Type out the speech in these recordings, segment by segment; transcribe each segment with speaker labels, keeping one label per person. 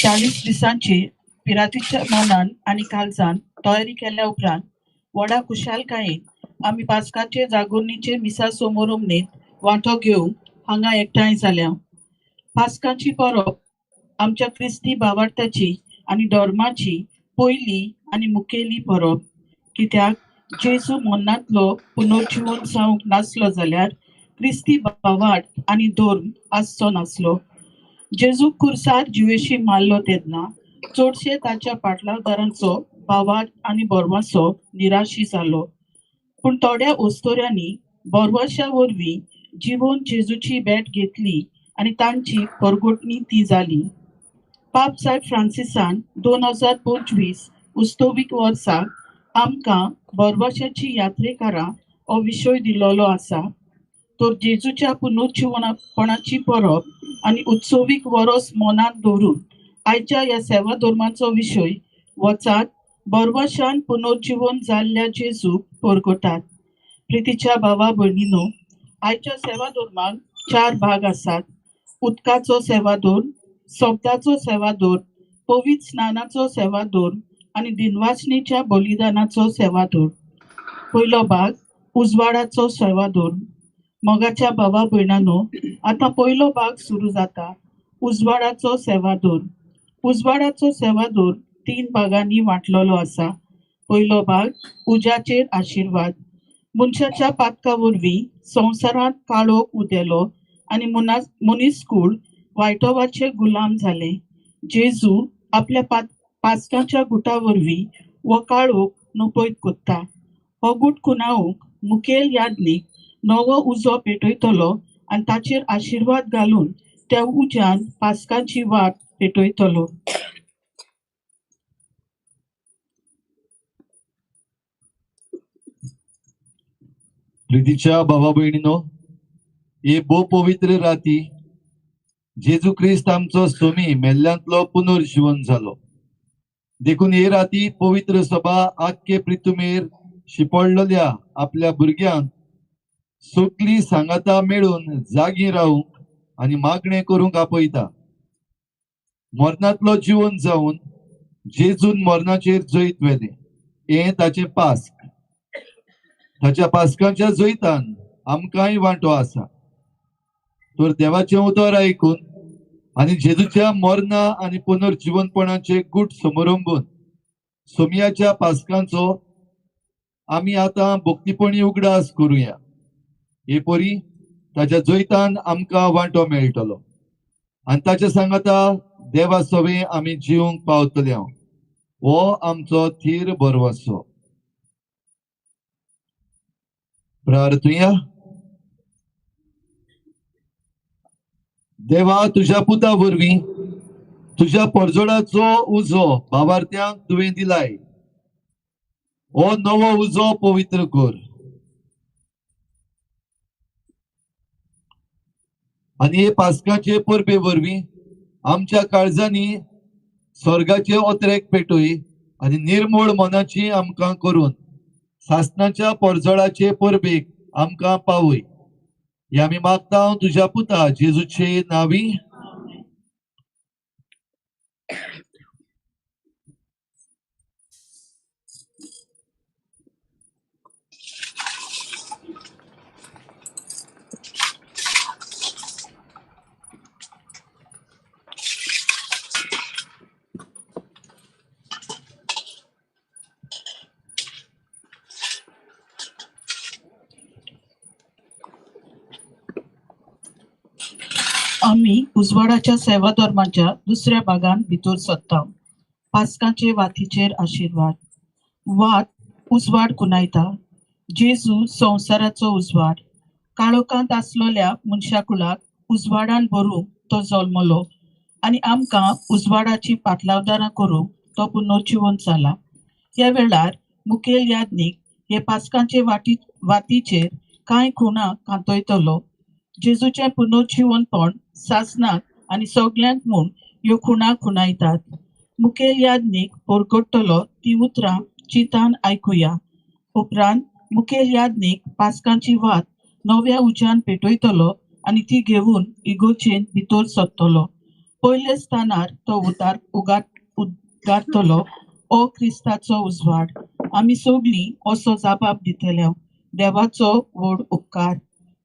Speaker 1: 40 दिसांची पिरातीच्या मनान आनी काळजान तयारी केल्या उपरांत व्हडा खुशालकायेन आमी पास्काचे जागोरणीचे मिसा समारंभेंत वांटो घेवंक हांगा एकठांय जाल्या. पास्काची परब आमच्या क्रिस्ती भावार्थाची आनी धर्माची पयली आनी मुखेली परब, कित्याक जेजू मरणांतलो पुनर्जीवन जावंक नासलो जाल्यार क्रिस्ती भावार्थ आनी धर्म आसचो नासलो. जेजू खुर्सार जिवेशी मारलो तेन्ना चडशे ताच्या पाटलावदारांचो भावार्थ आनी भरवंसो निराशी जालो, पूण थोड्या ओस्तोऱ्यांनी भरवंशा वरवीं जिवन जेजूची भेट घेतली आनी तांची परगटणी ती जाली. पाप साहेब फ्रांसिसान 2025 उस्तोवीक वर्साक आमकां भरवंशाची यात्रेकारां हो विशय दिल्लो आसा. तर जेजूच्या पुनर्जीवनपणाची परब आनी उत्सवीक वरोस मनांत दवरून आयच्या ह्या सेवा धर्माचो विशय वचात भरवशान पुनर्जीवन जाल्ल्या जेजूक परगटात. प्रितीच्या भावा भयणीनो, आयच्या सेवा धर्माक 4 भाग आसात. उदकाचो सेवा धर्म, शब्दाचो सेवा धर्म, पवित्र स्नानाचो सेवा धर्म आनी दिनवासणीच्या बलिदानाचो सेवा धर्म. पयलो भाग उजवाडाचो सेवा धर्म. मोगाच्या भावा भयणानो, आतां पयलो भाग सुरू जाता, उजवाडाचो सेवा धर्म. उजवाडाचो सेवा धर्म 3 भागांनी वांटलेलो आसा. पयलो भाग उज्याचेर आशिर्वाद. मनशाच्या पातका वरवीं संवसारांत काळोख उदेलो आनी मनीसकूळ वायटोवाचे गुलाम जाले. जेजू आपल्या पास्काच्या गुटा वरवीं हो काळोख नपयत कोत्ता. हो गुट खुणावंक मुखेल याज्ञीक नवो उजो पेटयतलो आनी ताचेर आशिर्वाद घालून त्या उज्यान पास्काची वाट पेटयतलो.
Speaker 2: प्रितीच्या भावा भयणीनो, हे भोव पवित्र राती जेजू क्रिस्त आमचो सोमी मेल्ल्यांतलो पुनर्जीवन जालो. देखून हे राती पवित्र सभा आख्खे प्रितुमेर शिपडलेल्या आपल्या भुरग्यांक सगळीं सांगाता मेळून जागी रावूंक आनी मागणें करूंक आपयता. मरणांतलो जिवन जावन जेजून मरणाचेर जैत व्हेलें, हें ताचें पास्क. ताच्या पास्काच्या जैतान आमकांय वांटो आसा. तर देवाचें उतर आयकून आनी जेजूच्या मरणा आनी पुनर्जीवनपणाचे गूट समरंबून सोमयाच्या पास्कांचो आमी आतां भक्तीपणी उगडास करुया. हे परी ताच्या जैतान आमकां वांटो मेळटलो आनी ताच्या सांगाता देवा सवें आमी जिवंक पावतले. हो आमचो थीर भरवंसो. प्रार्थुया. देवा, तुज्या पुता वरवीं तुज्या परजोडाचो उजो भावार्थ्यांक तुवें दिलाय. हो नवो उजो पवित्र कर आनी हे पास्काचे परबे वरवीं आमच्या काळजांनी स्वर्गाचे ओतरेक पेटय आनी निर्मूळ मनाची आमकां करून सासणाच्या परजळाचे परबेक आमकां पावय. हे आमी मागता तुज्या पुता जेजूचे नांवी.
Speaker 1: आमी उजवाडाच्या सेवा धर्माच्या दुसऱ्या भागान भितर सरता. पास्काचे वातीचेर आशिर्वाद. वात उजवाड खुणायता. जेजू संवसाराचो उजवाड. काळोखांत आसलेल्या मनशाकुळाक उजवाडान भरूंक तो जल्मलो आनी आमकां उजवाडाची पातलावदारां करूंक तो पुनर्जिवन जाला. ह्या वेळार मुखेल याज्ञीक हे पास्कांचे वातीचेर कांय खुणां कांतयतलो. जेजूचें पुनर्जिवनपण सासणाक आनी सगल्यांक म्हूण ह्यो खुणां खुणायतात. मुखेल याज्ञीक परगटतलो ती उतरां चिंतान आयकुया. उपरांत मुखेल याज्ञीक पास्कांची वात नव्या उज्यान पेटयतलो आनी ती घेवन इगोर्जेंत भितर सरतलो. पयल्या स्थानार तो उगारतलो ओ क्रिस्ताचो उजवाड. आमी सगलीं असो जाबाब दितले, देवाचो व्हड उपकार.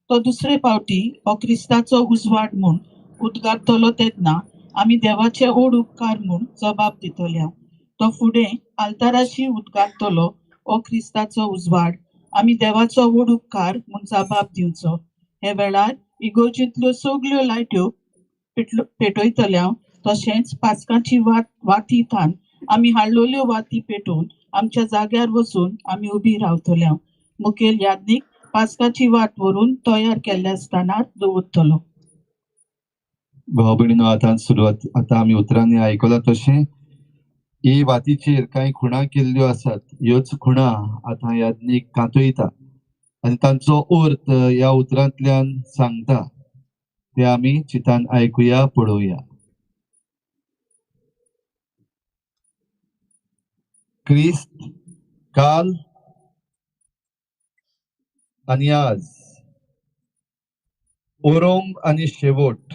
Speaker 1: तो दुसरे पावटी हो क्रिस्ताचो उजवाड म्हूण उद्गारतलो तेन्ना आमी देवाचे व्हड उपकार म्हूण जबाब दितले. तो फुडें आल्ताराशी उद्गारतलो ओ क्रिस्ताचो उजवाड. आमी देवाचो व्हड उपकार म्हूण जबाब दिवचो. हे वेळार इगोर्जेंतल्यो सगल्यो लायट्यो पेटयतल्या, तशेंच पास्काची वाती थावन आमी हाडलेल्यो वाती पेटोवन आमच्या जाग्यार वचून आमी उबी रावतल्या. मुखेल याज्ञीक पास्काची वाट व्हरून तयार केल्ल्या स्थानार दवरतलो.
Speaker 2: भाव भयणीनो, आतां सुरवात आतां आमी उतरांनी आयकलां तशें ही वातीचेर कांय खुणां केल्ल्यो आसात. ह्योच खुणां आतां याज्ञीक कांतयता आनी तांचो अर्थ ह्या उतरांतल्यान सांगता. ते आमी चिंतान आयकुया, पळोवया. क्रिस्त काल आनी आज, ओरोम आनी शेवट,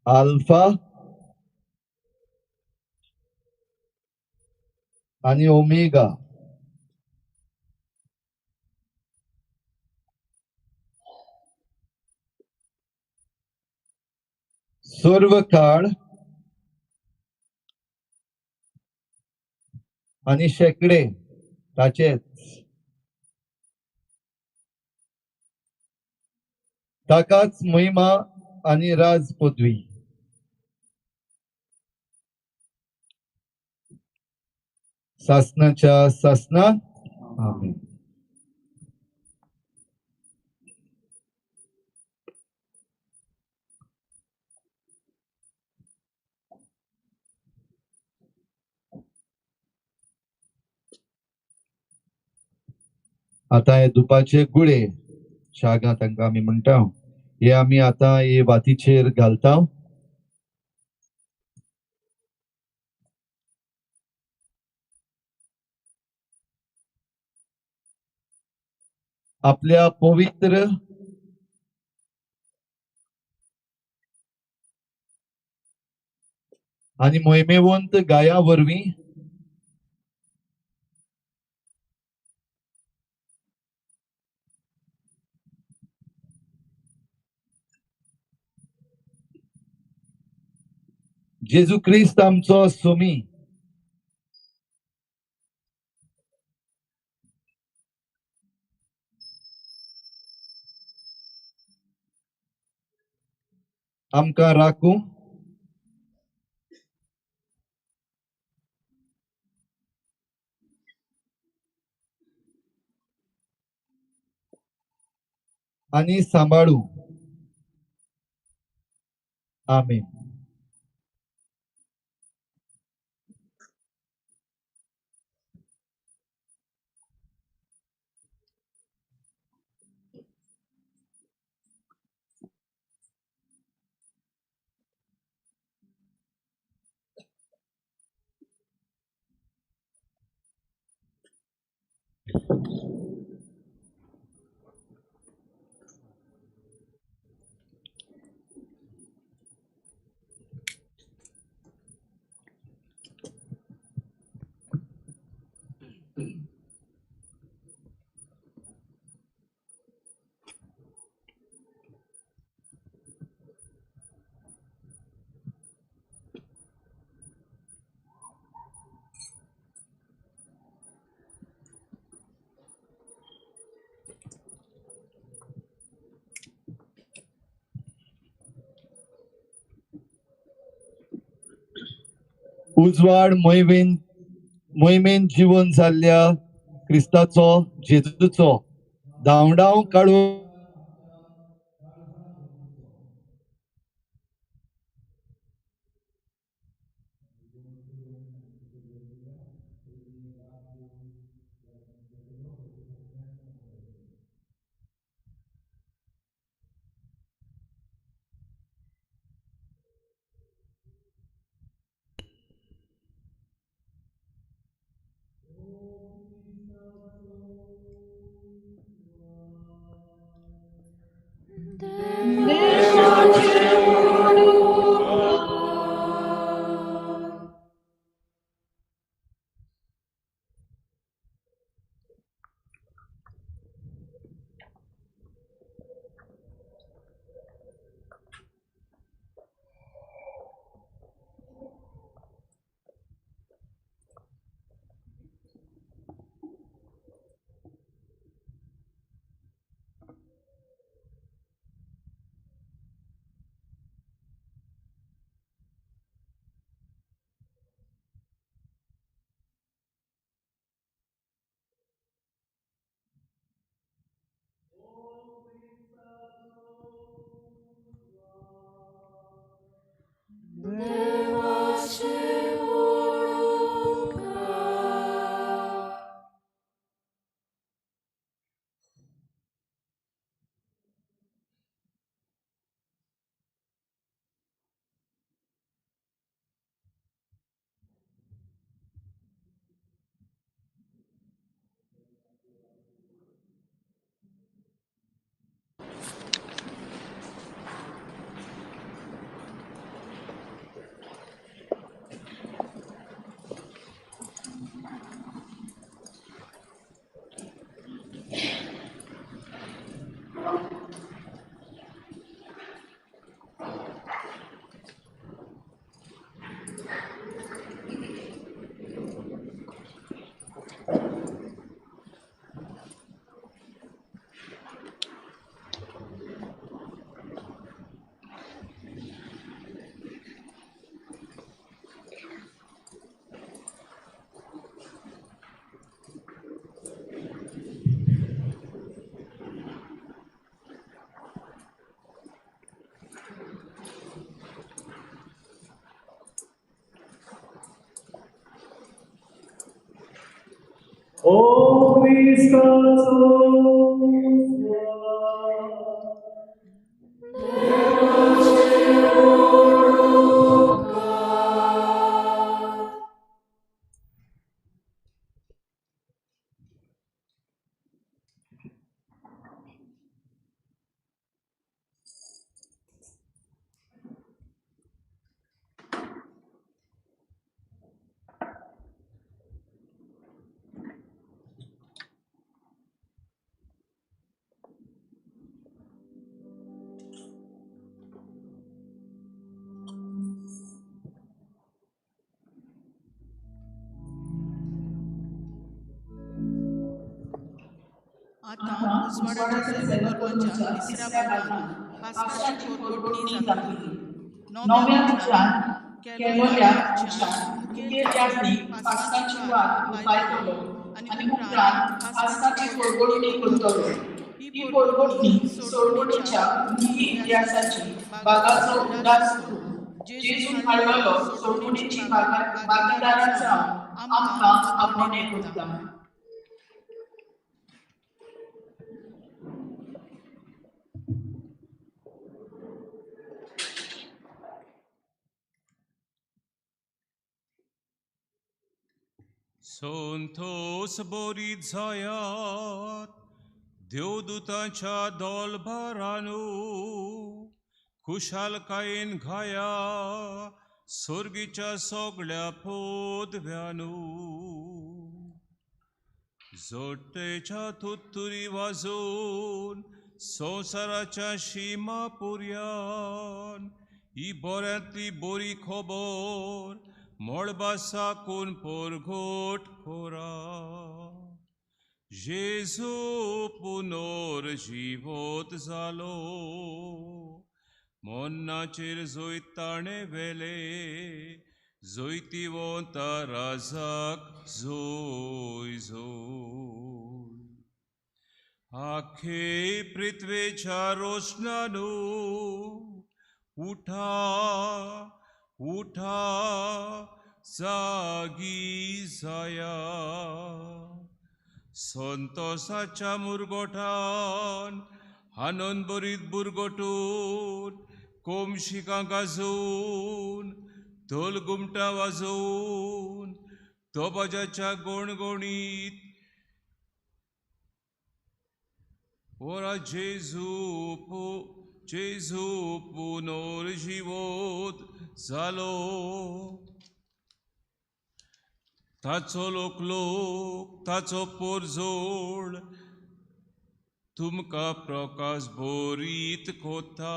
Speaker 2: आल्फा आनी ओमेगा, सर्व काळ आनी शेकडे ताचेच, ताकाच महिमा आनी राज पदवी. सासनाच्या सासनात. आमेन. आतां हे दुपाचे गुळे शागां तांकां आमी म्हणटा, हे आमी आतां हे वातीचेर घालता. आपल्या पवित्र आनी मोहिमेवंत गाया वरवीं जेजू क्रिस्त आमचो सोमी आमकां राखूं आनी सांबाळू. आमेन. उजवाड मोहिमेन मोहिमेन जीवन जाल्ल्या क्रिस्ताचो जेजूचो धांवडाव काडून
Speaker 3: O Cristo.
Speaker 4: आता उजवाडाच्या सेवेकर्माच्या तिसऱ्या भागात पास्काची पोरगोटणी जातली.
Speaker 1: नव्या उतरान केलोल्या मनशान मुखेल याज्ञीक पास्काची वात उपायतलो आनी उपरांत पास्काची पोरगोटणी करतलो. ही पोरगोटणी सोडवणीच्या मुखी इतिहासाची भागाचो उगडास करून जेजून हाडलेलो सोडवणीची भागीदारां जावन आमकां आपणे करता.
Speaker 5: संतोस बोरीत जायात देवदूतांच्या दोलभारानू खुशालकायेन घाया सोर्गीच्या सगळ्या पोदव्यानू जोडटेच्या तुत्तुरी वाजून संवसाराच्या शिमा पुर्यान ही बऱ्यांतली बरी खबर मळबा साकून पोरघोट खोरा जेजू पुनर्जिवोत जालो मरणाचेर जैत ताणें व्हेलें जैतिवंता राजाक जोय जोय. आखे पृथ्वेच्या रोशनानू उठा उठा जागी जाया. संतोषाच्या मुरगोठान आनंद भरीत बुरगोटून कोमशिकां गाजोवन धोल घुमटां वाजोवन तोबाजाच्या गोणगोणीत ओरा जेजू जेजू पुनर्जिवोत जालो. ताचो लोक लोक ताचो पोरजोड तुमकां प्रकाश भरीत कोता.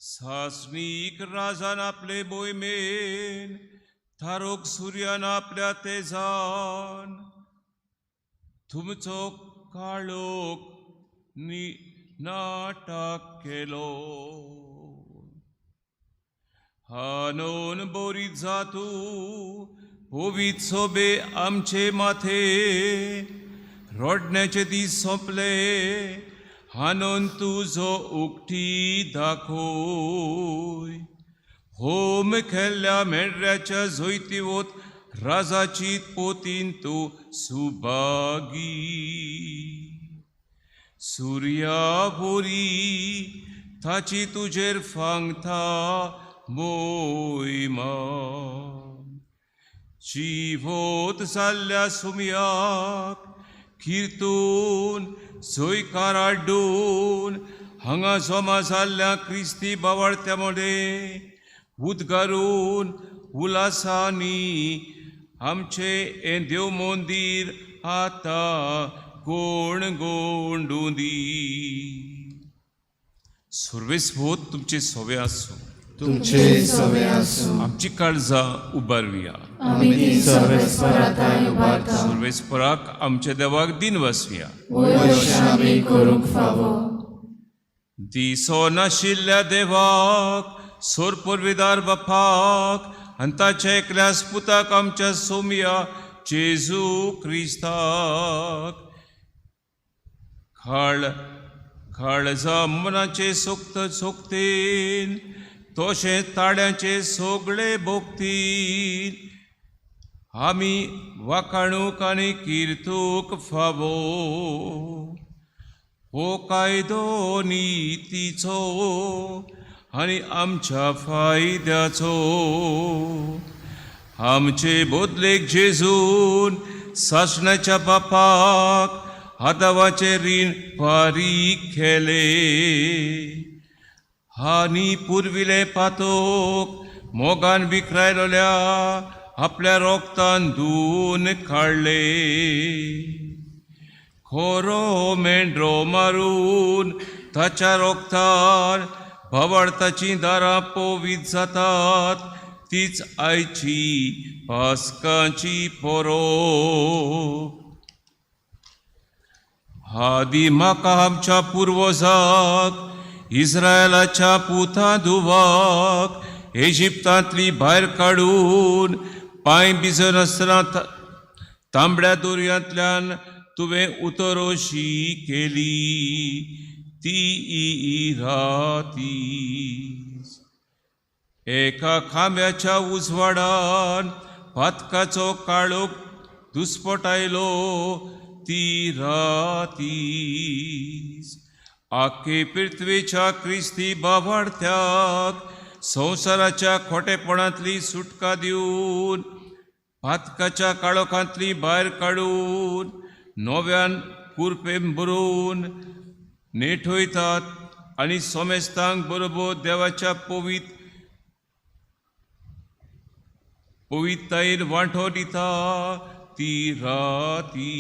Speaker 5: सासणीक राजान आपले मोहिमेन थारोक सुर्यान आपल्या तेजान तुमचो काळोख नाटक केलो. हानून बोरीत जातू पवित सोबे आमचे माथे रडण्याचे दीस सोंपले. हानून तुजो उक्ती दाखय होम केल्ल्या मेंढऱ्याच्या जैतिवत राजाची पोतीन तूं सुभागी. सुर्या बोरी ताची तुजेर फांगता मोहिमा. जिवोत जाल्ल्या सुमयाक किर्तून जयकार हाडून हांगा जमा जाल्ल्या क्रिस्ती बावळत्या मदें उद्गारून उल्हासांनी आमचें हें देव मंदीर आतां कोण गोंडूं दी. सर्वेस्पोत तुमचे सोवे आसूं.
Speaker 6: तुमचे सवे आसूं.
Speaker 5: आमची काळजां उबारुया.
Speaker 6: आमी ती सर्वेस्पराताय उबारता.
Speaker 5: सर्वेस्पराक आमच्या देवाक दिन वसुया.
Speaker 6: वयर अशें आमी करूंक फावो.
Speaker 5: दिसो नाशिल्ल्या देवाक सोरपोरविदार बापाक आनी ताच्या एकल्या पुताक आमच्या सोमया जेजू क्रिस्ताक खाळ काळजा मनाचे सोक्त सोक्तीन तशें ताड्यांचे सगळे भोगतीन आमी वाखाणूक आनी किर्तूक फावो. हो कायदो नितीचो आनी आमच्या फायद्याचो. आमचे बदलेक जेजून सासणाच्या बापाक आदावाचें रीण फारीक केलें आनी पुर्विलें पातोक मोगान विकरायलोल्या आपल्या रोगतान धुवन काडलें. खोरो मेंढरो मारून ताच्या रोगतान भावार्थाचीं दारां पवीत जातात तीच आयची पास्काची पोरोब. आदी म्हाका आमच्या पुर्वजाक इस्रायलाच्या पुता धुवाक इजिप्तांतली भायर काडून पांय भिजनासतना तांबड्या दर्यांतल्यान तुवें उतरोशी केली ती राती. एका खांब्याच्या उजवाडान पातकाचो काळोख दुस्पटायलो ती राती. आखे पृथ्वेच्या क्रिस्ती बाबार्थ्याक संवसाराच्या खोटेपणांतली सुटका दिवन पातकाच्या काळोखांतली भायर काडून नव्यान कुरपेन बरोवन नेठयतात आनी सोमेस्तांक बरोबर देवाच्या पवीत पवित्तायेन वांटो दिता ती राती.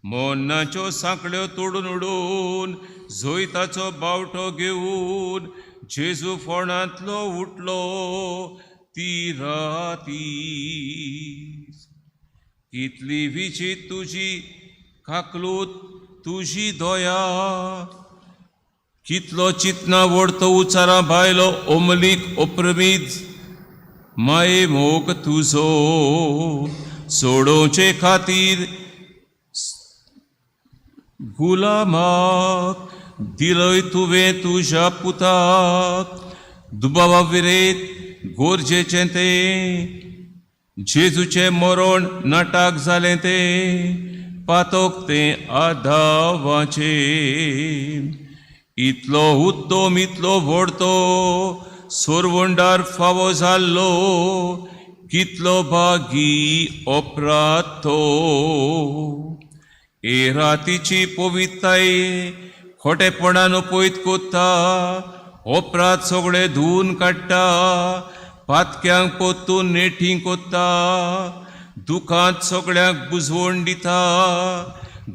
Speaker 5: मोन्नाच्यो सांकड्यो तोडून उडोवन जैताचो बावटो घेवन जेजू फोंडांतलो उठलो ती राती. कितली विचित तुजी काकलूत तुजी दया कितलो चितना वोडतो उचारा भायलो ओमलीक ओप्रमीत माये मोग तुजो सोडोवचे खातीर गुलामाक दिलय तुवें तुज्या पुताक दुबावा विरेत गोरजेचें तें जेजूचें मरण नाटक जालें तें पातोक तें आदावाचें. इतलो उत्तम इतलो व्हडतो सोरवंडार फावो जाल्लो कितलो भागी अपराध तो. ए रातीची पवित्रताय खोटेपणान पयत कोत्ता अपराध सगळे धुवून काडटा पातक्यांक पोत्तून नेठी कोत्ता दुखांत सगळ्यांक बुजवण दिता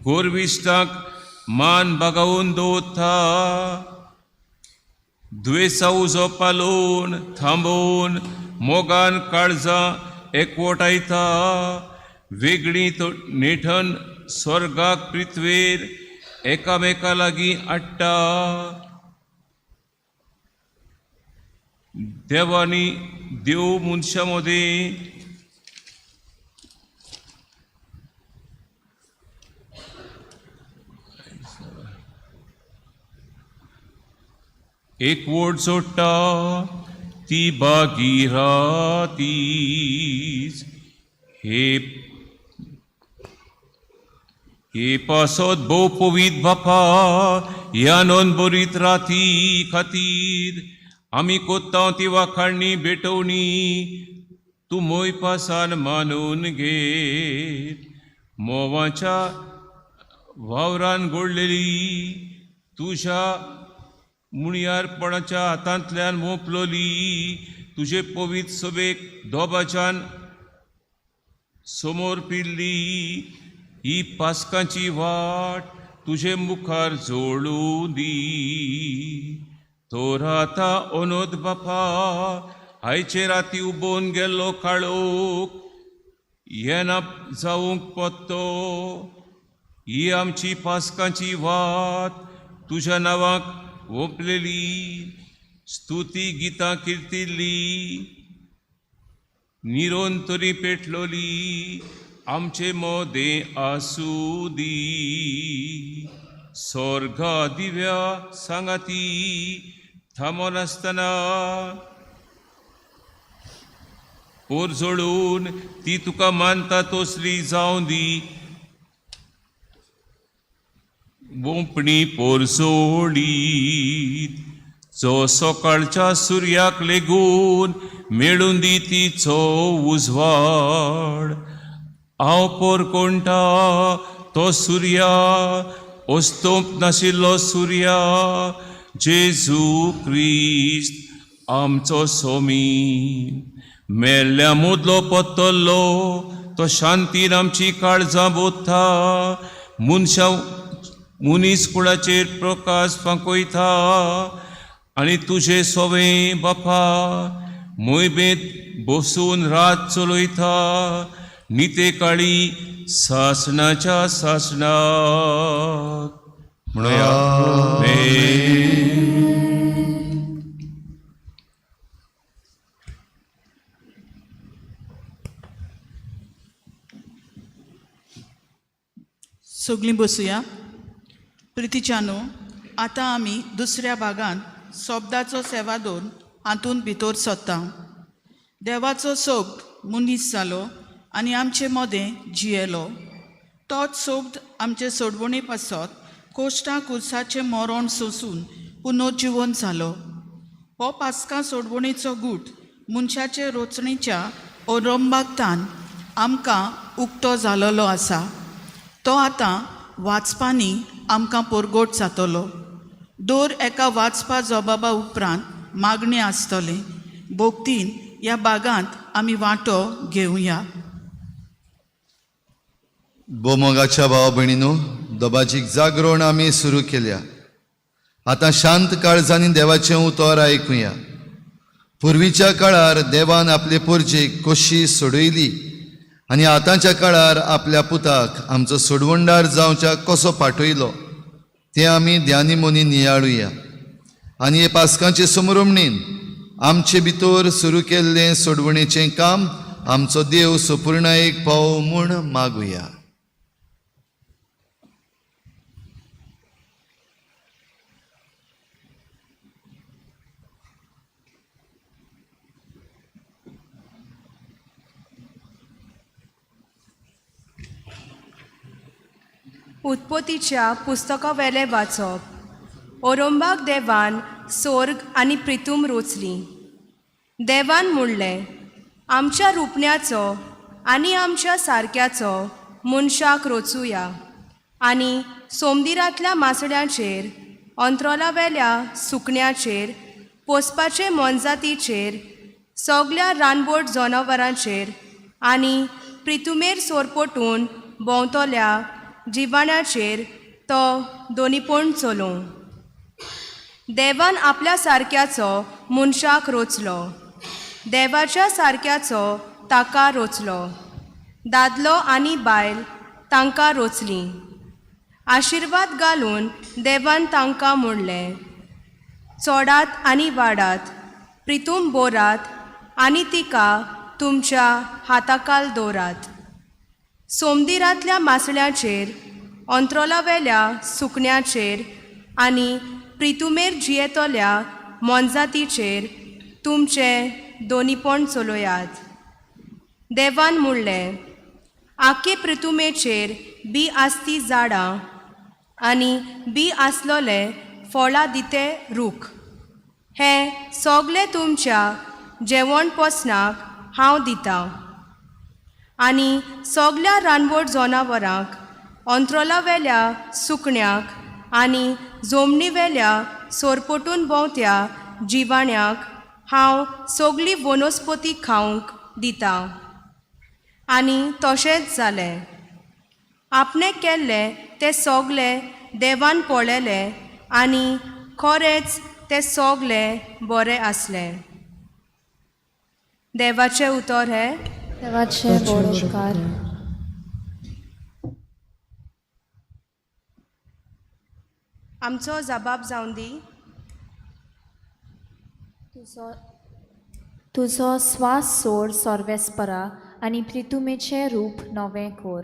Speaker 5: गोरविश्टांक मान बागावून दवरता दुयेंसा उजो पालोवन थांबोवन मोगान काळजां एकवटायता वेगळी नेठन स्वर्गाक पृथ्वेर एकामेका लागीं हाडटा. देवानी देव मनशां मदीं एकवट जोडटा ती भागीरातीच. हे हे पासत भोव पवीत बापा ह्या नोंद बरीत राती खातीर आमी कोत्ता ती वाखाणणी भेटवणी तूं मोय पासान मानून घे. मोवाच्या वावरान गोडलेली तुज्या मुणयारपणाच्या हातांतल्यान मोपलोली तुजे पवीत सभेक दोबाच्यान समोर पिल्ली ही पास्कांची वाट तुजे मुखार जोडूं दी. तोर आतां अनोद बापा आयचे राती उबोवन गेल्लो काळोख येना जावंक पत्तो. ही आमची पास्कांची वात तुज्या नांवाक ओंपलेली स्तुती गितां किर्तिल्ली निरोन तरी पेटलोली आमचे मोदें आसूं दी. स्वर्गा दिव्या सांगाती थांबनासतना पोरजोळून ती तुका मानता तसली जावं दी. बोंपणी पोरजोळीत जो सकाळच्या सुर्याक लेगून मेळून दी तिचो उजवाड. हांव पोर कोणटा तो सुर्या ओस्तोंप नाशिल्लो सुर्या जेजू क्रिस्त आमचो सोमी. मेल्ल्या मुदलो पत्तल्लो तो शांतीन आमची काळजां बोधता मनशां मनीस कुळाचेर प्रकाश फांकयता आनी तुजे सोवे बापा मोयबेंत बसून रात चलयता निते काळी सासणाच्या सासणाक म्हणया आमेन.
Speaker 4: सगळीं बसुया. प्रितीच्यानो, आतां आमी दुसऱ्या भागांत सोब्दाचो सेवादोन हातूंत भितर सरता. देवाचो सोब्द मनीस जालो आनी आमचे मदें जियेलो. तोच सोब्द आमचे सोडवणे पासत कोश्टां कुर्साचें मरण सोसून पुनर्जिवन जालो. हो पास्कां सोडवणेचो गूट मनशाचे रोचणेच्या ओरंबागतान आमकां उक्तो जालोलो आसा. तो आतां वाचपांनी आमकां परगोट जातलो. दर एका वाचपा जबाबा उपरांत मागणें आसतलें. भोक्तीन ह्या बागांत आमी वांटो घेवया.
Speaker 2: बोमोगाच्या भाव भयणीनो, दबाजीक जागरण आमी सुरू केल्या. आतां शांत काळजांनी देवाचें उतर आयकुया. पुर्वीच्या काळार देवान आपले पोरजेक कशी सोडयली आनी आतांच्या काळार आपल्या पुताक आमचो सोडवणदार जावच्या कसो पाठयलो तें आमी ध्यानी मोनी नियाळुया. आनी हे पास्कांचे समरमणीन आमचे भितर सुरू केल्लें सोडवणेचें काम आमचो देव सुपूर्णायेक पाव म्हूण मागुया.
Speaker 7: उत्पत्तीच्या पुस्तकावेलें वाचप. ओरोंबाक देवान सोर्ग आनी प्रितूम रोचली. देवान म्हणलें, आमच्या रुपण्याचो आनी आमच्या सारक्याचो मनशाक रोचुया आनी सोमदिरांतल्या मासड्यांचेर, अंत्रोलावेल्या सुकण्याचेर, पोसपाचे मोनजातीचेर, सगल्या रानवट जनावरांचेर आनी प्रितुमेर सोरपोटून भोंवतल्या जिवाण्याचेर तो दोनीपण चलोवं. देवान आपल्या सारक्याचो मनशाक रोचलो, देवाच्या सारक्याचो ताका रोचलो, दादलो आनी बायल तांकां रोचलीं. आशिर्वाद घालून देवान तांकां म्हणलें, चोडात आनी वाडात, प्रितूम बोरात आनी तिका तुमच्या हाताकाल दवरात. सोमदिरांतल्या मासळ्यांचेर, अंत्रोलावेल्या सुकण्याचेर आनी प्रितुमेर जियेतल्या मोनजातीचेर तुमचें दोनीपण चलयात. देवान म्हणलें, आखे प्रितुमेचेर बी आसती झाडां आनी बी आसलोले फळां दिते रूख, हें सगलें तुमच्या जेवण पोसणाक हांव दितां. आनी सगल्या रानवट जनावरांक, अंत्रोलावेल्या सुकण्याक आनी जमनीवेल्या सोरपोटून भोंवत्या जिवाण्याक हांव सगली वनस्पती खावंक दितां. आनी तशेंच जालें. आपणें केल्लें तें सगलें देवान पळयलें आनी खरेंच तें सगलें बरें आसलें. देवाचें उतर हें.
Speaker 8: देवाचे बोड उपकार.
Speaker 7: आमचो जबाब जावन दी.
Speaker 8: तुजो स्वास सोड सर्वेस्परा आनी प्रितुमेचें रूप नवें कोर.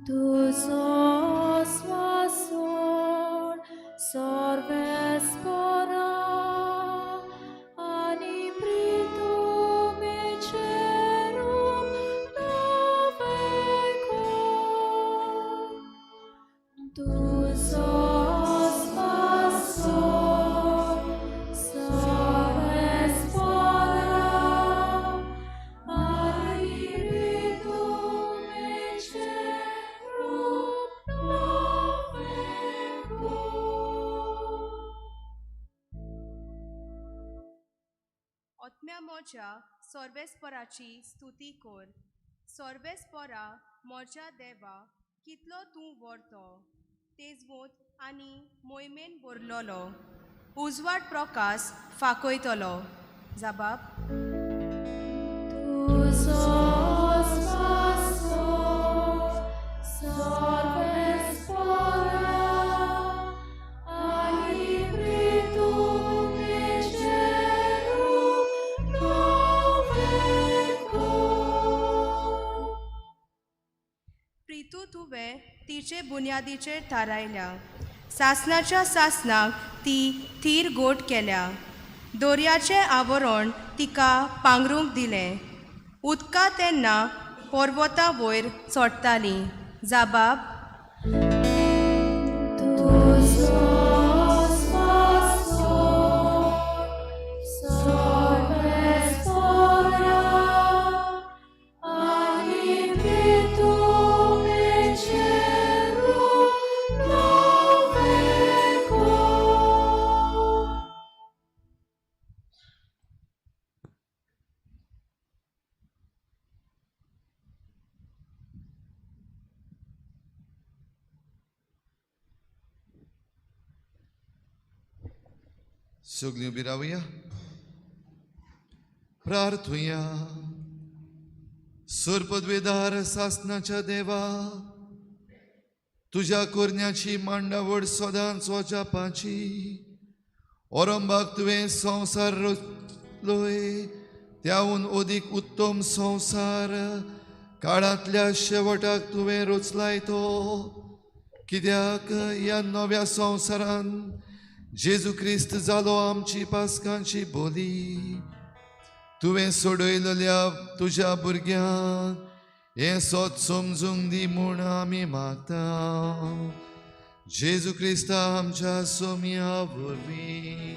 Speaker 8: तुजो स्वास सोड सर्वेस्परा आनी प्रितुमेचें रूप नवें कोर. तुजो स्वास सोड सर्वेस्परा आनी प्रितुमेचें रूप नवें कोर.
Speaker 7: आत्म्या म्हज्या सर्वेस्पराची स्तुती कर. सर्वेस्परा म्हज्या देवा, कितलो तूं व्हरतो, तेजवंत आनी मोहिमेन भरलोलो, उजवाड प्रकाश फाकयतलो. जबाब.
Speaker 8: तुजो स्वास सोड सर्वेस्परा आनी प्रितुमेचें रूप नवें कोर.
Speaker 7: प्रितू तुवें तिचे बुन्यादीचेर थारायल्या, सासणाच्या सासणाक ती थीर गोट केल्या. दोरयाचें आवरण तिका पांगरूंक दिलें, उदकां तेन्ना पर्वता वयर चडटालीं. जबाब.
Speaker 8: तुजो स्वास सोड सर्वेस्परा आनी प्रितुमेचें रूप नवें कोर.
Speaker 2: सगळीं उबी रावया, प्रार्थुया. सोरपदवेदार सासनाच्या देवा, तुज्या कोरण्याची मांडावळ सदांच वजापाची. ओरंबाक तुवें संवसार रचलोय, त्याहून अदीक उत्तम संवसार काळांतल्या शेवटाक तुवें रचलाय तो. कित्याक ह्या नव्या संवसारान जेजू क्रिस्त जालो आमची पास्कांची बोली. तुवें सोडयलेल्या तुज्या भुरग्यांक हें सोद समजूंक दी म्हूण आमी मागता, जेजू क्रिस्ता आमच्या सोम्या वरवीं.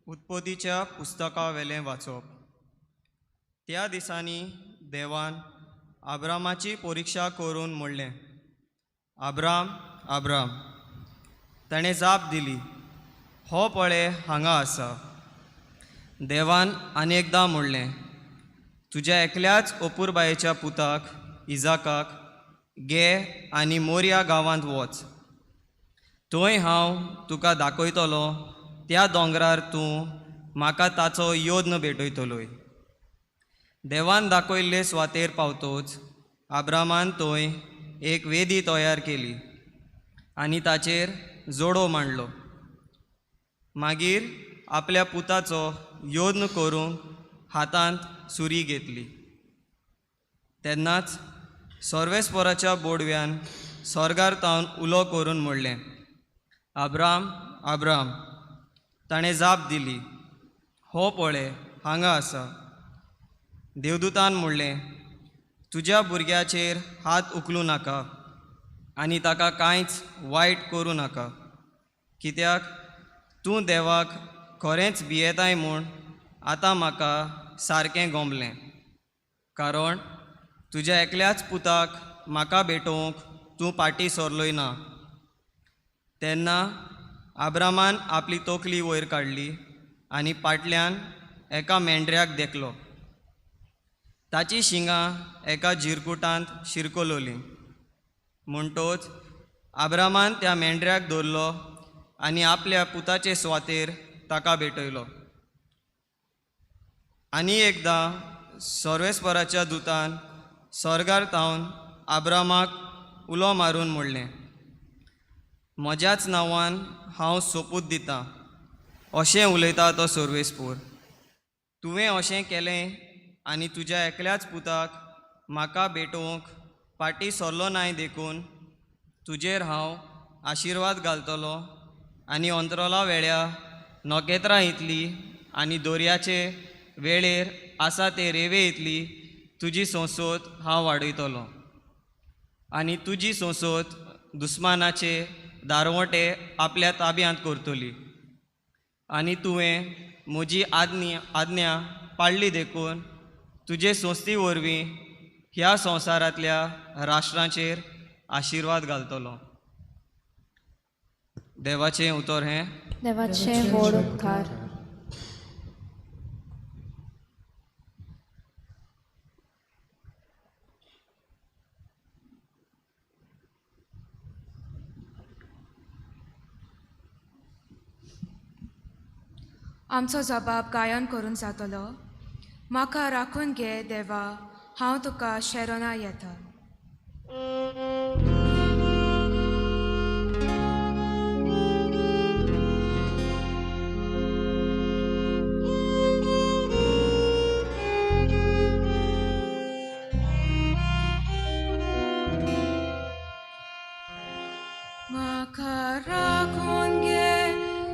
Speaker 9: उत्पत्तीच्या पुस्तकावेलें वाचप. त्या दिसांनी देवान आब्रामाची परिक्षा करून म्हणलें, आब्राम, आब्राम. ताणें जाप दिली, हो पळे हांगा आसा. देवान आनी एकदां म्हणलें, तुज्या एकल्याच अपुरबायेच्या पुताक इजाकाक घे आनी मोरया गांवांत वच. थंय हांव तुका दाखयतलो त्या दोंगरार तूं म्हाका ताचो योद्न भेटयतलोय. देवान दाखयल्ले सुवातेर पावतोच आब्रामान थंय एक वेदी तयार केली आनी ताचेर जोडो मांडलो. मागीर आपल्या पुताचो योद्न करूंक हातांत सुरी घेतली. तेन्नाच सर्वेस्पराच्या बोडव्यान स्वर्गार तावन उलो करून म्हणलें, आब्राम, आब्राम. ताणें जाप दिली, हो पळे हांगा आसा. देवदूतान म्हणलें, तुज्या भुरग्याचेर हात उखलूं नाका आनी ताका कांयच वायट करूं नाका, कित्याक तूं देवाक खरेंच भियेताय म्हूण आतां म्हाका सारकें गोमलें. कारण तुज्या एकल्याच पुताक म्हाका भेटोवंक तूं फाटीं सरलोय ना. तेन्ना आब्रामान आपली तकली वयर काडली आनी पाटल्यान एका मेंढऱ्याक देखलो. ताची शिंगां एका जिरकुटांत शिरकलोलीं. म्हणटोच आब्रामान त्या मेंढऱ्याक धरलो आनी आपल्या पुताचे सुवातेर ताका भेटयलो. आनी एकदां सर्वेस्पराच्या दुतान स्वर्गार तावन आब्रामाक उलो मारून म्हणलें, म्हज्याच नांवान हांव सोपूत दितां, अशें उलयता तो सर्वेस्पोर. तुवें अशें केलें आनी तुज्या एकल्याच पुताक म्हाका भेटोवंक फाटीं सरलो नाय, देखून तुजेर हांव आशिर्वाद घालतलो आनी अंतरोला वेळ्या नखेत्रां इतली आनी दर्याचे वेळेर आसा ते रेंवे इतली तुजी संसोत हांव वाडयतलो आनी तुजी संसोत दुस्मानाचे दारवटे आपल्या ताब्यांत करतली. आनी तुवें म्हजी आज्ञा पाळ्ळी देखून तुजे संस्थी वरवीं ह्या संवसारांतल्या राष्ट्रांचेर आशिर्वाद घालतलो. देवाचें उतर हें.
Speaker 8: देवाचें व्हड उपकार.
Speaker 7: आमचो जबाब गायन करून जातलो. म्हाका राखून घे देवा, हांव तुका शरणा येता. म्हाका राखून घे,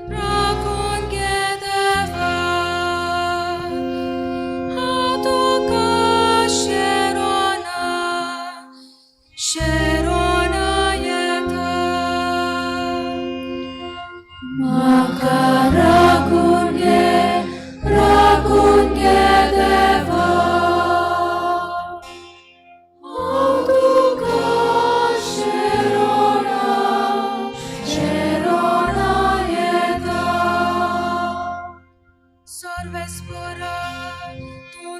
Speaker 7: राखून घे देवा, हांव तुका शरणा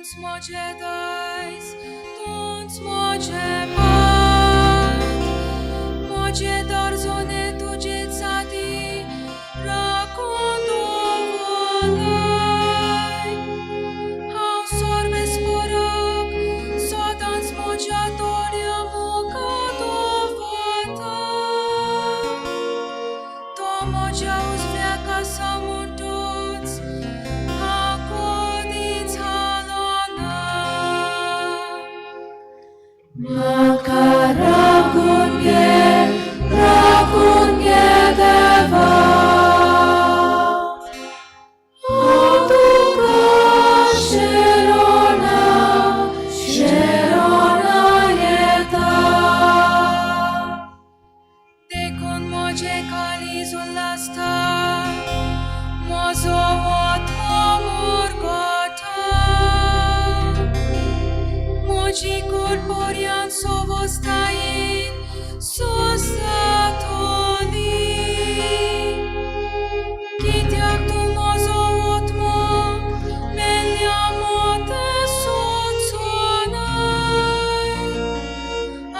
Speaker 7: तूंच म्हजें दायज, तूंच म्हजें पात. म्हजे दर्जोने तुजे जाती राखून दवरलाय. हांव सर्वेस्पराक सदांच म्हज्या दोळ्यां मुखार दवरता. तो म्हज्या उजव्याक आसा म्हणटूच हांव कदीच हालोना.
Speaker 6: म्हाका राखून घे, राखून घे देवा. हांव तुका शरणा, शरणा येता.
Speaker 7: देखून म्हजें काळीज उल्हासता, म्हजो आत्मो मुरगटा. म्हजी कूड पर्यान सवस्तायेन सोंसतली. कित्याक तूं म्हजो आत्मो मेल्ल्या मदें सोदचो नाय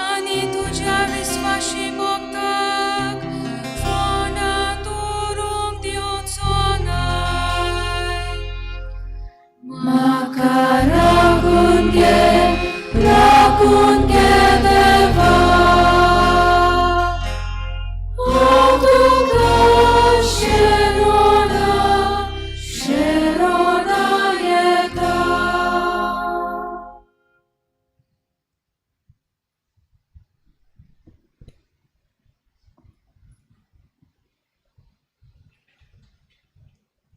Speaker 7: आनी तुज्या विस्वाशी भक्ताक फोंडांत दवरूंक दिवचो नाय.
Speaker 6: म्हाका राखून घे, राखून घे देवा. हांव तुका शरणा, शरणा येता.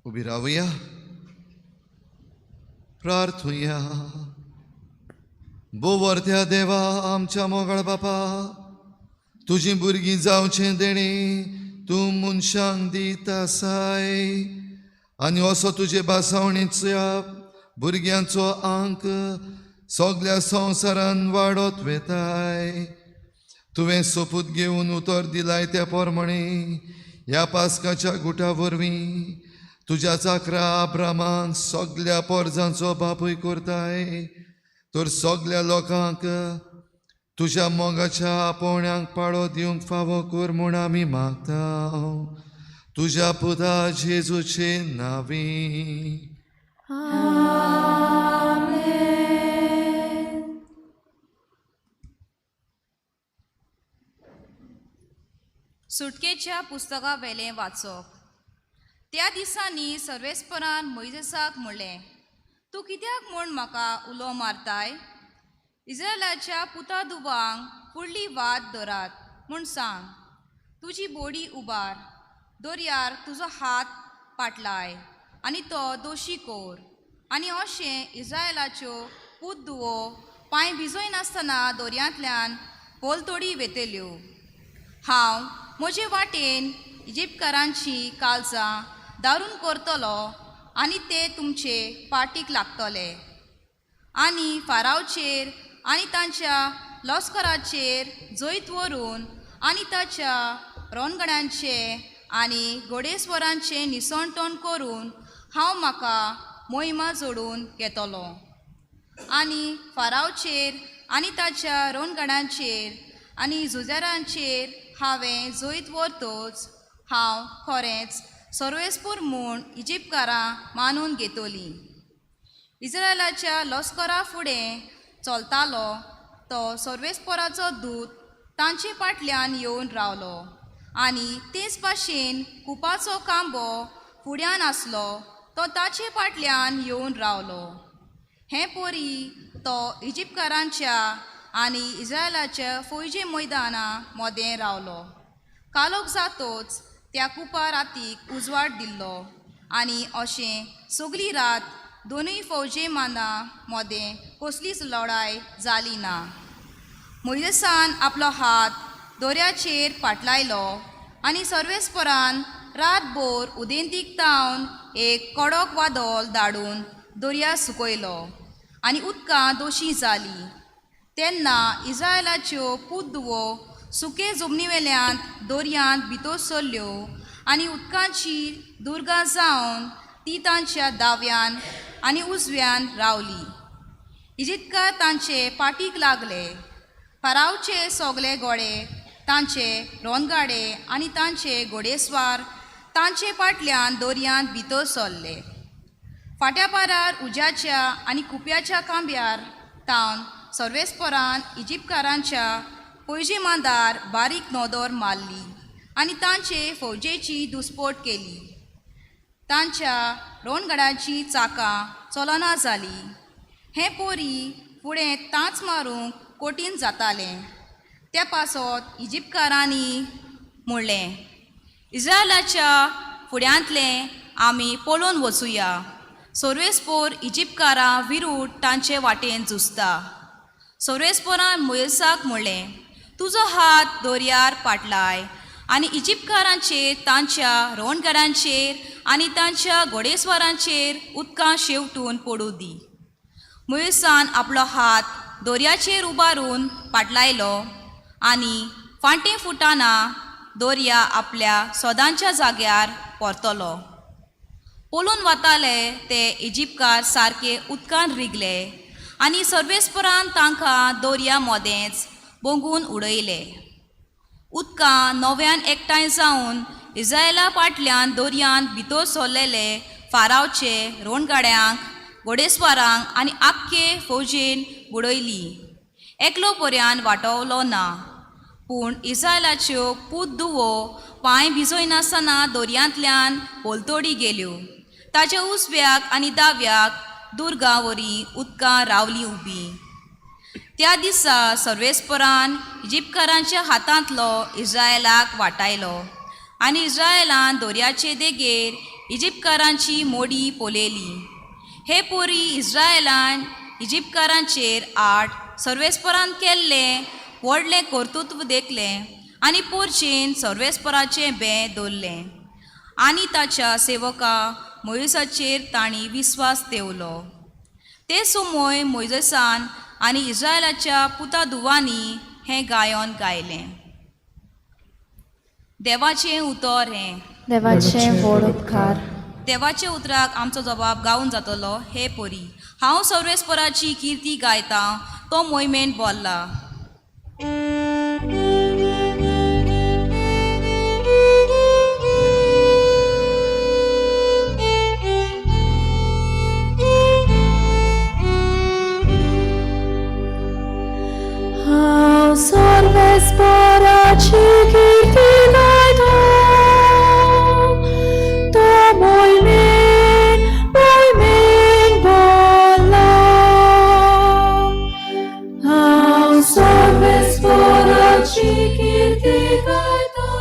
Speaker 2: उबी रावया, प्रार्थुया. बोवर्त्या देवा, आमच्या मोगाळ बापा, तुजी भुरगीं जावचें देणें तूं मनशांक दीत आसाय आनी असो तुजे भासावणेच्या भुरग्यांचो आंक सगल्या संवसारान वाडत वेताय. तुवें सोपूत घेवन उतर दिलाय त्या प्रमाणे ह्या पास्काच्या गुटा वरवीं तुज्या चाकरा अब्रामाक सगल्या पोरजांचो बापूय करताय, तर सगल्या लोकांक तुज्या मोगाच्या आपोवण्याक पाळो दिवंक फावो कर म्हूण आमी मागता, तुज्या पुता जेजूचे नांवी.
Speaker 6: आमेन.
Speaker 10: सुटकेच्या पुस्तका वेलें वाचप. त्या दिसांनी सर्वेस्परान मोयजेसाक म्हणलें, तूं कित्याक म्हूण म्हाका उलो मारताय? इस्रायलाच्या पुता दुबांक फुडली वात धरात म्हूण सांग. तुजी बोडी उबार, दर्यार तुजो हात पाटलाय आनी तो दोशी कोर, आनी अशें इस्रायलाच्यो पूत दुवो पांय भिजयनासतना दर्यांतल्यान पलतडी वेतल्यो. हांव म्हजे वाटेन इजिप्तकारांची काळजां दारून करतलो आनी ते तुमचे पाटीक लागतले, आनी फारावचेर आनी तांच्या लश्कराचेर जैत व्हरून आनी ताच्या रोनगणांचे आनी घोडेस्वरांचें निसणटण करून हांव म्हाका मोहिमा जोडून घेतलो. आनी फारावचेर आनी ताच्या रोनगणांचेर आनी झुजारांचेर हांवें जैत व्हरतोच हांव खरेंच सर्वेस्पूर म्हूण इजिप्तकारां मानून घेतलीं. इस्रायलाच्या लश्करा फुडें चलतालो तो सर्वेस्पराचो दूत तांचे फाटल्यान येवन रावलो, आनी तेच भाशेन कुपाचो कांबो फुड्यान आसलो तो ताचे फाटल्यान येवन रावलो. हे परी तो इजिप्तकारांच्या आनी इस्रायलाच्या फौजे मैदाना मदें रावलो. कालोख जातोच त्या कुपा रातीक उजवाड दिल्लो, आनी अशें सगली रात दोनूय फौजे माना मदें कसलीच लढाय जाली ना. मोयजेसान आपलो हात दोऱ्याचेर पाटलायलो आनी सर्वेस्परान रातभर उदेंतीक तावन एक कडक वादळ धाडून दर्या सुकयलो आनी उदकां दोशी जाली. तेन्ना इस्रायलाच्यो पूत दुवो सुके जमनीवेल्यान दर्यांत भितर सरल्यो आनी उदकाची दुर्गां जावन ती तांच्या दाव्यान आनी उजव्यान रावली. इजिप्तकार तांचे पाटीक लागले. फारावचे सोगले घोडे, तांचे रोनगाडे आनी तांचे घोडेस्वार तांचे फाटल्यान दर्यांत भितर सरले. फाट्यापारार उज्याच्या आनी कुप्याच्या खांब्यार तावन सर्वेस्परान इजिप्तकारांच्या पैजेमांदार बारीक नदर मारली आनी तांचे फौजेची दुस्पोट केली. तांच्या रोणगडाचीं चाकां चलना जालीं. हें पोरी फुडें तांच मारूंक कठीण जातालें. त्या पासत इजिप्तकारांनी म्हणलें, इज्रायलाच्या फुड्यांतलें आमी पळोवन वचुया. सर्वेस्पोर इजिप्तकारां विरूद्ध तांचे वाटेन झुजता. सर्वेस्पोरान मोयसाक म्हणलें, तुजो हात दर्यार पाटलाय आनी इजिप्तकारांचेर, तांच्या रोणगडांचेर आनी तांच्या घोडेस्वारांचेर उदकां शेंवटून पडूं दी. मोयसान आपलो हात दर्याचेर उबारून पाटलायलो आनी फांटी फुटाना दर्या आपल्या सदांच्या जाग्यार परतलो. पळून वताले ते इजिप्तकार सारके उदकान रिगले आनी सर्वेस्परान तांकां दर्या मदेंच बोंगून उडयले. उदकां नव्यान एकठांय जावन इज्रायला फाटल्यान दर्यांत भितर सरलेले फारावचे रोणगाड्यांक, घोडेस्वारांक आनी आख्खे फौजेन बुडयली. एकलो पर्यान वाटवलो ना. पूण इज्रायलाच्यो पूत दुवो पांय भिजयनासतना दर्यांतल्यान पलतडी गेल्यो. ताच्या उजव्याक आनी दाव्याक दुर्गा वरी उदकां रावली उबी. त्या दिसा सर्वेस्परान इजिप्तकारांच्या हातांतलो इज्रायलाक वाटायलो आनी इज्रायलान दर्याचे देगेर इजिप्तकारांची मोडी पळयली. हे पोरी इज्रायलान इजिप्तकारांचेर आड सर्वेस्परान केल्लें व्हडलें कर्तृत्व देखलें आनी पोरचेन सर्वेस्पराचें बें दवरलें आनी ताच्या सेवका मोयसाचेर तांणी विस्वास देवलो. ते सुमय मोयजसान आनी इज्रायलाच्या पुता दुवांनी हें गायन गायलें. देवाचें उतर हें.
Speaker 8: देवाचे व्हड उपकार.
Speaker 10: देवाच्या उतराक आमचो जबाब गावन जातलो. हे पोरी हांव सर्वेस्पराची किर्ती गायतां, तो मोहिमेन बोल्ला.
Speaker 6: हांव सर्वेस्पराची कीर्ती गायतां, तो मोहिमेन मोहिमेन बोल्ला. हांव सर्वेस्पराची कीर्ती गायतां,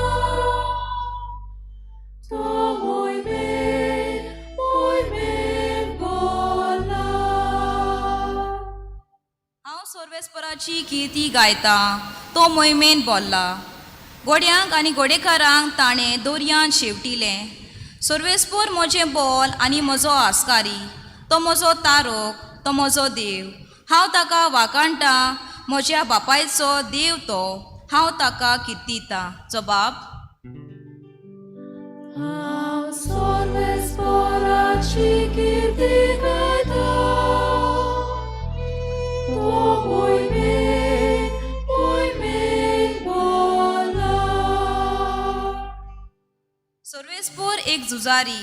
Speaker 6: तो मोहिमेन मोहिमेन बोल्ला.
Speaker 10: हांव सर्वेस्पराची किर्ती गायतां, तो मोहिमेन बोल्ला. घोड्यांक आनी घोडेकारांक ताणें दर्यांत शेंवटिलें. सर्वेस्पोर म्हजें बोल आनी म्हजो आस्कारी, तो म्हजो तारोक, तो म्हजो देव. हांव ताका वाखाणटां, म्हज्या बापायचो देव तो, हांव ताका किर्तितां. जबाब.
Speaker 6: हांव सर्वेस्पराची कीर्ती गायतां, तो मोहिमेन मोहिमेन बोल्ला.
Speaker 10: सर्वेस्पोर एक झुजारी,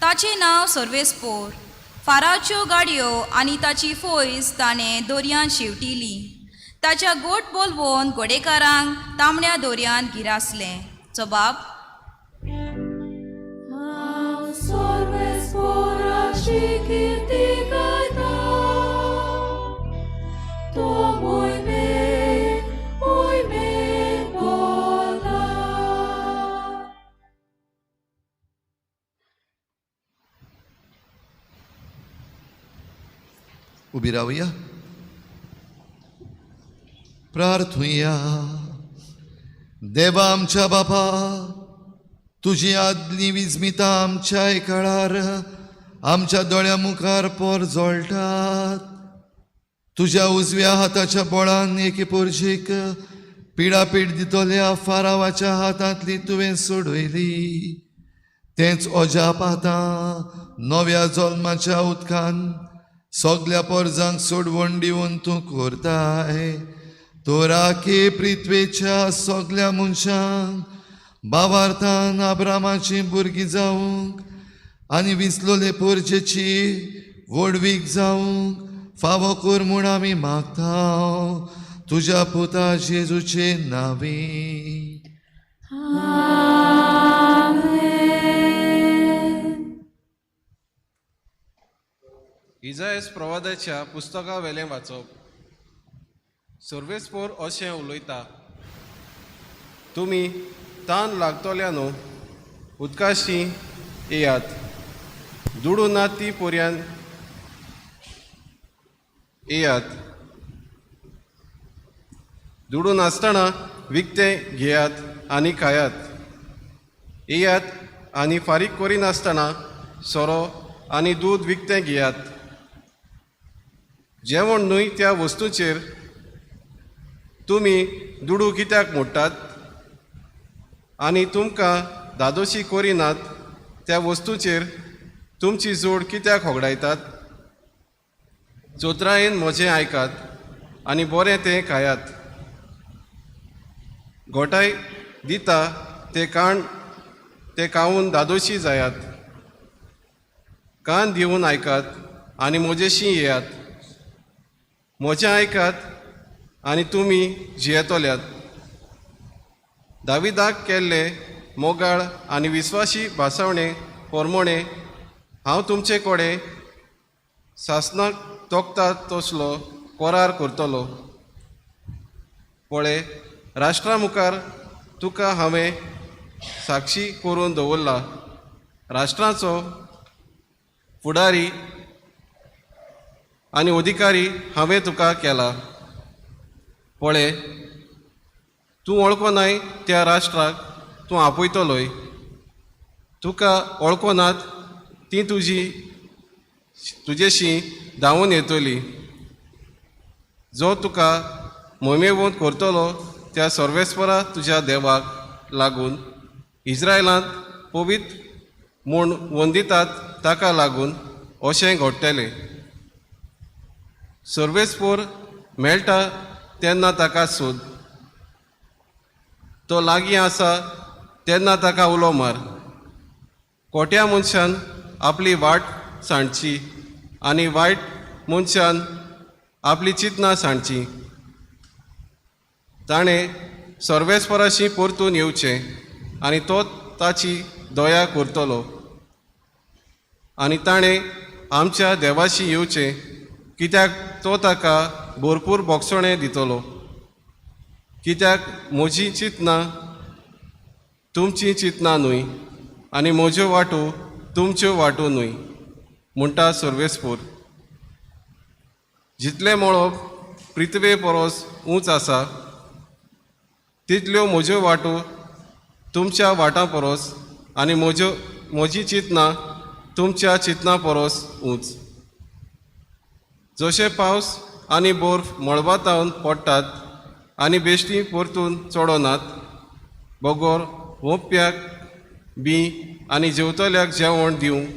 Speaker 10: ताचें नांव सर्वेस्पोर. फाराच्यो गाडयो आनी ताची फौज ताणें दर्यांत शेंवटिली. ताच्या गोट बोलवोन घोडेकारांक तांबड्या दर्यांत गिरासलें. जबाब.
Speaker 6: हांव सर्वेस्पराची कीर्ती गायतां, तो मोहिमेन मोहिमेन बोल्ला.
Speaker 2: उबी रावया, प्रार्थुया. देवा आमच्या बापा, तुजी आदली विस्मिता आमच्या काळार आमच्या दोळ्या मुखार पोर जळटात. तुज्या उजव्या हाताच्या बोळान एके पोरशीक पिडापीड दितल्या फारावाच्या हातांतली तुवें सोडयली. तेंच अजाप आतां नव्या जल्माच्या उदकान सगल्या पोरजांक सोडवण दिवन तूं करताय. तर आखे पृथ्वेच्या सगल्या मनशांक बावार्थान आब्रामाची भुरगीं जावंक आनी विसलोले पोरजेची व्हडवीक जावंक फावो कर म्हूण आमी मागता तुज्या पुता जेजूचे नांवी.
Speaker 11: इजायस प्रवादाच्या पुस्तका वेलें वाचप. सर्वेस्पोर अशें उलयता, तुमी तान लागतल्यानो उदकाशी येयात, दुडू ना ती पोरयान येयात, दुडू नासतना विकतें घेयात आनी खायात, येयात आनी फारीक करिनासतना सोरो आनी दूद विकतें घेयात. जेवण न्हय त्या वस्तूचेर तुमी दुडू कित्याक मोडटात आनी तुमकां धादोशी करिनात त्या वस्तूचेर तुमची जोड कित्याक होगडायतात? चोत्रायेन म्हजें आयकात आनी बरें तें खायात, घोटाय दिता तें काण तें खावन धादोशी जायात. कान दिवन आयकात आनी म्हजेशी येयात, म्हजें आयकात आनी तुमी जियेतल्यात. दाविदाक केल्ले मोगाळ आनी विस्वाशी भासावणे पोरमोणे हांव तुमचे कडेन सासणाक तोखता तसलो करार करतलो. पळय, राष्ट्रा मुखार तुका हांवें साक्षी करून दवरला, राष्ट्राचो फुडारी आनी अधिकारी हांवें तुका केला. पळय, तूं वळखनाय त्या राष्ट्राक तूं आपयतलोय, तुका वळखनात ती तुजी तुजेशी धांवून येतली. जो तुका मोमेवंत करतलो त्या सर्वेस्परा तुज्या देवाक लागून इस्रायलांत पवित्र म्हूण वंदितात ताका लागून अशें घडटलें. सर्वेस्पोर मेळटा तेन्ना ताका सोद, तो लागीं आसा तेन्ना ताका उलो मार. कोट्या मनशान आपली वाट सांडची आनी वायट मनशान आपली चिंतनां सांडची. ताणें सर्वेस्पराशी परतून येवचें आनी तो ताची दया करतलो, आनी ताणें आमच्या देवाशी येवचें कित्याक तो ताका भरपूर बोगसणें दितलो. कित्याक म्हजी चिंतनां तुमची चिंतनां न्हय आनी म्हज्यो वाटो तुमच्यो वाटो न्हय, म्हणटा सर्वेस्पोर. जितलें मळब पृथ्वे परस ऊंच आसा तितल्यो म्हज्यो वाटो तुमच्या वाटां परस आनी म्हजी चिंतनां तुमच्या चिंतनां परस ऊंच. जशें पावस आनी बर्फ मळबांतावन पडटात आनी बेश्टी परतून चडनात, बगर वोंप्याक बी आनी जेवतल्याक जेवण दिवंक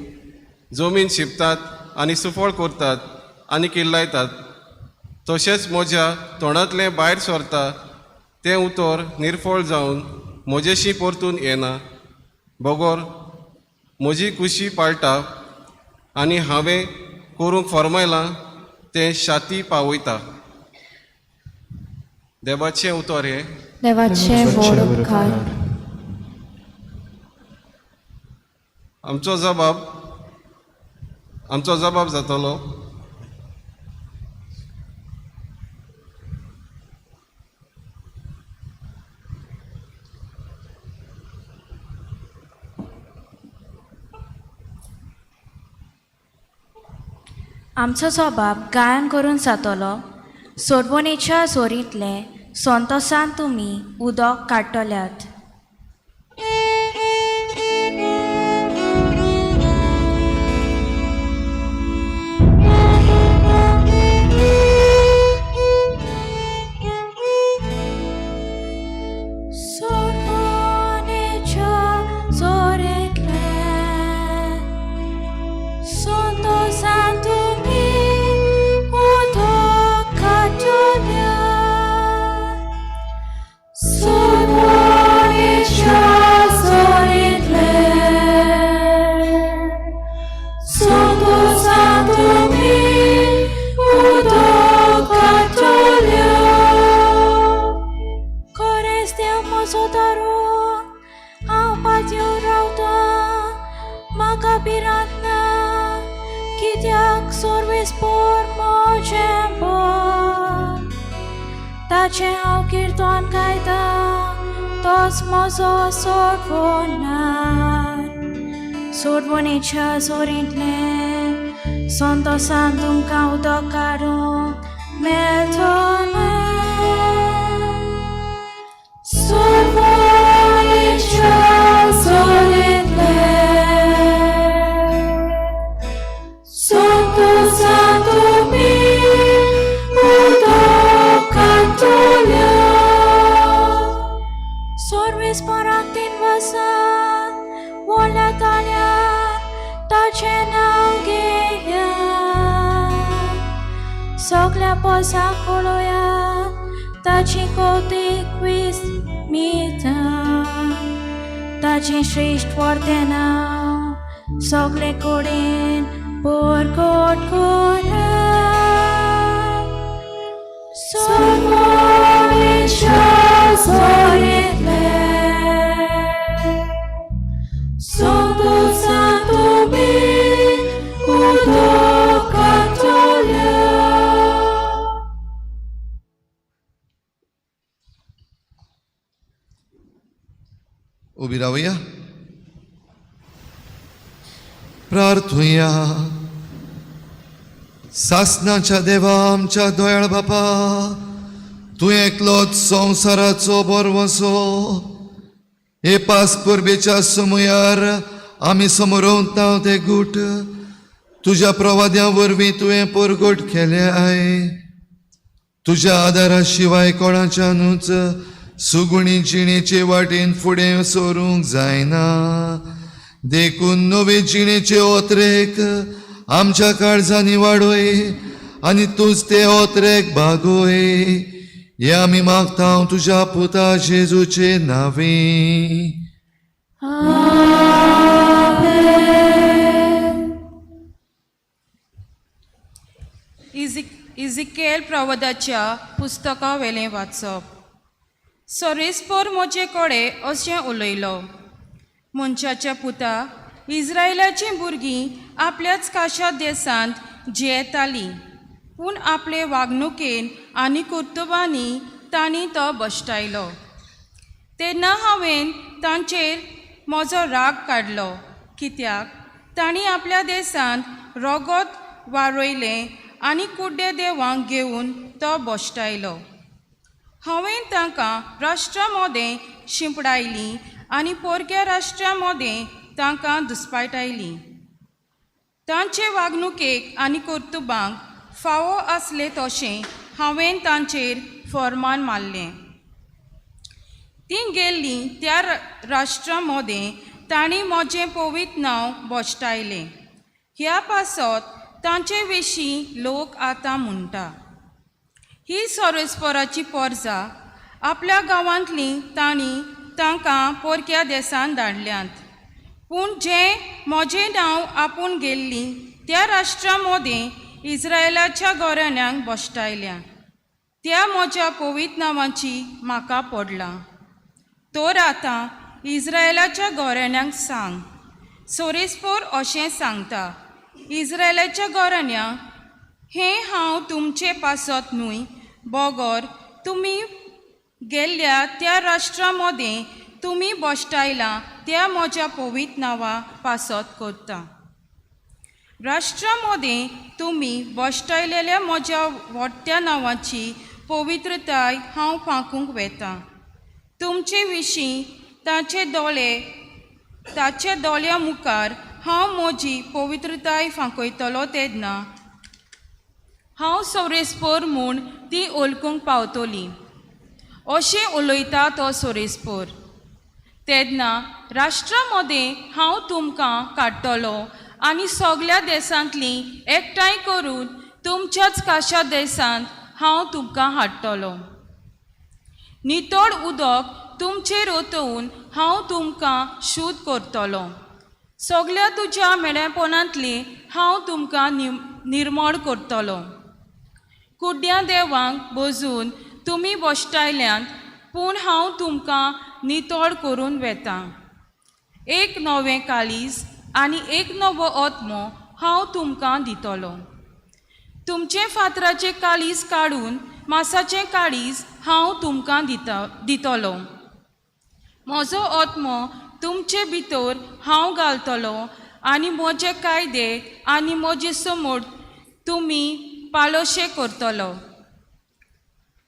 Speaker 11: जमीन शिंपतात आनी सुफळ करतात आनी किल्लायतात, तशेंच म्हज्या तोंडांतलें भायर सरता तें उतर निर्फळ जावन म्हजेशी परतून येना, बगर म्हजी कुशी पाळटा आनी हांवें करूंक फर्मायलां तें शाती पावयता. देवाचें उतर हें.
Speaker 8: देवाचें व्हड उपकार.
Speaker 11: आमचो जबाब जातलो.
Speaker 8: आमचो जबाब गायन करून जातलो. सोडवणेच्या जोरींतलें संतोसान तुमी उदक काडटल्यात. सोडवणेच्या जोरींतलें संतोसान तुमी
Speaker 6: कित्याक सोर्वेस्पोर म्हजें बळ ताचें हांव किर्तन गायता तोच म्हजो सोडवणार सोडवणेच्या जोरींतलें संतोसान तुमकां उदक काडूंक मेळटलें. सोडवणेच्या जोरींतलें संतोसान तुमी उदक काडटले. सोर्वेस्पोराक तीन वर्सां व्हडल्या ताळ्यान ताचें नांव घेया. सगल्या पोसाक पळोवया ताची कौतीक विस्मिता ताचें श्रेश्ठ वर्तें नांव सगळे कडेन परगट करात. सोडवणेच्या जोरींतलें संतोसान तुमी उदक काडटले.
Speaker 2: उबी रावया, प्रार्थुया. सासनाच्या देवा, आमच्या दयाळ बापा, तूं एकलोच संवसाराचो बरवसो. हे पास परबेच्या समयार आमी समरोवता ते गूट तुज्या प्रवाद्या वरवीं तुवें परगट केले I. तुज्या आदारा शिवाय कोणाच्यानूच सुगुणी जिणेचे वाटेन फुडें सरूंक जायना. देखून नवे जिणेचे ओतरेक आमच्या काळजांनी वाडय आनी तूंच ते ओतरेक बागोय. हे आमी मागता तुज्या पुता जेजूचे नांवे.
Speaker 6: आमेन.
Speaker 7: इजिकेल प्रवादाच्या पुस्तका वेलें वाचप. सोरेस्पोर म्हजे कडेन अशें उलयलो, मनशाच्या पुता, इस्रायलाचीं भुरगीं आपल्याच काशा देसांत जियेतालीं, पूण आपले वागणुकेन आनी कर्तुबांनी तांणी तो भश्टायलो. तेन्ना हांवें तांचेर म्हजो राग काडलो, कित्याक तांणी आपल्या देसांत रोगोत वारयलें आनी कुड्डे देवांक घेवन तो भश्टायलो. हांवें तांकां राष्ट्रां मदें शिंपडायलीं आनी पोरक्या राष्ट्रां मदें तांकां दुस्पाटायलीं. तांचे वागणुकेक आनी कर्तुबांक फावो आसलें तशें हांवें तांचेर फॉर्मान मारलें. तीं गेल्लीं त्या राष्ट्रां मदें तांणी म्हजें पवित्र नांव भश्टायलें. ह्या पासत तांचे विशीं लोक आतां म्हणटा, ही सोरेस्पोराची पोरजा आपल्या गांवांतलीं तांणी तांकां पोरक्या देसान धाडल्यांत, पूण जें म्हजें नांव आपूण गेल्लीं त्या राष्ट्रां मदें इस्रायलाच्या गोराण्यांक भश्टायल्या त्या म्हज्या पवित्र नांवाची म्हाका पडलां. तर आतां इस्रायलाच्या गोराण्यांक सांग, सोरेस्पोर अशें सांगता, इस्रायलाच्या गोराण्या, हें हांव तुमचे पासत न्हय, बगर तुमी गेल्ल्या त्या राष्ट्रां मदें तुमी भश्टायलां त्या म्हज्या पवित्र नांवा पासत करता. राष्ट्रां मदें तुमी भश्टायलेल्या म्हज्या व्हडट्या नांवाची पवित्रताय हांव फांकूंक वेता. तुमचे विशीं ताचे दोळे ताच्या दोळ्या मुखार हांव म्हजी पवित्रताय फांकयतलो तेन्ना हांव सोरेस्पोर म्हूण ती ओळखूंक पावतली, अशें उलयता तो सोरेस्पोर. तेन्ना राष्ट्रां मदें हांव तुमकां काडटलो आनी सगल्या देसांतलीं एकठांय करून तुमच्याच काशा देसांत हांव तुमकां हाडटलो. नितळ उदक तुमचेर ओतोवन हांव तुमकां शुद्ध करतलो. सगल्या तुज्या मेळेपणांतली हांव तुमकां निर्मळ करतलो. कुड्ड्या देवांक बजून तुमी भश्टायल्यांत, पूण हांव तुमकां नितळ करून वेतां. एक नवें काळीज आनी एक नवो आत्मो हांव तुमकां दितलो. तुमचें फातराचें काळीज काडून मासाचें काळीज हांव तुमकां दितलो. म्हजो आत्मो तुमचे भितर हांव घालतलो आनी म्हजे कायदे आनी म्हजे समोर तुमी पालोशे करतलो.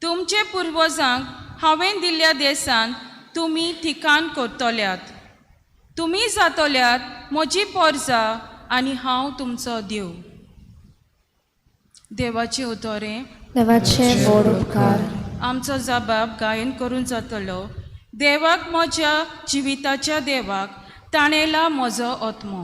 Speaker 7: तुमचे पुर्वजांक हांवें दिल्ल्या देशांत तुमी ठिकाण करतल्यात. तुमी जातल्यात म्हजी पोरजा आनी हांव तुमचो देव. देवाचे उतोरें
Speaker 8: देवाचे व्हड उपकार.
Speaker 7: आमचो जबाब गायन करून जातलो. देवाक म्हज्या जिविताच्या देवाक ताणेला म्हजो आत्मो.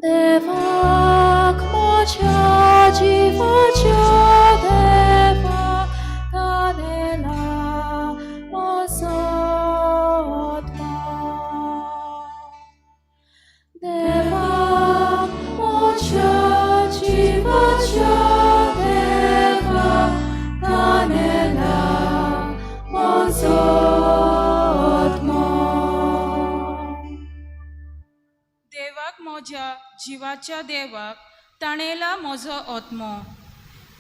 Speaker 6: देवाक म्हज्या जिवाच्या देवाक ताणेला म्हजो आत्मो. देवाक म्हज्या जिवाच्या देवाक ताणेला म्हजो आत्मो.
Speaker 7: देवाक म्हज्या जिवाच्या देवाक ताणेला म्हजो आत्मो.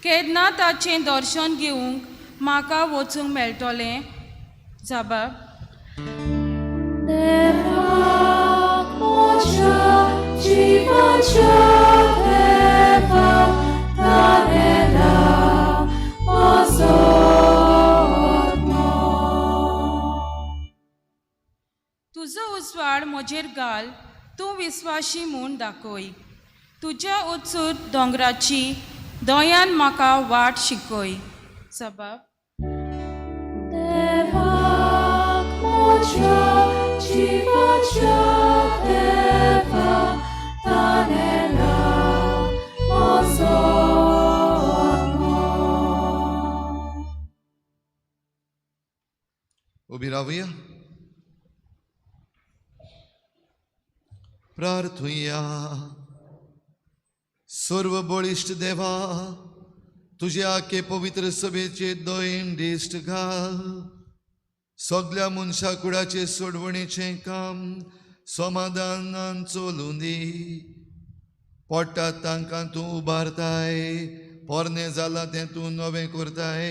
Speaker 7: केन्ना ताचें दर्शन घेवंक म्हाका वचूंक मेळटलें? जबाब
Speaker 6: देवाक म्हज्या जिवाच्या देवाक ताणेला म्हजो आत्मो.
Speaker 7: तुजो उजवाड म्हजेर घाल, तूं विस्वाशी म्हूण दाखय. तुज्या उत्सूर दोंगराची दोयान म्हाका वाट शिकय. जबाब
Speaker 6: देवाक म्हज्या जिवाच्या देवाक ताणेला म्हजो आत्मो.
Speaker 2: उबी रावया. प्रार्थुया. सर्व बळिश्ट देवा, तुज्या आखे पवित्र सभेचे दोयेन दिश्ट घाल. सगल्या मनशा कुडाचे सोडवणेचें काम समाधानान चलूं दी. पडटात तांकां तूं उबारताय, पोरणें जालां तें तूं नवें करताय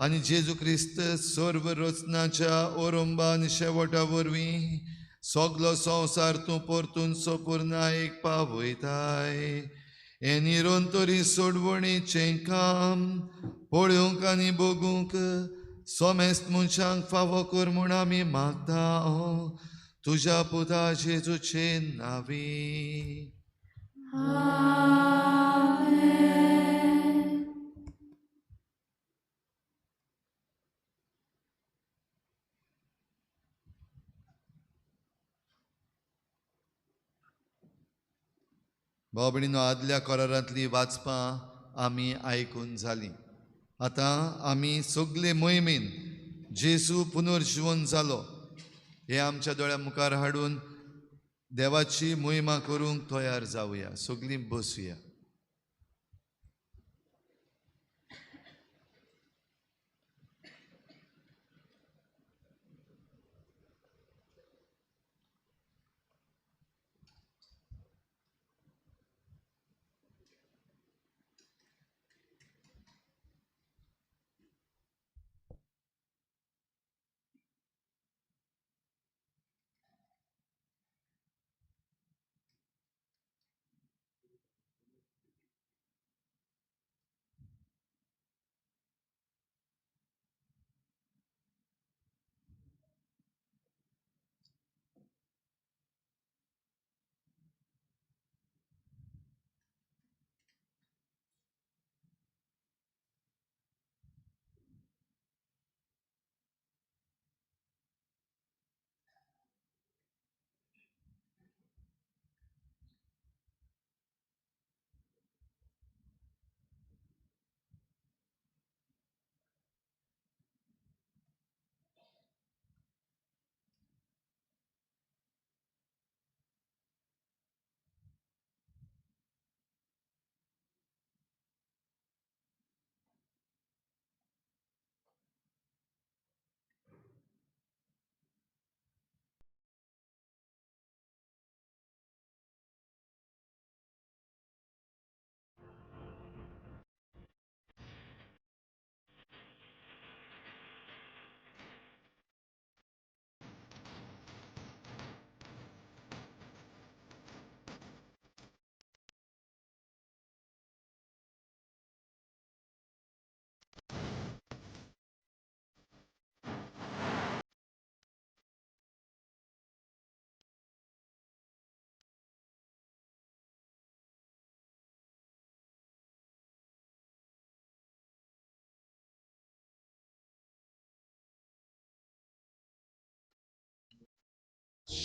Speaker 2: आनी जेजू क्रिस्त सर्व रचनाच्या ओरंबान शेवटा वरवीं सगलो संवसार तूं परतून सपूर्णायेक पावयताय. हें निरंतरी सोडवणेचें काम पळोवंक आनी बगूंक सोमेस्त मनशांक फावो कर म्हूण आमी मागता तुज्या पुता जेजूचे नांवी. भाव भयणीनो, आदल्या करारांतली वाचपां आमी आयकून जालीं. आतां आमी सगले मोहिमेन जेजू पुनर्जिवन जालो हे आमच्या दोळ्या मुखार हाडून देवाची मोहिमा करूंक तयार जावया. सगलीं बसुया.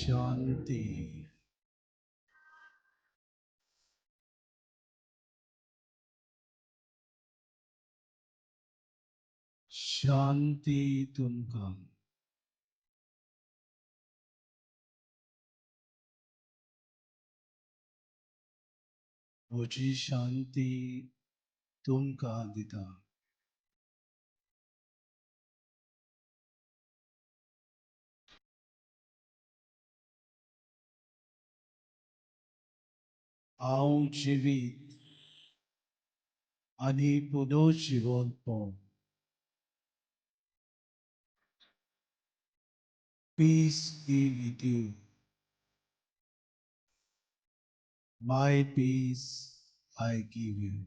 Speaker 3: शांती. शांती तुमकां. म्हजी शांती तुमकां दिता. हांव जिवीत आनी पुनर्जिवंतपण. Peace be with you. My peace I give you.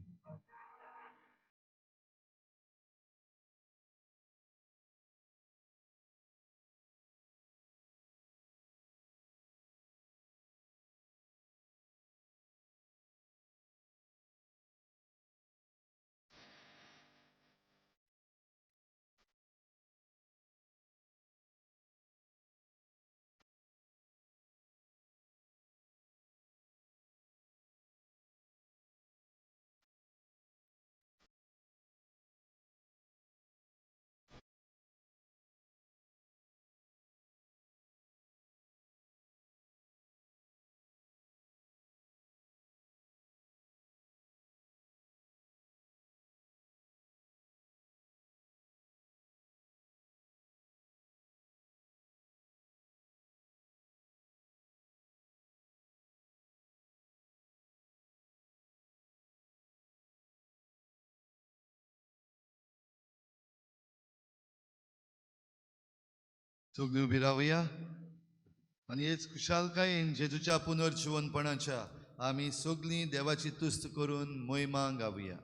Speaker 2: सगळीं उबी रावया आनी हेच खुशालकायेन जेजूच्या पुनर्जिवनपणाच्या आमी सगळीं देवाची तुस्त करून मोहिमा गावया.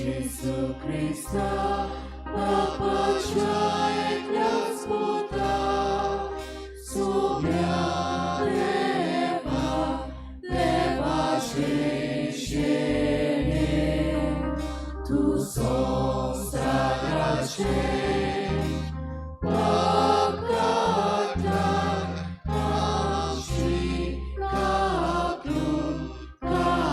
Speaker 6: Jesu Christa, Papa Chai Puta, Sumya Deva, Deva Shene, Tu Sonsagrache, Pakata, Amshi, Kaklu, Kaklu.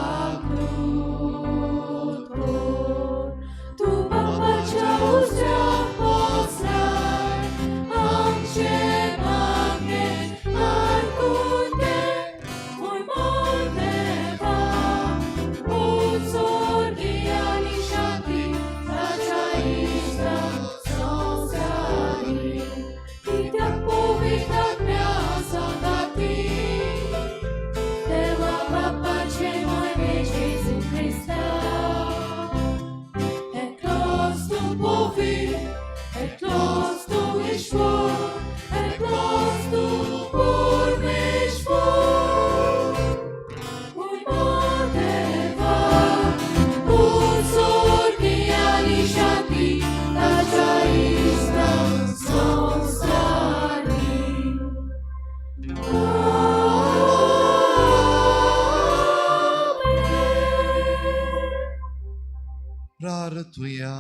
Speaker 2: प्रार्थुया.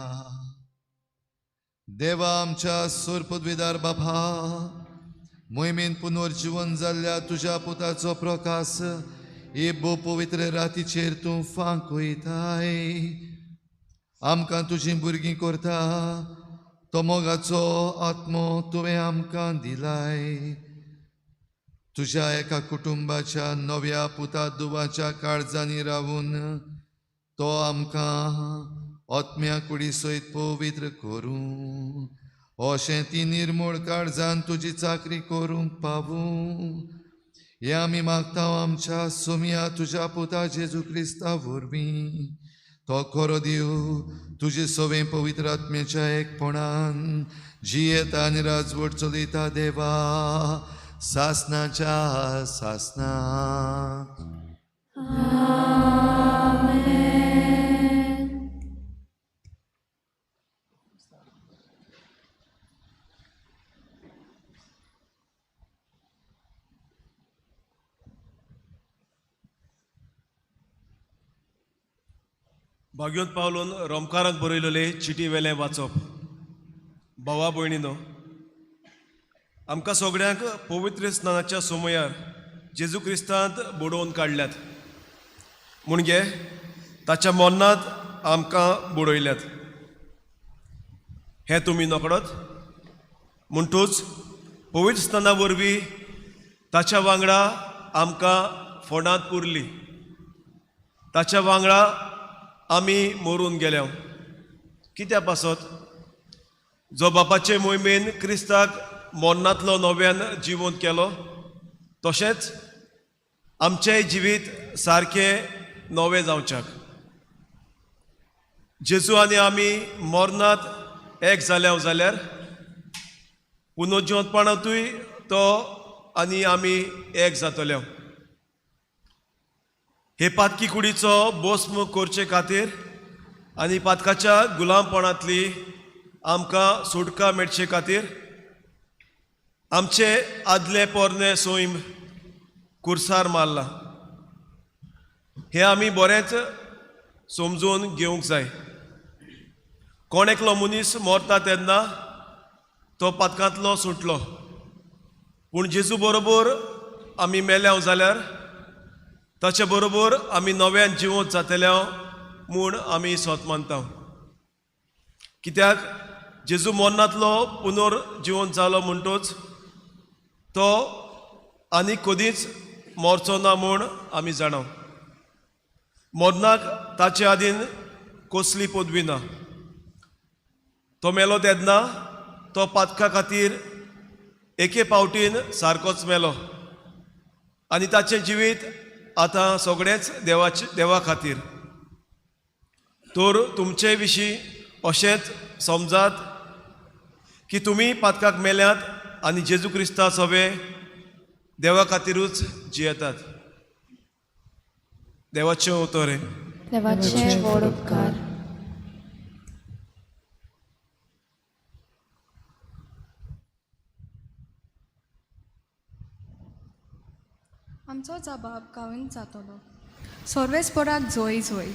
Speaker 2: देवा आमच्या सोरपदवीदार बाबा, मोहिमेन पुनर्जिवन जाल्ल्या तुज्या पुताचो प्रकाश हे भोव पवित्र रातीचेर तूं फांकयताय. आमकां तुजीं भुरगीं करता तो मोगाचो आत्मो तुवें आमकां दिलाय. तुज्या एका कुटुंबाच्या नव्या पुता दुवाच्या काळजांनी रावून तो आमकां आत्म्या कुडी सयत पवित्र करूं, अशें ती निर्मूळ काळजान तुजी चाकरी करूंक पावूं. हें आमी मागता आमच्या सोमया तुज्या पुता जेजू क्रिस्ता वरवीं. तो खरो देव तुजे सवें पवित्र आत्म्याच्या एकपणान जियेता आनी राजवट चलयता देवा सासनाच्या सासना.
Speaker 12: भाग्योत पावलून रोमकारांक बरयलेले चिटी वेलें वाचप. भावा भयणीनो, आमकां सगळ्यांक पवित्र स्नानाच्या समयार जेजू क्रिस्तांत बुडोवन काडल्यात, म्हणजे ताच्या मरणांत आमकां बुडयल्यात. हें तुमी नकळत म्हणटूच पवित्र स्नाना वरवीं ताच्या वांगडा आमकां फोंडांत पुरली, ताच्या वांगडा आमी मरून गेल्या. कित्या पासत? जो बापाचे मोहिमेन क्रिस्ताक मरणांतलो नव्यान जिवंत केलो, तशेंच आमचें जिवीत सारकें नवें जावच्याक. जेजू आनी आमी मरणांत एक जाल्या जाल्यार पुनर्जिवंतपणांतूय तो आनी आमी एक जातले. हे पातकी कुडीचो बोस्म करचे खातीर आनी पातकाच्या गुलामपणांतली आमकां सुटका मेळचे खातीर आमचे आदले पोरणे सैम कुर्सार मारला. हें आमी बरेंच समजून घेवंक जाय. कोण एकलो मनीस मरता तेन्ना तो पातकांतलो सुटलो, पूण जेजू बरोबर आमी मेल्या जाल्यार ताचे बरोबर आमी नव्यान जिवंत जातले म्हूण आमी सोत मानता. कित्याक जेजू मरणांतलो पुनर्जिवंत जालो म्हणटूच तो आनी कदींच मरचो ना म्हूण आमी जाणा. मरणाक ताचे आदीन कसली पदवी ना. तो मेलो तेन्ना तो पातका खातीर एके पावटीन सारकोच मेलो आनी ताचें जिवीत आतां सगळेंच देवाचे देवा खातीर. तर तुमचे विशीं अशेंच समजात की तुमी पातकाक मेल्यात आनी जेजू क्रिस्ता सवे देवा खातिरूच जियेतात. देवाचें उतर हें.
Speaker 8: देवाचे व्हड उपकार.
Speaker 7: आमचो जबाब गावन जातलो. सर्वेस्पराक जोय जोय.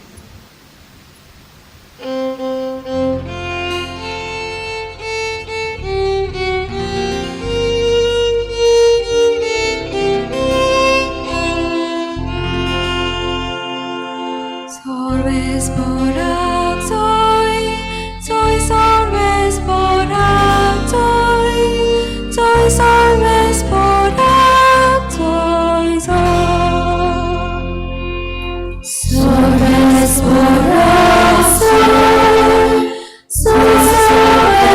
Speaker 7: सर्वेस्पराक जोय जोय, सर्वेस्पराक जोय जोय, सर्वेस्पराक जोय जोय. सर्वेस्पराक जोय जोय,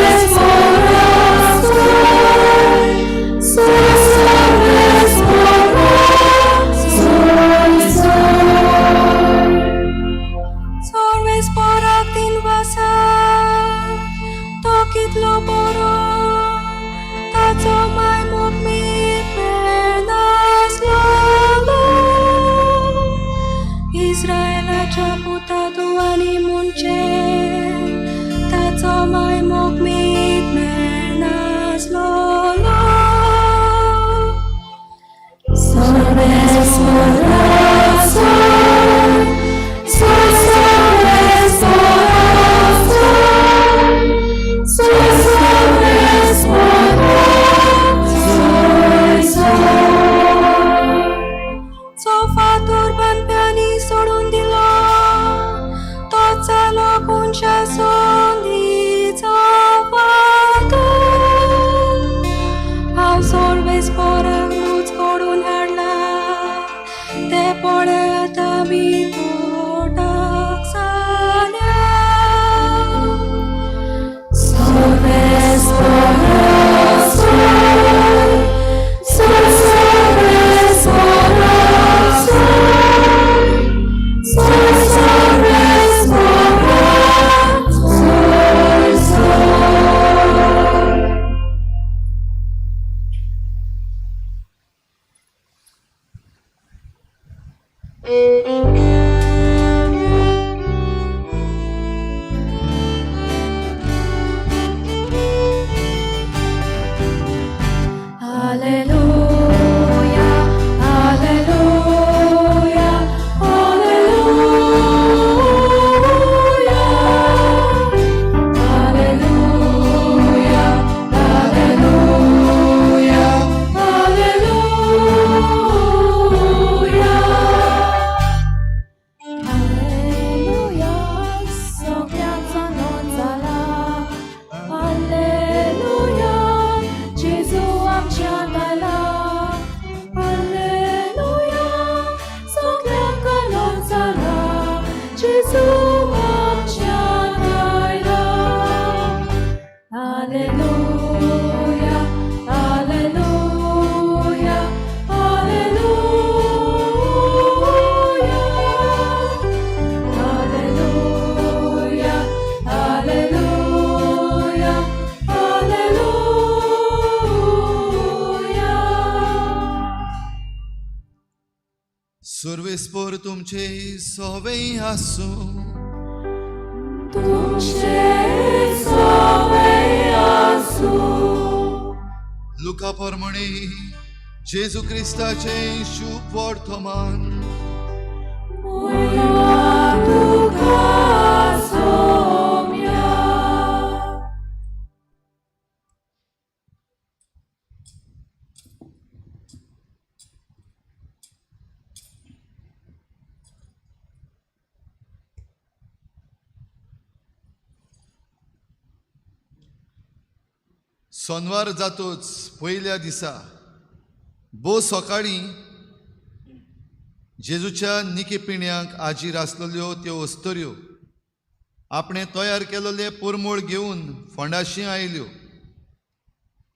Speaker 7: सर्वेस्पराक जोय जोय, सर्वेस्पराक जोय जोय. सर्वेस्पराक दिनवासा, तो कितलो बरो, ताचो माय मोग मीत मेळनासलो. इस्रायलाच्या पुता दुवानी म्हणचे ताचो माय मोग मीत मेळनासलो. सर्वेस्पराक जोय जोय, सर्वेस्पराक जोय जोय, सर्वेस्पराक जोय जोय. जो फातर बांदप्यांनी सोडून दिलो तो जालो कोनशा संदीचो फातर. हांव सर्वेस्पराक न्हूच कडून
Speaker 2: सोर्वेस्पोर तुमचे सोवें आसूं.
Speaker 6: तुमचे सवे आसूं.
Speaker 2: लुका प्रमाणे जेजू क्रिस्ताचें शुभ वर्तमान.
Speaker 6: मोयमा तुका सोम्या.
Speaker 2: सोनवार जातोच पयल्या दिसा भोव सकाळीं जेजूच्या निके पिण्यांक आजीर आसलेल्यो त्यो अस्तऱ्यो आपणें तयार केलेले परमळ घेवन फोंडाशी आयल्यो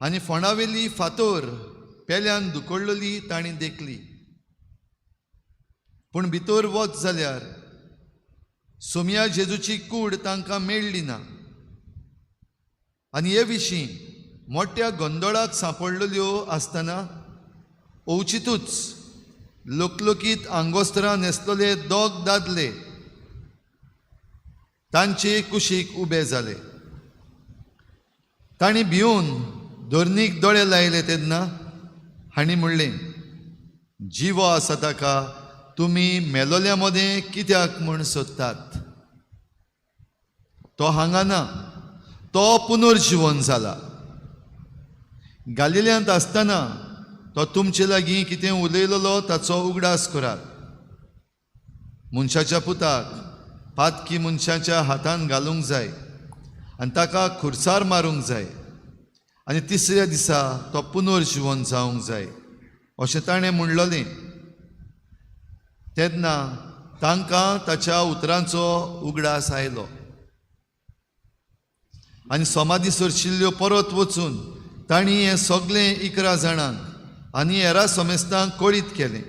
Speaker 2: आनी फोंडावेली फातोर पेल्यान दुकडलेली तांणी देखली. पूण भितर वच जाल्यार सोमया जेजूची कूड तांकां मेळ्ळी ना आनी हे विशीं मोठ्या गोंदळाक सांपडलेल्यो आसतना अवचितूच लोकलोकीत आंगोस्त्रां न्हेसलेले दोग दादले तांचे कुशीक उबे जाले. तांणी भिवन धरणीक दोळे लायले तेन्ना हांणी म्हणलें, जिवो आसा ताका तुमी मेलोल्या मदें कित्याक म्हूण सोदतात? तो हांगा ना, तो पुनर्जिवन जाला. गालिल्यांत आसतना तो तुमचे लागीं कितें उलयलेलो ताचो उगडास करात. मनशाच्या पुताक पातकी मनशाच्या हातान घालूंक जाय आनी ताका खुर्सार मारूंक जाय आनी तिसऱ्या दिसा तो पुनर्जिवन जावंक जाय अशें ताणें म्हणलेलें. तेन्ना तांकां ताच्या उतरांचो उगडास आयलो आनी समाधी सरशिल्ल्यो परत वचून तांणी हें सगळें 11 जाणांक आनी हेरा समेस्तांक कळीत केलें.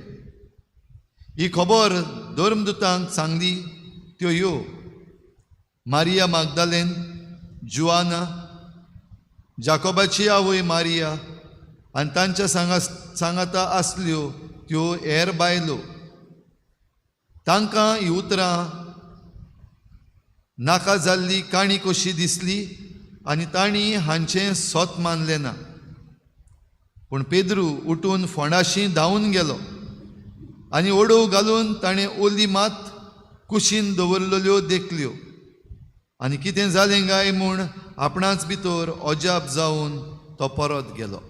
Speaker 2: ही खबर धर्मदुतांक सांगली त्यो ह्यो: मारिया मागदालेन, जुआना, जाकोबाची आवय मारिया आनी तांच्या सांगाता आसल्यो त्यो हेर बायलो. तांकां ही उतरां नाका जाल्ली काणी कशी दिसली आनी तांणी हांचें सोत मानलें ना. पूण पेद्रू उठून फोंडाशी धांवून गेलो आनी ओडोव घालून ताणें ओली मात कुशीन दवरलेल्यो देखल्यो आनी कितें जालें काय म्हूण आपणाच भितर अजाप जावन तो परत गेलो.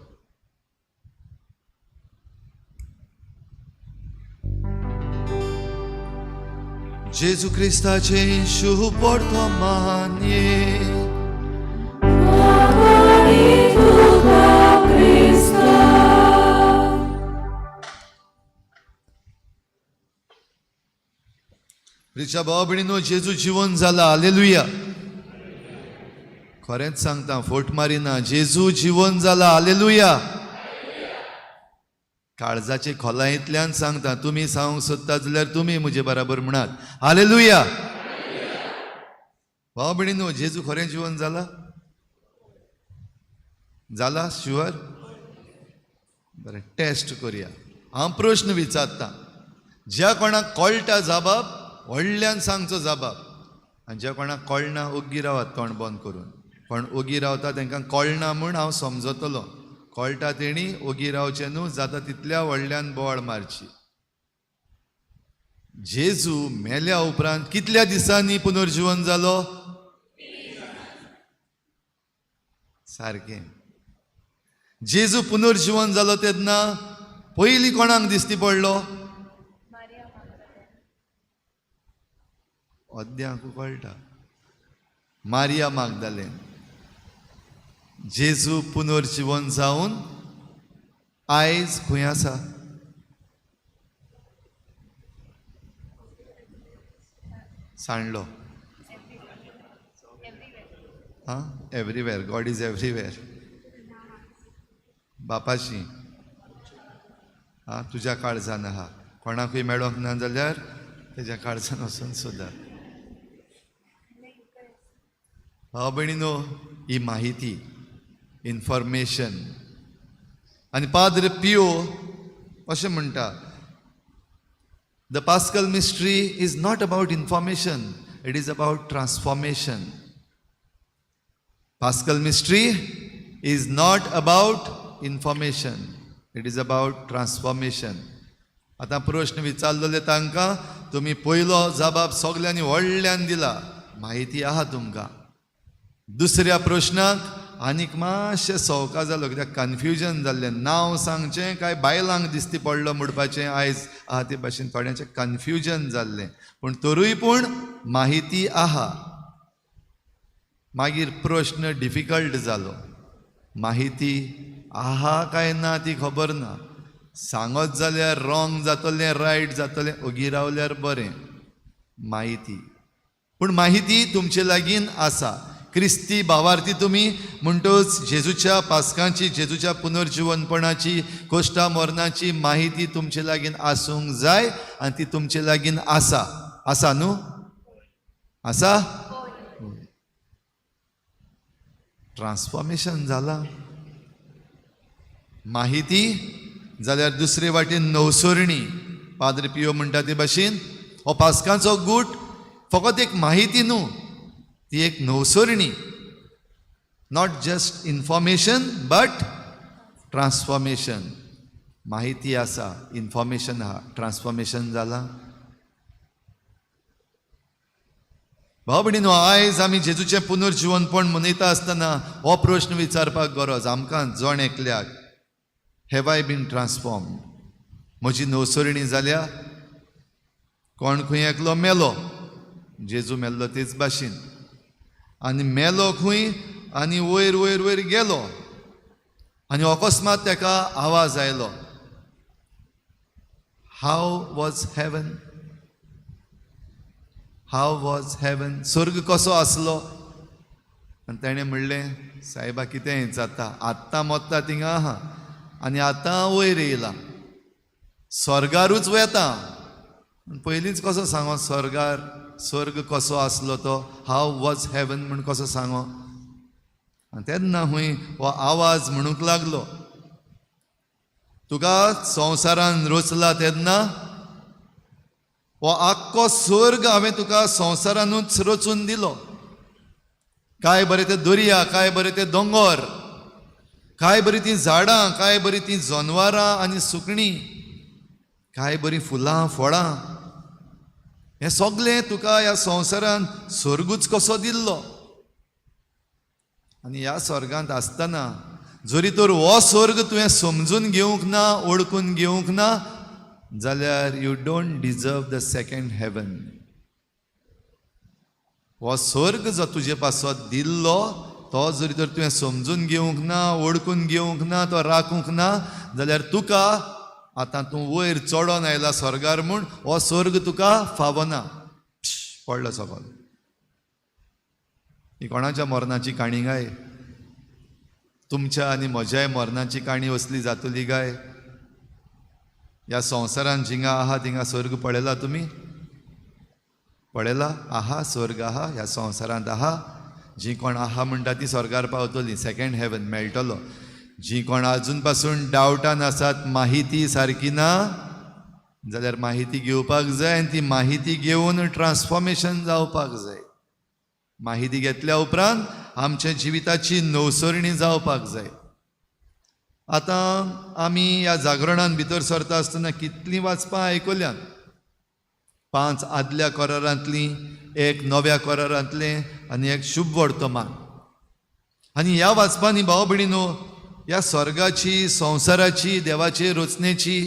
Speaker 2: जेजू क्रिस्ताचें शुभ वर्तमान. प्रिच्या भाव भयणीनो, जेजू जिवन जाला. हालेलुया. खरेंच सांगता, फोट मारिना, जेजू जिवन जाला. हालेलुया. काळजाचे खोलायेंतल्यान सांगता, तुमी सांगूंक सोदता जाल्यार तुमी म्हजे बराबर म्हणात हालेलुया. भाव भयणीनो, जेजू खरें जिवन जाला? जाला शुअर? बरें, टेस्ट करुया. हांव प्रश्न विचारता, ज्या कोणाक कळटा जाबाब व्हडल्यान सांगचो जाबाब आनी ज्या कोणाक कळना ओग्गी रावात तोंड बंद करून. कोण ओगी रावता तांकां कळना म्हूण हांव समजतलो, कळटा तेणी ओगी रावचें न्हू, जाता तितल्या व्हडल्यान बोवाळ मारची. जेजू मेल्या उपरांत कितल्या दिसांनी पुनर्जिवन जालो? सारकें. जेजू पुनर्जिवन जालो तेन्ना पयलीं कोणाक दिसती पडलो? अद्यांक कळटा, मारिया मागदालेन. जेजू पुनर्जिवन जावन आयज खंय आसा? सांडलो. हां, एवरीवेर, गॉड is everywhere. बापाशी आं तुज्या काळजान आहा, कोणाकूय मेळोंक ना जाल्यार तेज्या काळजान वचून सोदात. भाव भयणीनो, ही माहिती, इन्फॉर्मेशन. आनी पाद्र पियो अशें म्हणटा, The Paschal mystery is not about information, it is about transformation. Paschal mystery is not about information, it is about transformation. आतां प्रश्न विचारलेले तांकां तुमी पयलो जबाब सगल्यांनी व्हडल्यान दिला, म्हायती आहा तुमकां. दुसऱ्या प्रश्नाक आनीक मातशें सवका जालो, कित्याक कन्फ्युजन जाल्लें, नांव सांगचें काय बायलांक दिसती पडलो म्हणपाचें आयज आहा ते भाशेन थोड्यांचें कन्फ्युजन जाल्लें, पूण तरूय पूण माहिती आहा. मागीर प्रश्न डिफिकल्ट जालो, माहिती आहा काय ना ती खबर ना, सांगत जाल्यार रॉंग जातलें रायट जातलें, ओगी रावल्यार बरें. माहिती पूण माहिती तुमचे लागीं आसा. क्रिस्ती भावार्थी तुमी म्हणटच जेजूच्या पास्कांची, जेजूच्या पुनर्जिवनपणाची, कोश्टा मरणाची माहिती तुमचे लागीं आसूंक जाय आनी ती तुमचे लागीं आसा. आसा न्हू? आसा? ट्रान्सफॉर्मेशन जालां. माहिती जाल्यार दुसरे वाटेन नवसरणी, पाद्र पियो म्हणटा ते भाशेन हो पास्कांचो गूट फकत एक माहिती न्हू, ती एक नवसरणी. Not just information but transformation. माहिती आसा, इन्फॉर्मेशन आहा, ट्रान्सफॉर्मेशन जालां. भाव भयणीनो, आयज आमी जेजूचें पुनर्जिवनपण मनयता आसतना हो प्रश्न विचारपाक गरज आमकां जण एकल्याक, have I been transformed? म्हजी नवसरणी जाल्या? कोण खंय एकलो मेलो, जेजू मेल्लो तेच भाशेन, आनी मेलो खंय आनी वयर वयर वयर गेलो आनी अकस्मात ताका आवाज आयलो, How was heaven? How was heaven? स्वर्ग कसो आसलो? आनी तेणें म्हणलें, सायबा कितें जाता, आत्तां मोत्ता थिंगा आहा आनी आतां वयर येयला, स्वर्गारूच वेता. पयलींच कसो सांगो स्वर्गार, स्वर्ग कसो आसलो तो, हाव वॉज हेवन म्हूण कसो सांगो? आनी तेन्ना हूंय हो आवाज म्हणूंक लागलो, तुका संवसारान रचला तेन्ना हो आख्खो स्वर्ग हांवें तुका संवसारानूच रचून दिलो. काय बरें ते दर्या, काय बरें ते दोंगोर, काय बरीं तीं झाडां, काय बरीं तीं जनवरां आनी सुकणीं, काय बरीं फुलां फळां, हें सगलें तुका ह्या संवसारान स्वर्गूच कसो दिल्लो. आनी ह्या स्वर्गांत आसतना जरी तर हो स्वर्ग तुवें समजून घेवंक ना, वळखून घेवंक ना, जाल्यार you don't deserve the second heaven. हो स्वर्ग जो तुजे पासत दिल्लो तो जरी तर तुवें समजून घेवंक ना, वळखून घेवंक ना, तो राखूंक ना, जाल्यार तुका आतां तूं वयर चडोन आयला स्वर्गार म्हूण हो स्वर्ग तुका फावना. पडलो सकल. ही कोणाच्या मरणाची काणी गाय? तुमच्या आनी म्हज्याय मरणाची काणी असली जातली गाय? ह्या संवसारान जिंगा आहा थिंगा स्वर्ग पळयला तुमी? पळयला? आहा स्वर्ग आहा ह्या संवसारांत आहा. जी कोण आहा म्हणटा ती स्वर्गार पावतली, सेकेंड हेवन मेळटलो. जी कोण आजून पासून डावटान आसात, माहिती सारकी ना, जाल्यार माहिती घेवपाक जाय आनी ती माहिती घेवन ट्रान्सफॉर्मेशन जावपाक जाय. माहिती घेतल्या उपरांत आमच्या जिविताची नवसरणी जावपाक जाय. आतां आमी ह्या जागरणान भितर सरता आसतना कितलीं वाचपां आयकल्यात, 5 आदल्या करारांतलीं, 1 नव्या करारांतलें आनी 1 शुभ वर्तमान. आनी ह्या वाचपांनी भाव भयणीनो ह्या स्वर्गाची, संवसाराची, देवाचे रचनेची,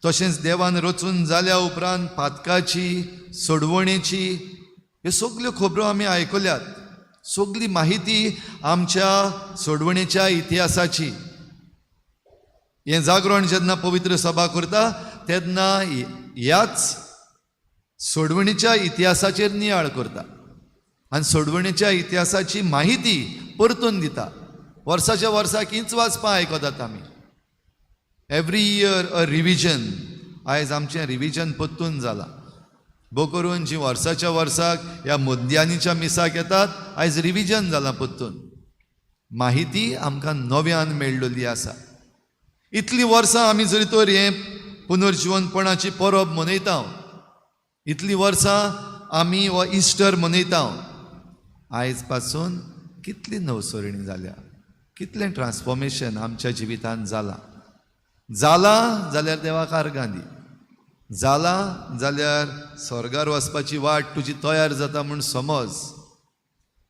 Speaker 2: तशेंच देवान रचून जाल्या उपरांत पातकाची, सोडवणेची, ह्यो सगल्यो खबरो आमी आयकल्यात. सगली माहिती आमच्या सोडवणेच्या इतिहासाची. हें जागरण जेन्ना पवित्र सभा करता तेन्ना ह्याच सोडवणीच्या इतिहासाचेर नियाळ करता आनी सोडवणीच्या इतिहासाची माहिती परतून दिता. वर्साच्या वर्साक हीच वाचपां आयकतात आमी. Every year a revision. आयज आमचें रिविजन परतून जालां. भोव करून जी वर्साच्या वर्साक ह्या मध्यानीच्या मिसाक येतात, आयज रिविजन जालां परतून. माहिती आमकां नव्यान मेळ्ळिल्ली आसा. इतलीं वर्सां आमी जरी तर हें पुनर्जिवनपणाची परब मनयता, इतलीं वर्सां आमी हो इस्टर मनयता. आयज पासून कितली नवसरणी जाल्या, कितलें ट्रान्सफॉर्मेशन आमच्या जिवितांत जालां. जालां जाल्यार देवाक आर्गां दी, जालां जाल्यार स्वर्गार वचपाची वाट तुजी तयार जाता म्हूण समज.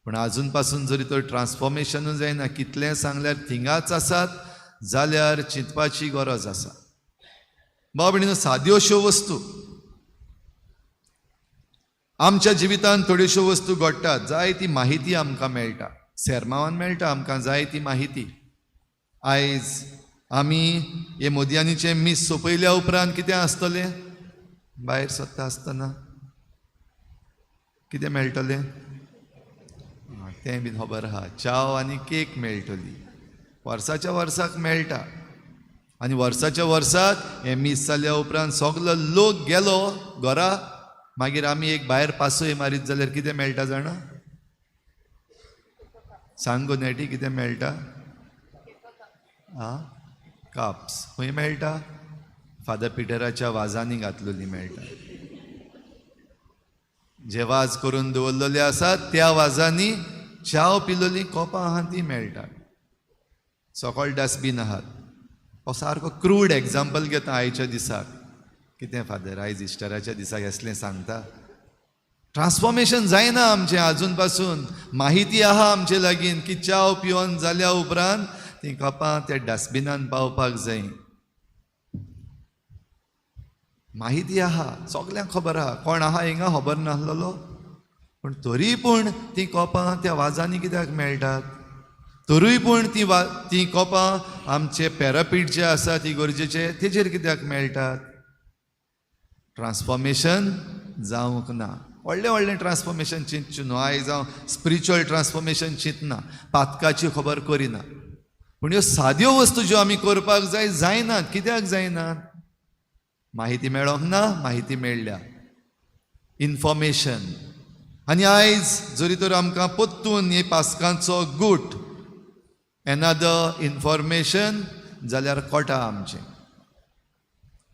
Speaker 2: पूण आजून पासून जरी तर ट्रान्सफॉर्मेशनूय जायना, कितलें सांगल्यार थिंगाच आसात जाल्यार चिंतपाची गरज आसा. भाव भयणीनो, साद्यो अश्यो वस्तू आमच्या जिवितांत थोड्योश्यो वस्तू घडटात, जायती माहिती आमकां मेळटा, सेर्मावान मेळटा आमकां जायती माहिती. आयज आमी हे मोदयानीचें मीस सोंपयल्या उपरांत कितें आसतलें? भायर सरता आसतना कितें मेळटलें? तें बीन खबर आहा, च्याव आनी केक मेळटली. वर्साच्या वर्साक मेळटा. आनी वर्साच्या वर्साक हें मीस जाल्या उपरांत सगलो लोक गेलो घरा, मागीर आमी एक भायर पासय मारीत जाल्यार कितें मेळटा जाणा? सांग गो नेटी, कितें मेळटा? आं, काप्स. खंय मेळटा? फादर पिटराच्या वाजांनी घातलेली मेळटा. जे वाज करून दवरलेले आसात त्या वाजांनी च्याव पिलोली कोपां आहा ती मेळटा. सकयल डस्टबीन आहात. हो सारको क्रूड एग्जाम्पल घेता आयच्या दिसाक. कितें फादर आयज इस्टराच्या दिसाक असलें सांगता? ट्रान्सफॉर्मेशन जायना आमचें आजून पासून. माहिती आहा आमचे लागीं की च्याव पिवन जाल्या उपरांत तीं कपां त्या डस्टबिनान पावपाक जाय. माहिती आहा, सगल्यांक खबर आहा, कोण आहा हिंगा खबर नासलेलो, पूण तरी पूण तीं कोपां त्या वाजांनी कित्याक मेळटात? तरूय पूण तीं कोपां आमचे पॅरापीट जे आसा ती गरजेचे तेजेर कित्याक मेळटात? ट्रान्सफॉर्मेशन जावंक ना. व्हडलें व्हडलें ट्रान्सफॉर्मेशन चिंतचें न्हू. आयज हांव स्पिरिच्युअल ट्रान्सफॉर्मेशन चिंतना, पातकाची खबर करिना, पूण ह्यो साद्यो वस्तू ज्यो आमी करपाक जाय जायनात. कित्याक जायनात? माहिती मेळोंक ना, माहिती मेळ्ळ्या, इन्फॉर्मेशन. आनी आयज जरी तर आमकां परतून हे पास्कांचो गूट एनादर इन्फॉर्मेशन जाल्यार कोटा आमचें.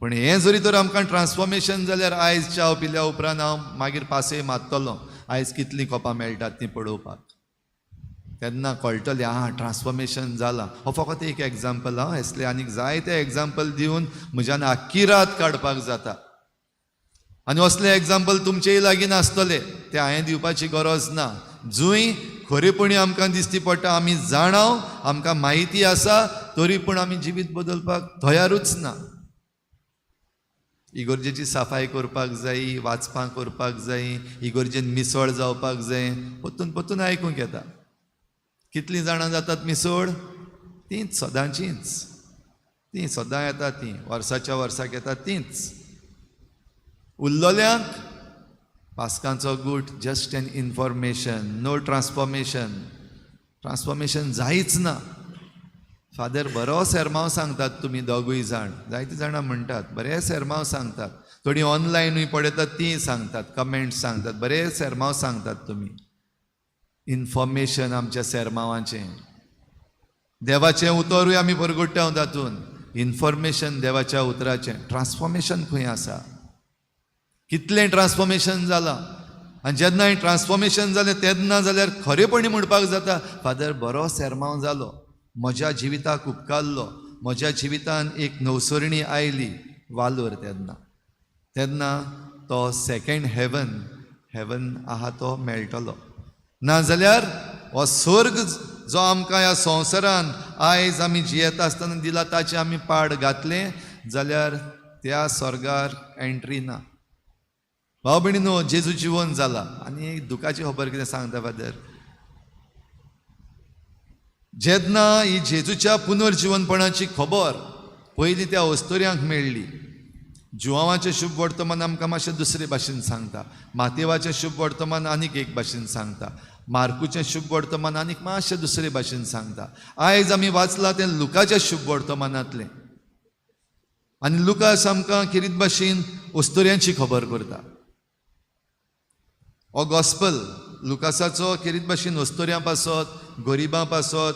Speaker 2: पूण हें जरी तर आमकां ट्रान्सफॉर्मेशन जाल्यार आयज च्याव पिल्या उपरांत हांव मागीर पासय मारतलो, आयज कितलीं कोपां मेळटात तीं पळोवपाक, तेन्ना कळटलें आं ट्रान्सफॉर्मेशन जालां. हो फकत एक एग्जाम्पल हांव, असले आनीक जायते एग्जाम्पल दिवन म्हज्यान आख्खी रात काडपाक जाता. आनी असले एग्जाम्पल तुमचेय लागीं नासतले, ते हांवें दिवपाची गरज ना. जंय खरेपणी आमकां दिसती पडटा, आमी जाणाव, आमकां म्हायती आसा, तरी पूण आमी जिवीत बदलपाक तयारूच ना. इगर्जेची सफाई करपाक जाय, वाचपां करपाक जाय, इगर्जेन मिसळ जावपाक जाय, परतून परतून आयकूंक येता. कितलीं जाणां जातात मिसळ? तींच सदांचींच, तीं सदां येता, तीं वर्साच्या वर्साक येता तींच. उरलेल्यांक पास्कांचो गूट just an information, no transformation. Transformation जायच ना. फादर बरो सेर्मांव सांगतात तुमी दोगूय जाण, जायतीं जाणां म्हणटात बरे सेर्मांव सांगतात, थोडीं ऑनलायनूय पळयतात तीं सांगतात, कमेंट्स सांगतात, बरे सेर्मांव सांगतात तुमी. इन्फॉर्मेशन आमच्या सेर्मांवाचें, देवाचें उतरूय आमी परगट्टा तातूंत, इन्फॉर्मेशन देवाच्या उतराचें. ट्रान्सफॉर्मेशन खंय आसा? कितलें ट्रान्सफॉर्मेशन जालां? आनी जेन्ना हें ट्रान्सफॉर्मेशन जालें तेन्ना जाल्यार खरेपणी म्हणपाक जाता, फादर बरो सेर्मांव जालो, म्हज्या जिविताक उपकारलो, म्हज्या जिवितान एक नवसरणी आयली वालोर. तेन्ना तेन्ना तो सेकेंड हेवन, हेवन आहा तो मेळटलो. नाजाल्यार हो स्वर्ग जो आमकां ह्या संवसारान आयज आमी जियेता आसतना दिला ताचें आमी पाड घातलें जाल्यार त्या स्वर्गार एंट्री ना. भाव भयणीनो, जेजू जिवन जाला. आनी एक दुखाची खबर कितें सांगता फादर, जेन्ना ही जेजूच्या पुनर्जिवनपणाची खबर पयलीं त्या अस्तुऱ्यांक मेळ्ळी, जुवांवाचें शुभ वर्तमान आमकां मातशें दुसरे भाशेन सांगता, मातेवाचें शुभ वर्तमान आनीक एक भाशेन सांगता, मार्कूचें शुभ वर्तमान आनीक मातशें दुसरे भाशेन सांगता. आयज आमी वाचलां तें लुकाच्या शुभ वर्तमानांतलें. आनी लुकास आमकां खेरीत भाशेन अस्तुऱ्यांची खबर करता. हो गॉस्पल लुकासाचो खेरीत भाशेन अस्तुऱ्यां पासत, गरिबां पासत,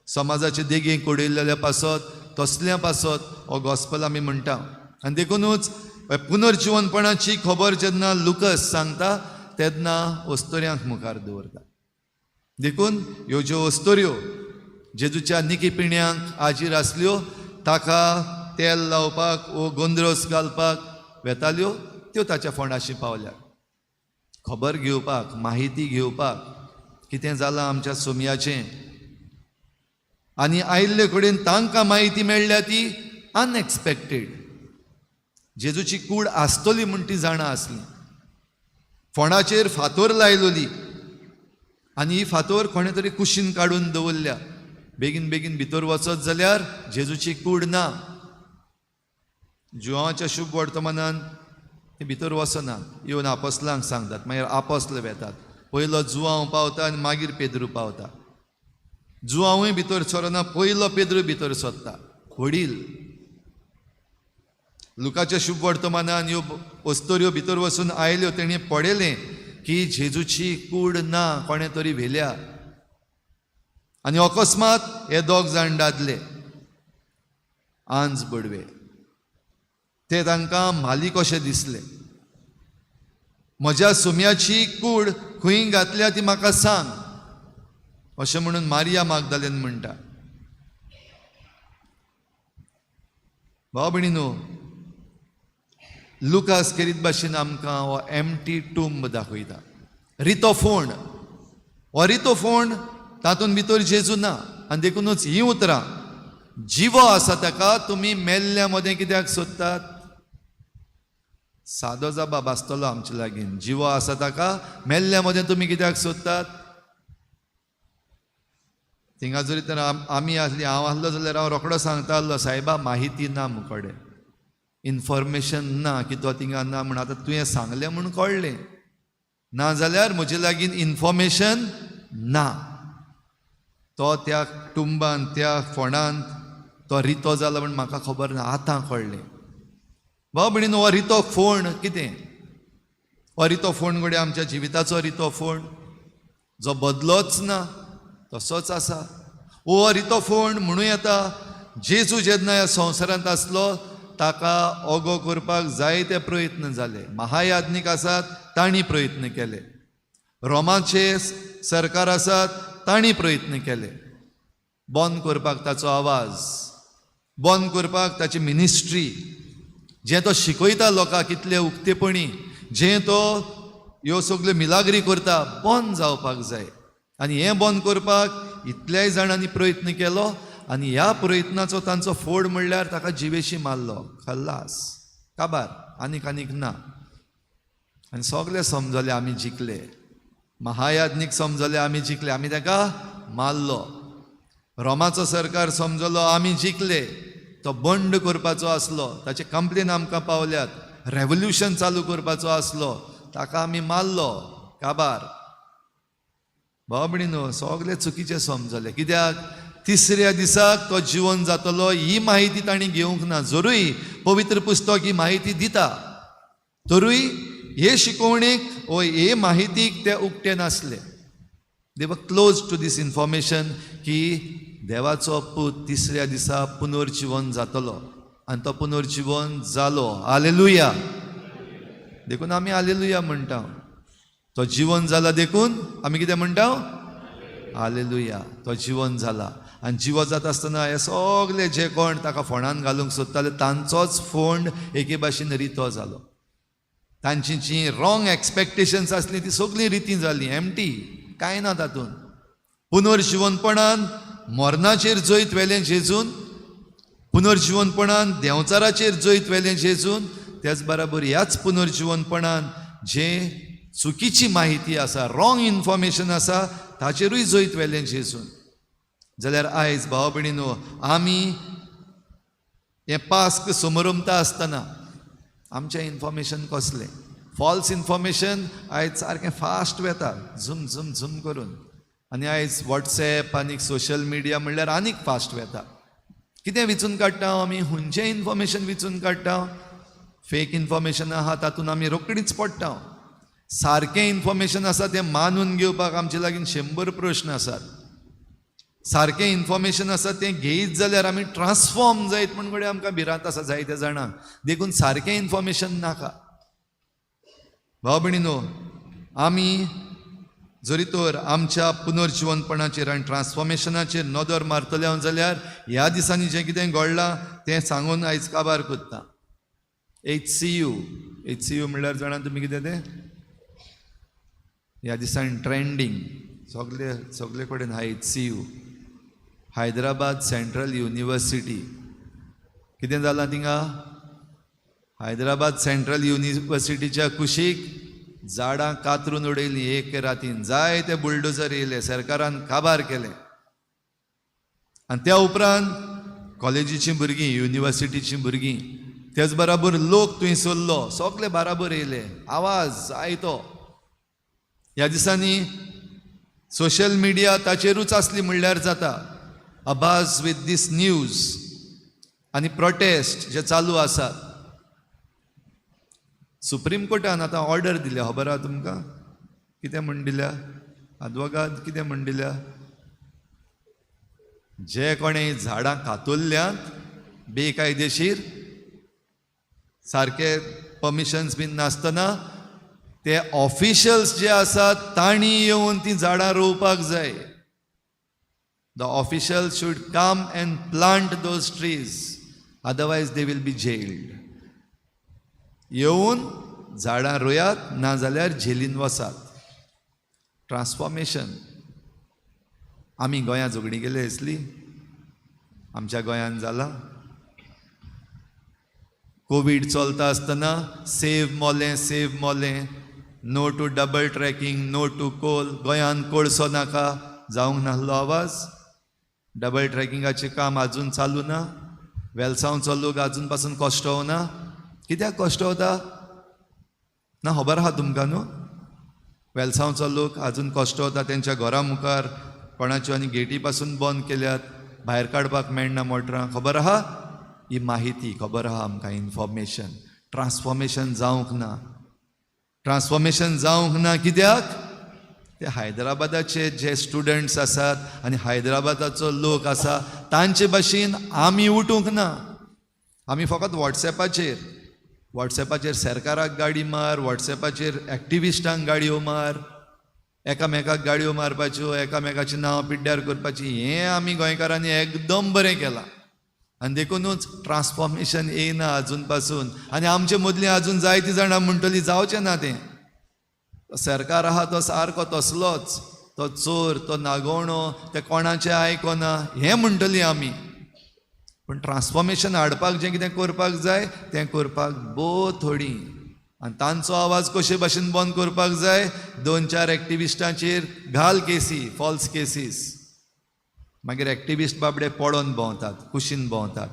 Speaker 2: समाजाचे देगेक उडयल्ल्या पासत, तसल्या पासत हो गॉस्पल आमी म्हणटा. आनी देखुनूच पुनर्जिवनपणाची खबर जेन्ना लुकस सांगता तेन्ना अस्तोऱ्यांक मुखार दवरता. देखून ह्यो ज्यो अस्तोऱ्यो जेजूच्या निकी पिण्यांक आजीर आसल्यो, ताका तेल लावपाक वो गोंद्रोस घालपाक वेताल्यो, त्यो ताच्या फोंडाशी पावल्यात. खबर घेवपाक, माहिती घेवपाक कितें जालां आमच्या सोमयाचें. आनी आयिल्ले कडेन तांकां म्हायती मेळ्ळ्या ती अनएक्सपेक्टेड. जेजूची कूड आसतली म्हूण ती जाणा आसली. फोंडाचेर फातोर लायलोली आनी ही फातोर कोणें तरी कुशीन काडून दवरल्या. बेगीन बेगीन भितर वचत जाल्यार जेजूची कूड ना. जुवाच्या शुभ वर्तमानान ते भितर वचनात, येवन आपोसलांक सांगतात. मागीर आपोसले वेतात. पयलो जुवांव पावता आनी मागीर पेद्रू पावता. जुवांवूय भितर सरना, पयलो पेद्रू भितर सरता. व्हडील लुकाच्या शुभ वर्तमानान ह्यो अस्तोऱ्यो भितर वचून आयल्यो, तेणें पळयलें की जेजूची कूड ना, कोणें तरी व्हेल्या. आनी अकस्मात हे दोग जाण दादले आंज बडवे, ते तांकां म्हाली कशे दिसले. म्हज्या सुम्याची कूड खंय घातल्या ती म्हाका सांग अशें म्हणून मारिया मागदालेन म्हणटा. भाव भयणीनो, लुकास खेरीत भाशेन आमकां हो एम्प्टी टूंब दाखयता. रितो फोंड, हो रितो फोंड, तातूंत भितर जेजू ना. आनी देखुनूच हीं उतरां, जिवो आसा ताका तुमी मेल्ल्या मदें कित्याक सोदतात? सादो जबाब आसतलो आमचे लागीं. जिवो आसा ताका मेल्ल्या मदें तुमी कित्याक सोदतात? थिंगा जरी तर आमी आसली, हांव आसलो जाल्यार हांव रोखडो सांगता आसलो, सायबा माहिती ना मुकडे, इन्फॉर्मेशन ना की तो थिंगा ना म्हूण. आतां तुवें सांगलें म्हूण कळ्ळें, ना जाल्यार म्हजे लागीं इन्फॉर्मेशन ना. तो त्या टुंबान, त्या फोंडांत तो रितो जाला म्हूण म्हाका खबर ना, आतां कळ्ळें. भाव भयणीनो, हो रितो फोंड कितें? हो रितो फोंड घडये आमच्या जिविताचो रितो फोंड, जो बदलोच ना, तसोच आसा. हो रितो फोंड म्हणूं येता जेजू जेन्ना ह्या संवसारांत आसलो ताका ओगो करपाक जायते प्रयत्न जाले. महायाज्ञीक आसात तांणी प्रयत्न केले, रोमाचे सरकार आसात तांणी प्रयत्न केले बंद करपाक ताचो आवाज, बंद करपाक ताची मिनिस्ट्री, जें तो शिकयता लोकांक कितले उक्तेपणी, जें तो ह्यो सगल्यो मिलाग्री करता, बंद जावपाक जाय. आनी हें बंद करपाक इतल्याय जाणांनी प्रयत्न केलो आनी ह्या प्रयत्नाचो तांचो फोड म्हणल्यार ताका जिवेशी मारलो, खल्लास, काबार, आनीक आनीक ना. आनी सगळे समजले आमी जिखले, महायाज्ञीक समजले आमी जिखले, आमी ताका मारलो. रोमाचो सरकार समजलो आमी जिखले, तो बंड करपाचो आसलो, ताचे कंप्लेन आमकां पावल्यात, रेवोल्युशन चालू करपाचो आसलो, ताका आमी मारलो, काबार. भाव भयणीनो, सगळे चुकीचे समजले. कित्याक तिसऱ्या दिसाक तो जिवन जातलो ही माहिती तांणी घेवंक ना. जरूय पवित्र पुस्तक ही माहिती दिता, तरूय हे शिकवणेक वो हे माहितीक ते उक्ते नासले. They were close to this information की देवाचो पूत तिसऱ्या दिसा पुनर्जिवन जातलो, आनी तो पुनर्जिवन जालो. हालेलुया. देखून आमी हालेलुया म्हणटा. तो जिवन जाला देखून आमी कितें म्हणटा? हालेलुया. तो जिवन जाला. आनी जिवो जाता आसतना हे सगळे जे कोण ताका फोंडान घालूंक सोदताले तांचोच फोंड एके भाशेन रितो जालो. तांची जी रॉंग एक्सपेक्टेशन्स आसली ती सगळीं रिती जाली, एमटी, कांय ना तातूंत. पुनर्जिवनपणान मरणाचेर जैत व्हेलें जेजून, पुनर्जिवनपणान देंवचाराचेर जैत व्हेलें जेजून, त्याच बराबर ह्याच पुनर्जिवनपणान जे चुकीची माहिती आसा, रॉंग इन्फॉर्मेशन आसा, ताचेरूय जैत व्हेलें जेजून. जाल्यार आयज भाव भयणीनो, आमी हें पास्क समरमता आसतना आमचें इन्फॉर्मेशन कसलें? फॉल्स इन्फॉर्मेशन आयज सारकें फास्ट वेता, झूम झूम झूम करून. आनी आयज वॉट्सएप आनी सोशल मिडिया म्हणल्यार आनीक फास्ट वेता. कितें विचून काडटा आमी? खंयचें इन्फॉर्मेशन विचून काडटा? फेक इन्फॉर्मेशन आहा तातूंत आमी रोखडीच पडटा. सारकें इन्फॉर्मेशन आसा तें मानून घेवपाक आमचे लागीं 100 प्रश्न आसात. सारकें इन्फॉर्मेशन आसा तें घेयत जाल्यार आमी ट्रान्सफॉर्म जायत म्हण घडये आमकां भिरांत आसा जायत्या जाणांक, देखून सारकें इन्फॉर्मेशन नाका. भाव भयणीनो, आमी जरी तर आमच्या पुनर्जिवनपणाचेर आनी ट्रान्सफॉर्मेशनाचेर नदर मारतले हांव जाल्यार ह्या दिसांनी जें कितें घडलां तें सांगून आयज काबार करता. HCU, HCU म्हणल्यार जाणा तुमी कितें तें? ह्या दिसांनी ट्रेंडींग सगले सगले कडेन आहा HCU, Hyderabad central university. कितें जालां थिंगा? हैदराबाद सेंट्रल युनिवर्सिटीच्या कुशीक झाडां कातरून उडयलीं एक रातीन, जायते बुलडोजर येयले, सरकारान काबार केलें. आनी त्या उपरांत कॉलेजीचीं भुरगीं, युनिवर्सिटीचीं भुरगीं, तेच बराबर लोक थंय सरलो, सगले बाराबर येयले, आवाज जायतो. ह्या दिसांनी सोशल मिडिया ताचेरूच आसली म्हणल्यार जाता. अबाज विथ these news आनी प्रोटेस्ट जे चालू आसात. सुप्रीम कोर्टान आतां ऑर्डर दिल्या, खबर आहा तुमकां? कितें म्हण दिल्या आदवोगाद? कितें म्हण दिल्या? जे कोणें झाडां कातरल्यांत बेकायदेशीर, सारके परमिशन्स बीन नासतना, ते ऑफिशियल्स जे आसात तांणी येवन ती झाडां रोवपाक जाय. The officials should come and plant those trees, otherwise they will be jailed. येवन झाडां रोयात, नाजाल्यार झेलीन वसात. ट्रान्सफॉर्मेशन. आमी गोंया झगडीं केली आसली, आमच्या गोंयान जाला. कोवीड चलता आसतना save Mollem, save Mollem, no to double tracking, no to coal, गोंयान कोळसो नाका, जावंक नासलो आवाज. डबल ट्रॅकिंगाचें काम आजून चालू ना. वेलसांवचो लोक आजून पासून कश्टवना. कित्याक कश्टवता ना खबर आहा तुमकां न्हू? वेलसांवचो लोक आजून कश्टवता, तेंच्या घरा मुखार कोणाच्यो आनी गेटी पासून बंद केल्यात, भायर काडपाक मेळना मोटरां. खबर आहा? ही माहिती खबर आहा आमकां, इन्फॉर्मेशन. ट्रान्सफॉर्मेशन जावंक ना. ट्रान्सफॉर्मेशन जावंक ना कित्याक? ते हैदराबादाचे जे स्टुडंट्स आसात आनी हैदराबादाचो लोक आसा तांचे भाशेन आमी उठूंक ना. आमी फकत वॉट्सॅपाचेर, वॉट्सॅपाचेर सरकाराक गाडी मार, वॉट्सॅपाचेर एक्टिविस्टांक गाडयो मार, एकामेकाक गाडयो मारपाच्यो, एकामेकाचीं नांवां पिड्ड्यार करपाची, हें आमी गोंयकारांनी एकदम बरें केलां. आनी देखुनूच ट्रान्सफॉर्मेशन येयना आजून पासून. आनी आमचे मदलीं आजून जायतीं जाणां म्हणटलीं जावचें ना तें, सरकार आहा तो सारको तसलोच, तो चोर, तो नागोवणो, ते कोणाचें आयकना, हें म्हणटलीं आमी. पूण ट्रान्सफॉर्मेशन हाडपाक जें कितें करपाक जाय तें करपाक भोव थोडीं. आनी तांचो आवाज कशे भाशेन बंद करपाक जाय? दोन चार एक्टिविस्टांचेर घाल केसी, फॉल्स केसीस, मागीर एक्टिविस्ट बाबडे पडोन भोंवतात, कुशीन भोंवतात,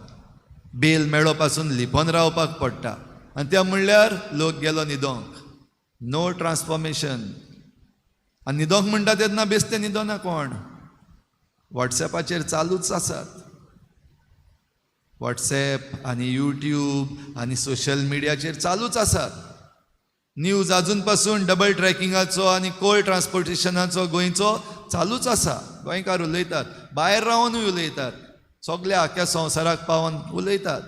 Speaker 2: बेल मेळो पासून लिपोन रावपाक पडटा. आनी त्या म्हणल्यार लोक गेलो न्हिदोंक. No transformation. आनी न्हिदोंक म्हणटा तेन्ना बेस्ते न्हिदोना कोण, वॉट्सॅपाचेर चालूच आसात. वॉट्सॅप आनी युट्यूब आनी सोशल मिडियाचेर चालूच आसात न्यूज. आजून पासून डबल ट्रॅकिंगाचो आनी कोल ट्रान्सपोर्टेशनाचो गोंयचो चालूच आसा. गोंयकार उलयतात, भायर रावनूय उलयतात, सगल्या आख्या संवसाराक पावोन उलयतात.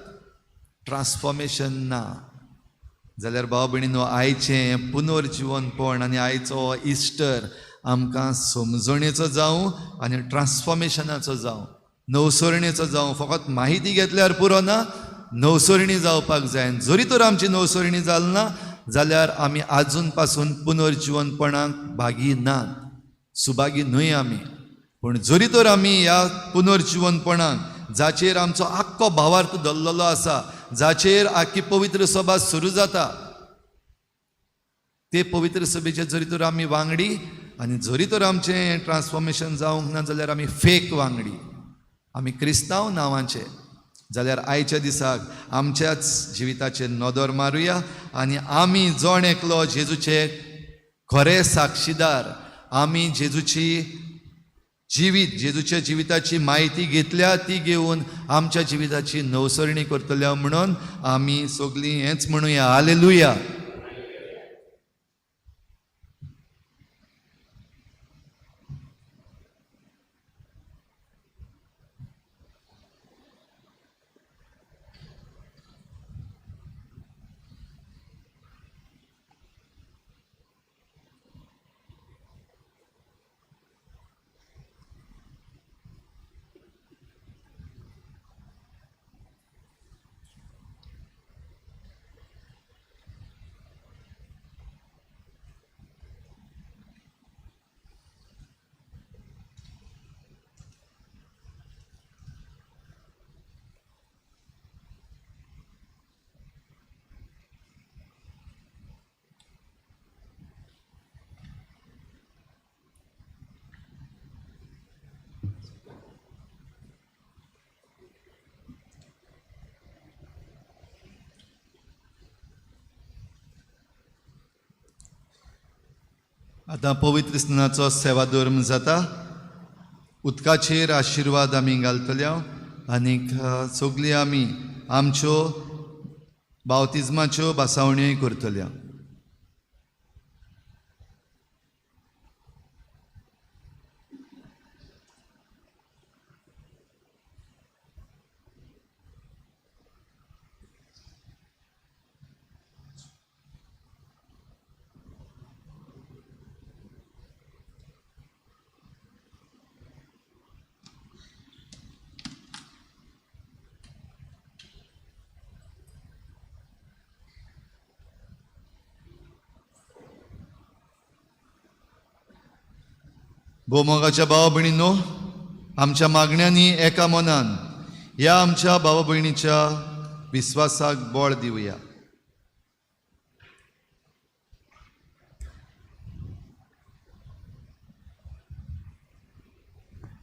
Speaker 2: ट्रान्सफॉर्मेशन ना जाल्यार भाव भयणीनो, आयचें पुनर्जिवनपण आनी आयचो इस्टर आमकां समजणेचो जावं आनी ट्रान्सफॉर्मेशनाचो जावं, नवसरणेचो जावं. फकत माहिती घेतल्यार पुरो ना, नवसरणी जावपाक जाय. आनी जरी तर आमची नवसरणी जाली ना जाल्यार आमी आजून पासून पुनर्जिवनपणाक भागी नात, सुभागी न्हय आमी. पूण जरी तर आमी ह्या पुनर्जिवनपणाक, जाचेर आमचो आख्खो भावार्थ धरलेलो आसा, जाचेर आख्खी पवित्र सभा सुरू जाता, ते पवित्र सभेचे जरी तर आमी वांगडी आनी जरी तर आमचें ट्रान्सफॉर्मेशन जावंक ना जाल्यार आमी फेक वांगडी, आमी क्रिस्तांव नांवाचे. जाल्यार आयच्या दिसाक आमच्याच जिविताचेर नदर मारुया आनी आमी जण एकलो जेजूचे खरे साक्षीदार, आमी जेजूची जिवीत, जेजूच्या जिविताची म्हायती घेतल्या ती घेवन आमच्या जिविताची नवसरणी करतल्या म्हणून आमी सगळीं हेंच म्हणुया, हालेलुया. आतां पवित्र स्नानाचो सेवाधर्म जाता. उदकाचेर आशिर्वाद आमी घालतले आनीक सगळीं आमी आमच्यो बावतिज्माच्यो भासावण्योय करतल्या. भोवमोगाच्या भाव भयणीनो, आमच्या मागण्यांनी एका मनान ह्या आमच्या भावा भयणीच्या विस्वासाक बळ दिवया.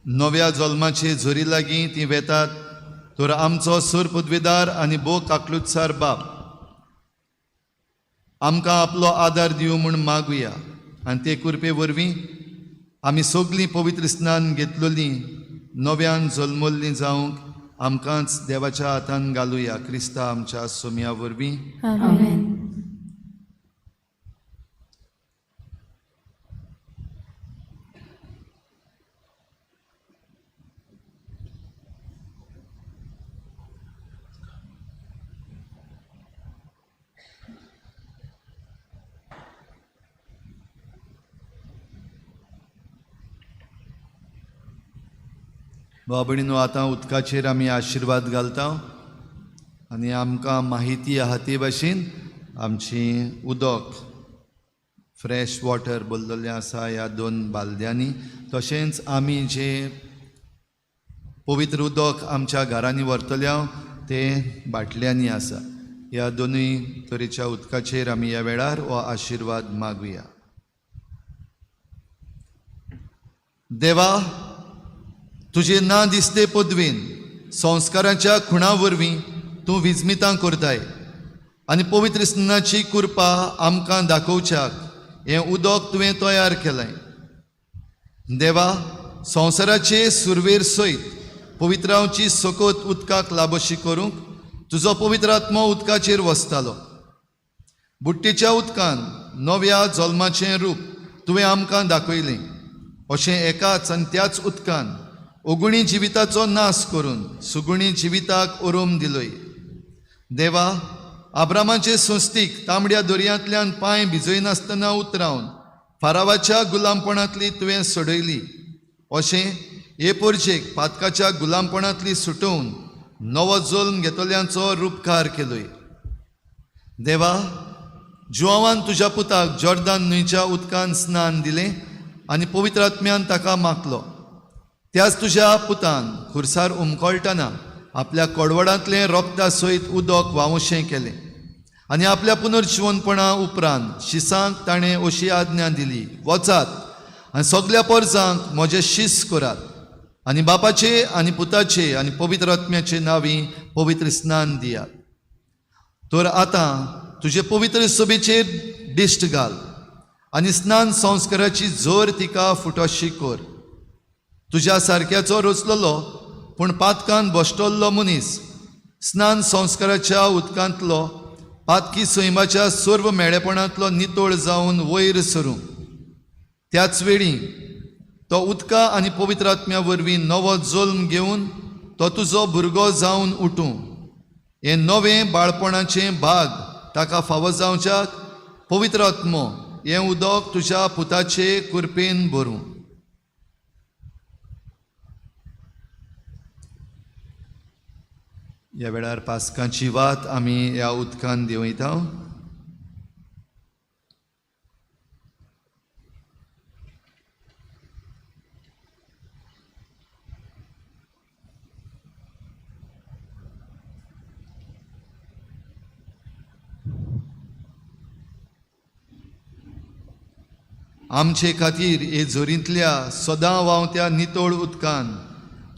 Speaker 2: नव्या जल्माचे झरी लागीं ती वेतात तर आमचो सूर पदवीदार आनी भोव काकलुतसार बाप आमकां आपलो आदार दिवं म्हूण मागुया आनी ते कृपे वरवीं आमी सगळीं पवित्र स्नान घेतलेलीं नव्यान जल्मल्लीं जावंक आमकांच देवाच्या हातान घालुया. क्रिस्ता आमच्या सोम्या वरवीं.
Speaker 8: आमेन.
Speaker 2: भाव भयणीनो, आतां उदकाचेर आमी आशिर्वाद घालता आनी आमकां माहिती आहा ते भाशेन आमची उदक फ्रेश वॉटर भरलेलें आसा ह्या दोन बालद्यांनी. तशेंच आमी जे पवित्र उदक आमच्या घरांनी व्हरतले तें बाटल्यांनी आसा. ह्या दोनूय तरेच्या उदकाचेर आमी ह्या वेळार हो आशिर्वाद मागुया. देवा, तुजे ना दिसते पदवेन संस्काराच्या खुणा वरवीं तूं विजमितां करताय आनी पवित्र स्नानाची कृपा आमकां दाखोवच्याक हें उदक तुवें तयार केलें. देवा, संवसाराचे सुरवेर सयत पवित्रांची सकत उदकाक लाबोशी करूंक तुजो पवित्र आत्मो उदकाचेर वसतालो. बुट्टेच्या उदकान नव्या जल्माचें रूप तुवें आमकां दाखयलें. अशें एकाच आनी त्याच उदकान ओगुणी जिविताचो नाश करून सुगुणी जिविताक ओरोम दिलोय. देवा, आब्रामाचे संस्थीक तांबड्या दर्यांतल्यान पांय भिजयनासतना उतरावन फारावाच्या गुलामपणांतली तुवें सोडयली. अशें हे पोरजेक पातकाच्या गुलामपणांतली सुटोवन नवो जल्म घेतल्यांचो रुपकार केलोय. देवा, जुआवान तुज्या पुताक जॉर्दान न्हंयच्या उदकान स्नान दिलें आनी पवित्र आत्म्यान ताका मागलो. त्याच तुज्या पुतान खुरसार उमकळटना आपल्या कोडवडांतलें रोगता सयत उदक व्हांवशें केलें आनी आपल्या पुनर्जिवनपणा उपरांत शिसांक ताणें अशी आज्ञा दिली, वचात आनी सगल्या पोरजांक म्हजें शीस करात आनी बापाचे आनी पुताचे आनी पवित्र आत्म्याचे नांवी पवित्र स्नान दियात. तर आतां तुजे पवित्र सभेचेर दिश्ट घाल आनी स्नान संस्काराची जोर तिका फुटोशी कर. तुज्या सारक्याचो रचलेलो पूण पातकान बश्टल्लो मनीस स्नान संस्काराच्या उदकांतलो पातकी सैमाच्या सर्व मेळेपणांतलो नितळ जावन वयर सरूं. त्याच वेळी तो उदका आनी पवित्र आत्म्या वरवीं नवो जल्म घेवन तो तुजो भुरगो जावन उठूं. हें नवें बाळपणाचें भाग ताका फावो जावच्याक पवित्र आत्मो हें उदक तुज्या पुताचे कृपेन भरूं. ह्या वेळार पास्कांची वात आमी ह्या उदकान देंवयता. आमचे खातीर हे झरींतल्या सदां व्हांवत्या नितळ उदकान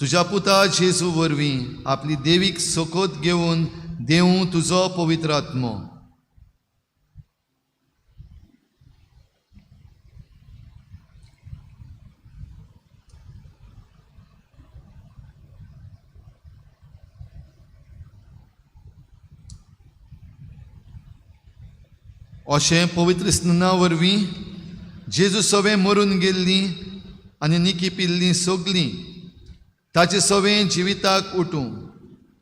Speaker 2: तुज्या पुता जेजू वरवीं आपली देवीक सोकोत घेवन देवूं तुजो पवित्र आत्मो. अशें पवित्र स्नाना वरवीं जेजू सवें मरून गेल्लीं आनी निकी पिल्लीं सगलीं ताचे सवें जिविताक उठूं.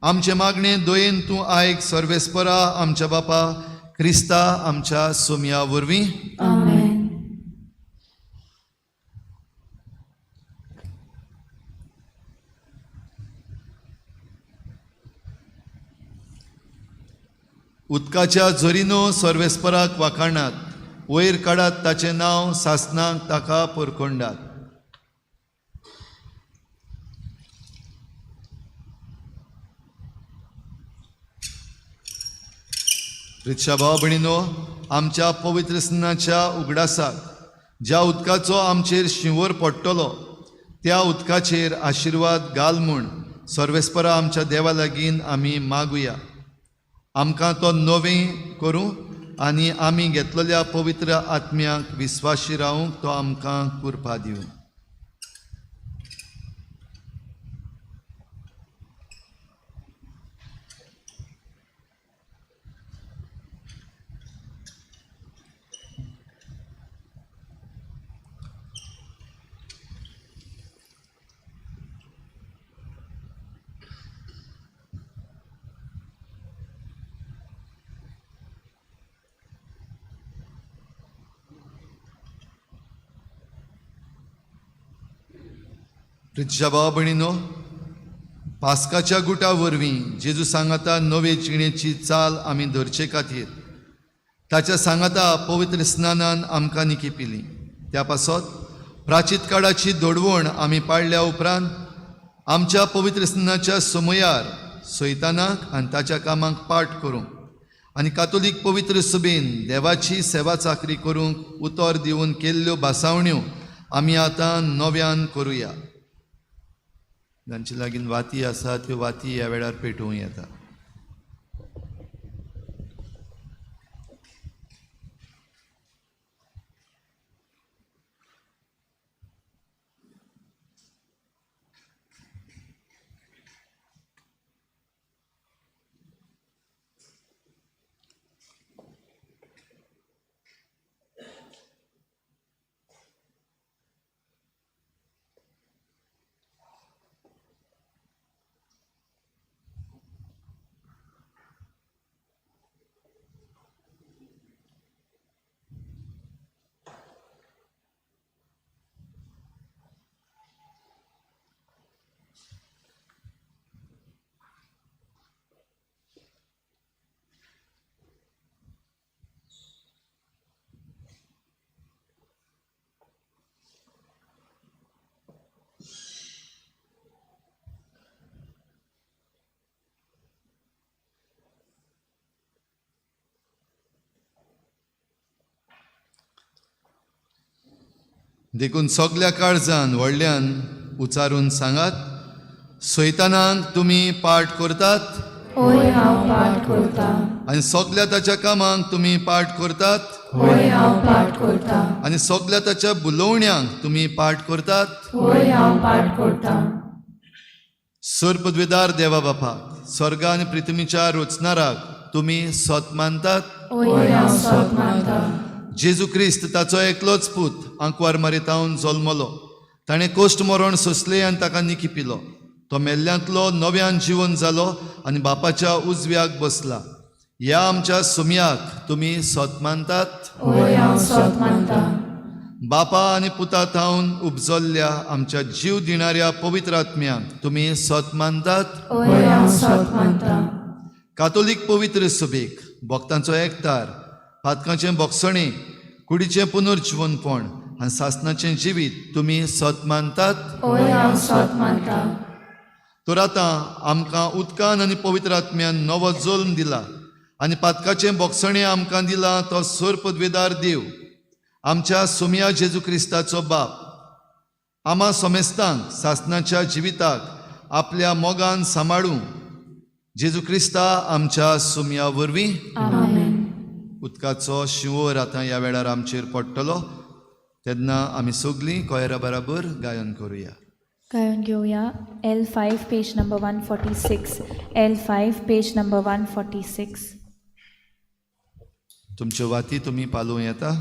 Speaker 2: आमचें मागणें दयेन तूं आयक सर्वेस्परा आमच्या बापा क्रिस्ता आमच्या सोमया वरवीं.
Speaker 6: आमेन.
Speaker 2: उदकाच्या झरीनो सर्वेस्पराक वाखाणात, वयर काडात ताचें नांव, सासणाक ताका पोरकोंडात. रिक्षा भाव भयणीनो, आमच्या पवित्र स्नानाच्या उगडासाक ज्या उदकाचो आमचेर शिंवर पडटलो त्या उदकाचेर आशिर्वाद घाल म्हूण सर्वेस्परा आमच्या देवा लागीं आमी मागुया. आमकां तो नवें करूं आनी आमी घेतलेल्या पवित्र आत्म्याक विस्वाशी रावूंक तो आमकां कृपा दिवं. प्रितच्या भाव भयणीनो, पास्काच्या गुटा वरवीं जेजू सांगाता नवे जिणेची चाल आमी धरचे खातीर ताच्या सांगाता पवित्र स्नानान आमकां निकी पिली. त्या पासत प्राचीत काळाची दोडवण आमी पाळल्या उपरांत आमच्या पवित्र स्नानाच्या समयार सैतानाक आनी ताच्या कामाक पाठ करूंक आनी कातोलीक पवित्र सभेन देवाची सेवा चाकरी करूंक उतर दिवन केल्ल्यो भासावण्यो आमी आतां नव्यान करुया. जांचे लागीं वाती आसा त्यो वाती ह्या वेळार पेटोवं येता. देखून सगल्या काळजान व्हडल्यान उचारून सांगात, सैतानाक तुमी पाठ करतात
Speaker 6: होय हांव पाठ करता,
Speaker 2: आनी सगल्या ताच्या कामांक तुमी पाठ करतात
Speaker 6: होय हांव पाठ करता,
Speaker 2: आनी सगल्या ताच्या बुलोवण्यांक तुमी पाठ करतात
Speaker 6: होय हांव पाठ करता.
Speaker 2: सर्पद्वेदार देवा बापा, स्वर्ग आनी पृथ्वीच्या रचणाराक तुमी सत मानतात
Speaker 6: होय हांव सत मानता.
Speaker 2: जेजू क्रिस्त ताचो एकलोच पूत आंकवार मारितावन जल्मलो, ताणें कोश्ट मरण सोंसलें आनी ताका निकी पिलो. तो मेल्ल्यांतलो नव्यान जिवन जालो आनी बापाच्या उजव्याक बसला. ह्या आमच्या सुमयाक तुमी सत मानतात
Speaker 6: होय हांव सत मानता.
Speaker 2: बापा आनी पुता थावन उपजल्ल्या आमच्या जीव दिणाऱ्या पवित्र आत्म्याक तुमी सत मानतात
Speaker 6: होय हांव सत मानता.
Speaker 2: कातोलीक पवित्र सभेक भक्तांचो एकतार, पातकांचें बोगसणें, कुडीचें पुनर्जिवनपण आनी सासणाचें जिवीत तुमी सत मानतात
Speaker 6: होय हांव सत मानता.
Speaker 2: तर आतां आमकां उदकान आनी पवित्र आत्म्यान नवो जल्म दिला आनी पातकाचें बोगसणें आमकां दिलां तो सर्पद्वेदार देव आमच्या सोमया जेजू क्रिस्ताचो बाप आमा समेस्तांक सासणाच्या जिविताक आपल्या मोगान सांबाळूं जेजू क्रिस्ता आमच्या सोमया वरवीं.
Speaker 6: आमेन.
Speaker 2: उदकाचो शिंवर आतां ह्या वेळार आमचेर पडटलो तेन्ना आमी सगलीं कोयरा बराबर गायन करुया.
Speaker 8: गायन घेवया L5 page number 146, L5 page number 146.
Speaker 2: तुमच्यो वाती तुमी पालोवं येता.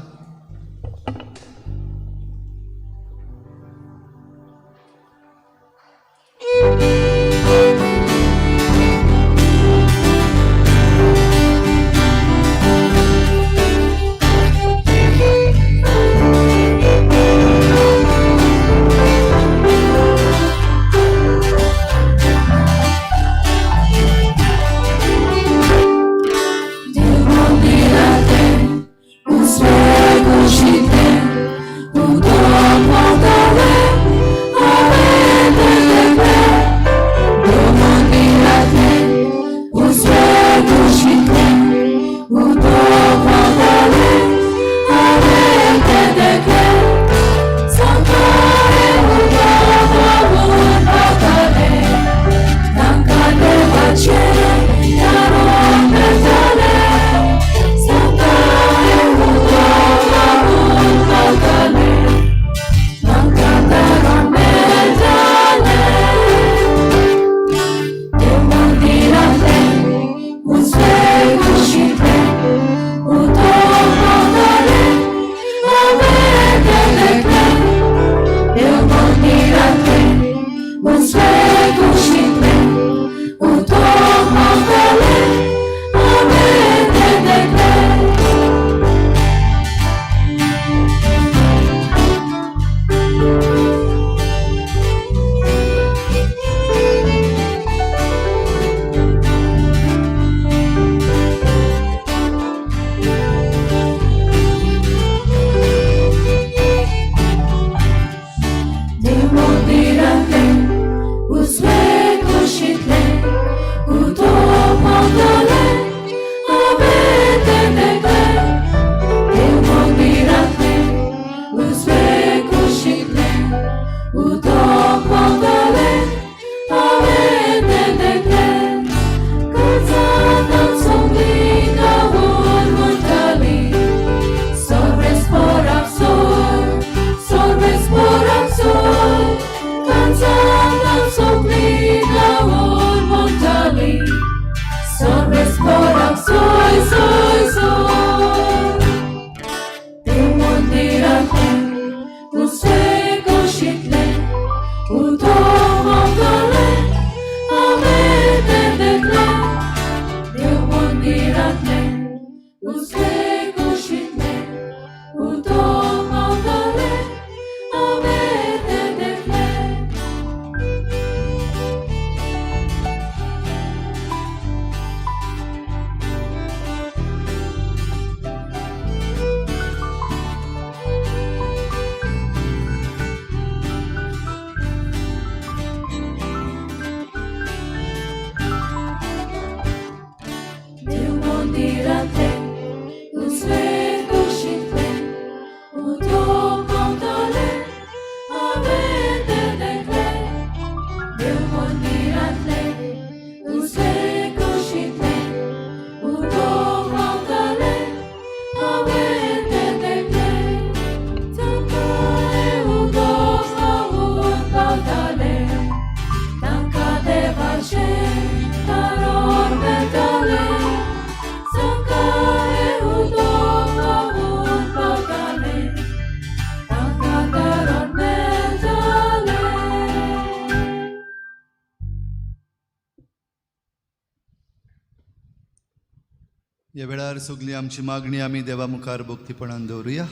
Speaker 2: ह्या वेळार सगळी आमची मागणी आमी देवा मुखार भक्तीपणान दवरुया.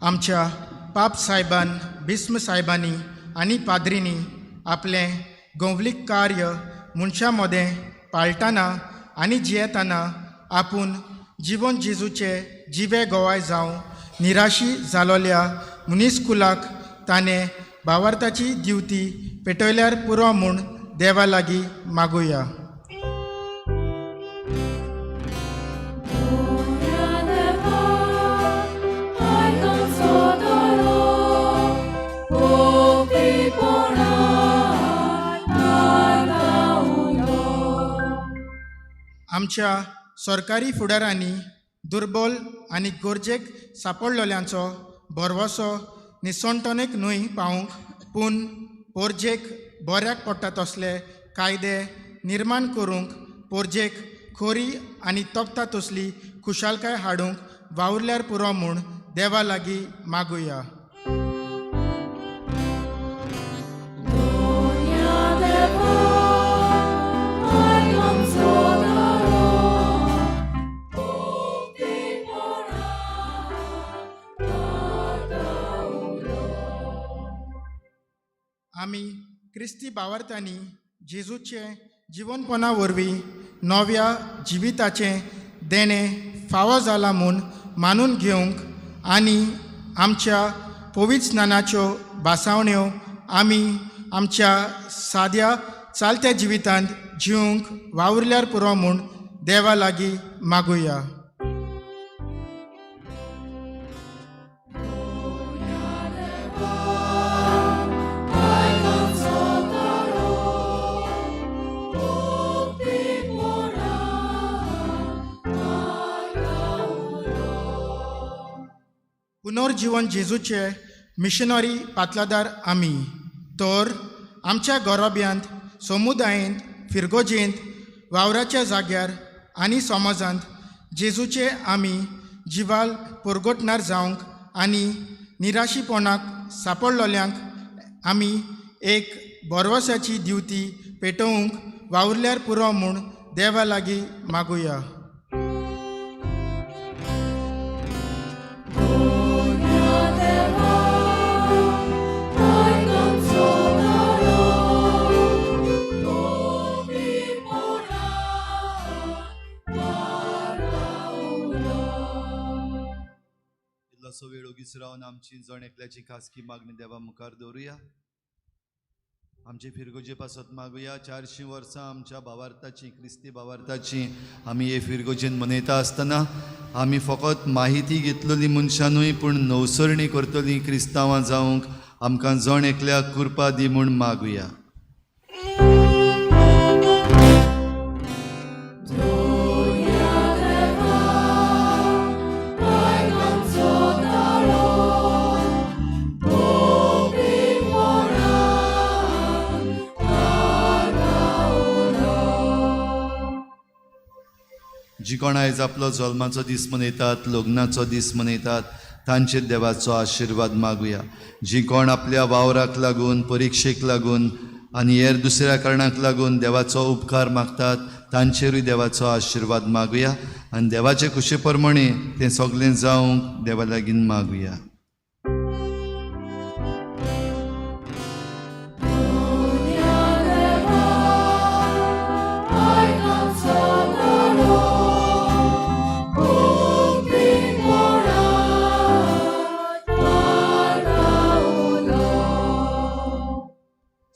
Speaker 13: आमच्या पाप साहेबान, भीस्म साहेबांनी आनी पाद्रींनी आपलें गंवलीक कार्य मनशां मदें पाळटाना आनी जियेतना आपूण जिवन जेजूचे जिवे गोवाय जावं निराशी जालोल्या मनीसकुलाक ताणें भावार्थाची दिवती पेटयल्यार पुरो म्हूण देवा लागीं मागुया. आमच्या सरकारी फुडारांनी दुर्बल आनी गरजेक सापडलेल्यांचो भरवसो निसणटणेक न्हय पावूंक पूण पोरजेक बऱ्याक पडटा तसले कायदे निर्माण करूंक पोरजेक खोरी आनी तोखता तसली खुशालकाय हाडूंक वावुरल्यार पुरो म्हूण देवा लागीं मागुया. आमी क्रिस्ती बावार्थांनी जेजूचे जिवनपणा वरवीं नव्या जिविताचें देणें फावो जालां म्हूण मानून घेवंक आनी आमच्या पवित्र स्नानाच्यो भासावण्यो आमी आमच्या साद्या चालत्या जिवितांत जिवंक वावुरल्यार पुरो म्हूण देवा लागीं मागुया. पुनर्जीवन जेजूचे मिशनरी पातलादार आमी तर आमच्या गोरोब्यांत, समुदायेंत, फिरगोजेंत, वावराच्या जाग्यार आनी समाजांत जेजूचे आमी जिवाल परगटणार जावंक आनी निराशीपणाक सापडलोल्यांक आमी एक भरवसाची दिवती पेटोवंक वावुरल्यार पुरो म्हूण देवा लागीं मागुया.
Speaker 2: इल्लोसो वेळ ओगीच रावन आमची जण एकल्याची खासगी मागणी देवा मुखार दवरुया. आमचे फिरगोजे पासत मागुया. 400 वर्सां आमच्या भावार्थाची, क्रिस्ती भावार्थाची आमी हे फिरगोजेन मनयता आसतना आमी फकत माहिती घेतलेली मनशां न्हय, पूण नवसरणी करतलीं क्रिस्तांवां जावंक आमकां जण एकल्याक कृपा दी म्हूण मागुया. जी कोण आयज आपलो जल्माचो दीस मनयतात, लग्नाचो दीस मनयतात, तांचेर देवाचो आशिर्वाद मागुया. जी कोण आपल्या वावराक लागून, परिक्षेक लागून आनी हेर दुसऱ्या कारणाक लागून देवाचो उपकार मागतात, तांचेरूय देवाचो आशिर्वाद मागुया आनी देवाचे खुशे प्रमाणे तें सगळें जावंक देवा लागीं मागुया.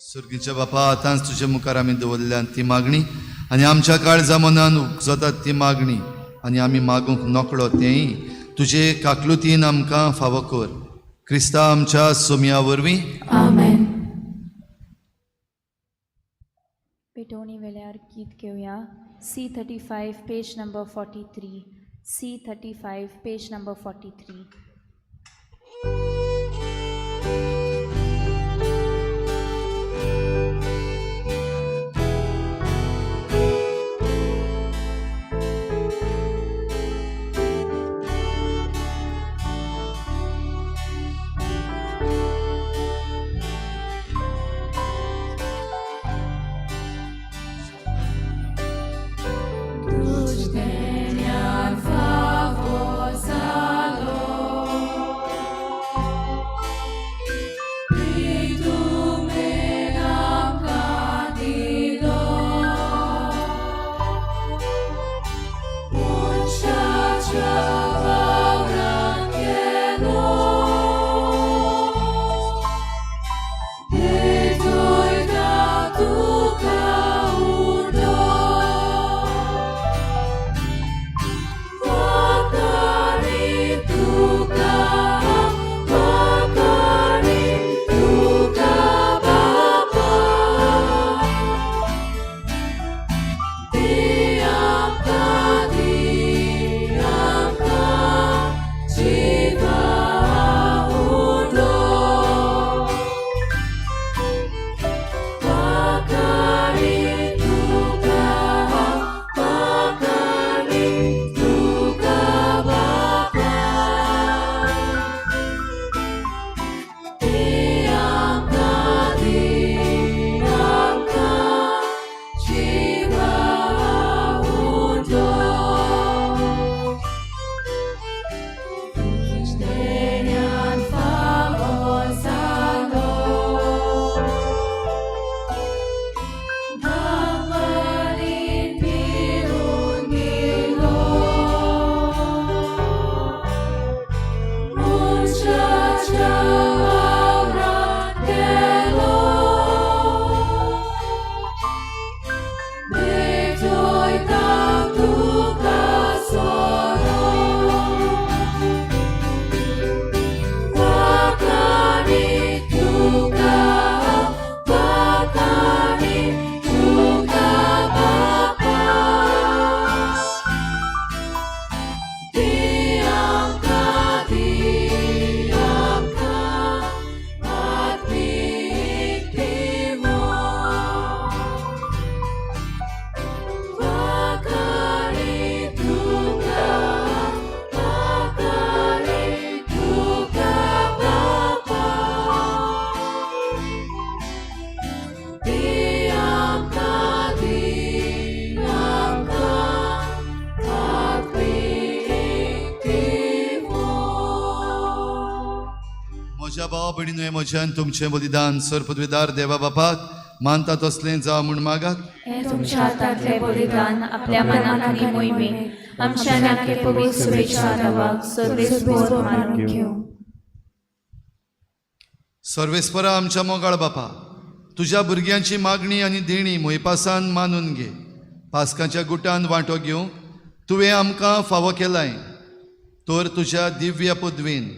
Speaker 2: सर्गीच्या बापा, आतांच तुजे मुखार आमी दवरल्या ती मागणी आनी आमच्या काळजा मनान उपजतात ती मागणी आनी आमी मागूंक नकळो तेंय तुजे काकलुतीन आमकां फावो कर. क्रिस्ता आमच्या सोमया वरवीं
Speaker 6: आमेन.
Speaker 8: पेटोवणी वेल्यार गीत घेवया. C35 page number 43. C35 page number 43.
Speaker 6: Favor, Salom.
Speaker 2: म्हज्या भावा भयणीनो, म्हज्यान तुमचें बलिदान सर्वपदवीदार देवा बापाक मानता तसलें जावं म्हूण मागात.
Speaker 8: हें तुमच्या हातांतलें बलिदान आपल्या मनाक आनी मोहिमेक आमच्या नाके पवित्र सुवेच्या देवाक सर्वेस्पोर मानून घेवं.
Speaker 2: सर्वेस्परा आमच्या मोगाळ बापा, तुज्या भुरग्यांची मागणी आनी देणी मोयपासान मानून घे. पास्काच्या गुटान वांटो घेवंक तुवें आमकां फावो केलाय, तर तुज्या दिव्य पदवेन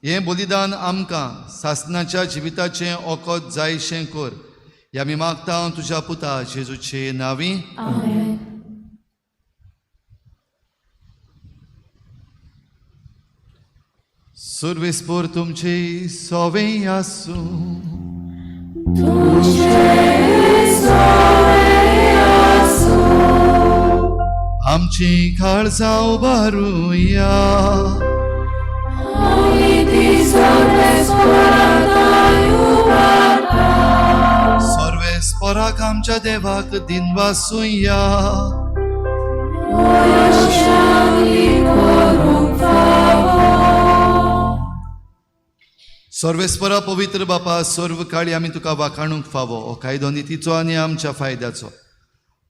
Speaker 2: हें बलिदान आमकां सासणाच्या जिविताचें ओकद जायशें कर. ह्या आमी मागता तुज्या पुता जेजूचे नांवी.
Speaker 6: आमेन.
Speaker 2: सर्वेस्पोर तुमचे सोवे आसूं. आमची काळजां उबारुया. सर्वेस्पोराक आमच्या देवाक दिनवासुया. सर्वेस्परा पवित्र बापा, सर्व काळी आमी तुका वाखाणूंक फावो हो कायदो नितीचो आनी आमच्या फायद्याचो.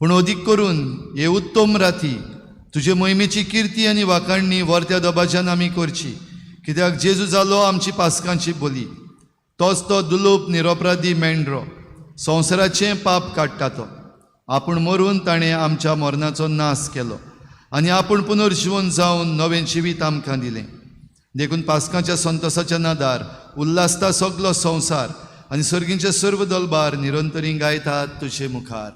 Speaker 2: पूण अदीक करून हे उत्तम राती तुजे मोहिमेची किर्ती आनी वाखाणणी वर्त्या दबाज्यान आमी करची, कित्याक जेजू जालो आमची पास्कांची बोली. तोच तो दुलोप निरोपराधी मेंढरो संवसाराचें पाप काडटा तो. आपूण मरून ताणें आमच्या मरणाचो नाश केलो आनी आपूण पुनर्जिवन जावन नवें जिवीत आमकां दिलें. देखून पास्काच्या संतोसाच्या नादार उल्हासता सगलो संवसार आनी सर्गींचे सर्व दलबार निरंतरी गायतात तुजे मुखार.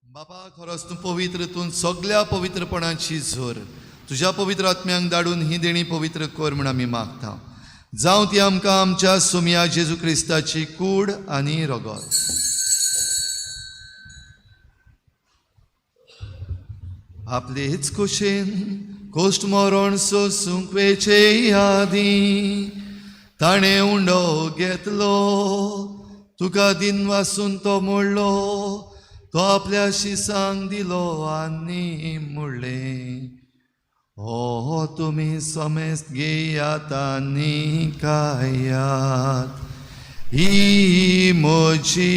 Speaker 2: बापा, खरोच तूं पवित्र, तूं सगल्या पवित्रपणाची जोर. तुज्या पवित्र आत्म्यांक धाडून ही देणी पवित्र कर म्हूण आमी मागता. जावं ती आमकां आमच्या सोमया जेजू क्रिस्ताची कूड आनी रगत. आपलेच कुशेन कोश्ट मरण सोसूंक वेचे आदीं ताणें उंडो घेतलो, तुका दिनवासून तो मोडलो, तो आपल्या शिसांक दिलो आनी म्हणलें, हो तुमी समेस्त घेयात आनी खायात, ही म्हजी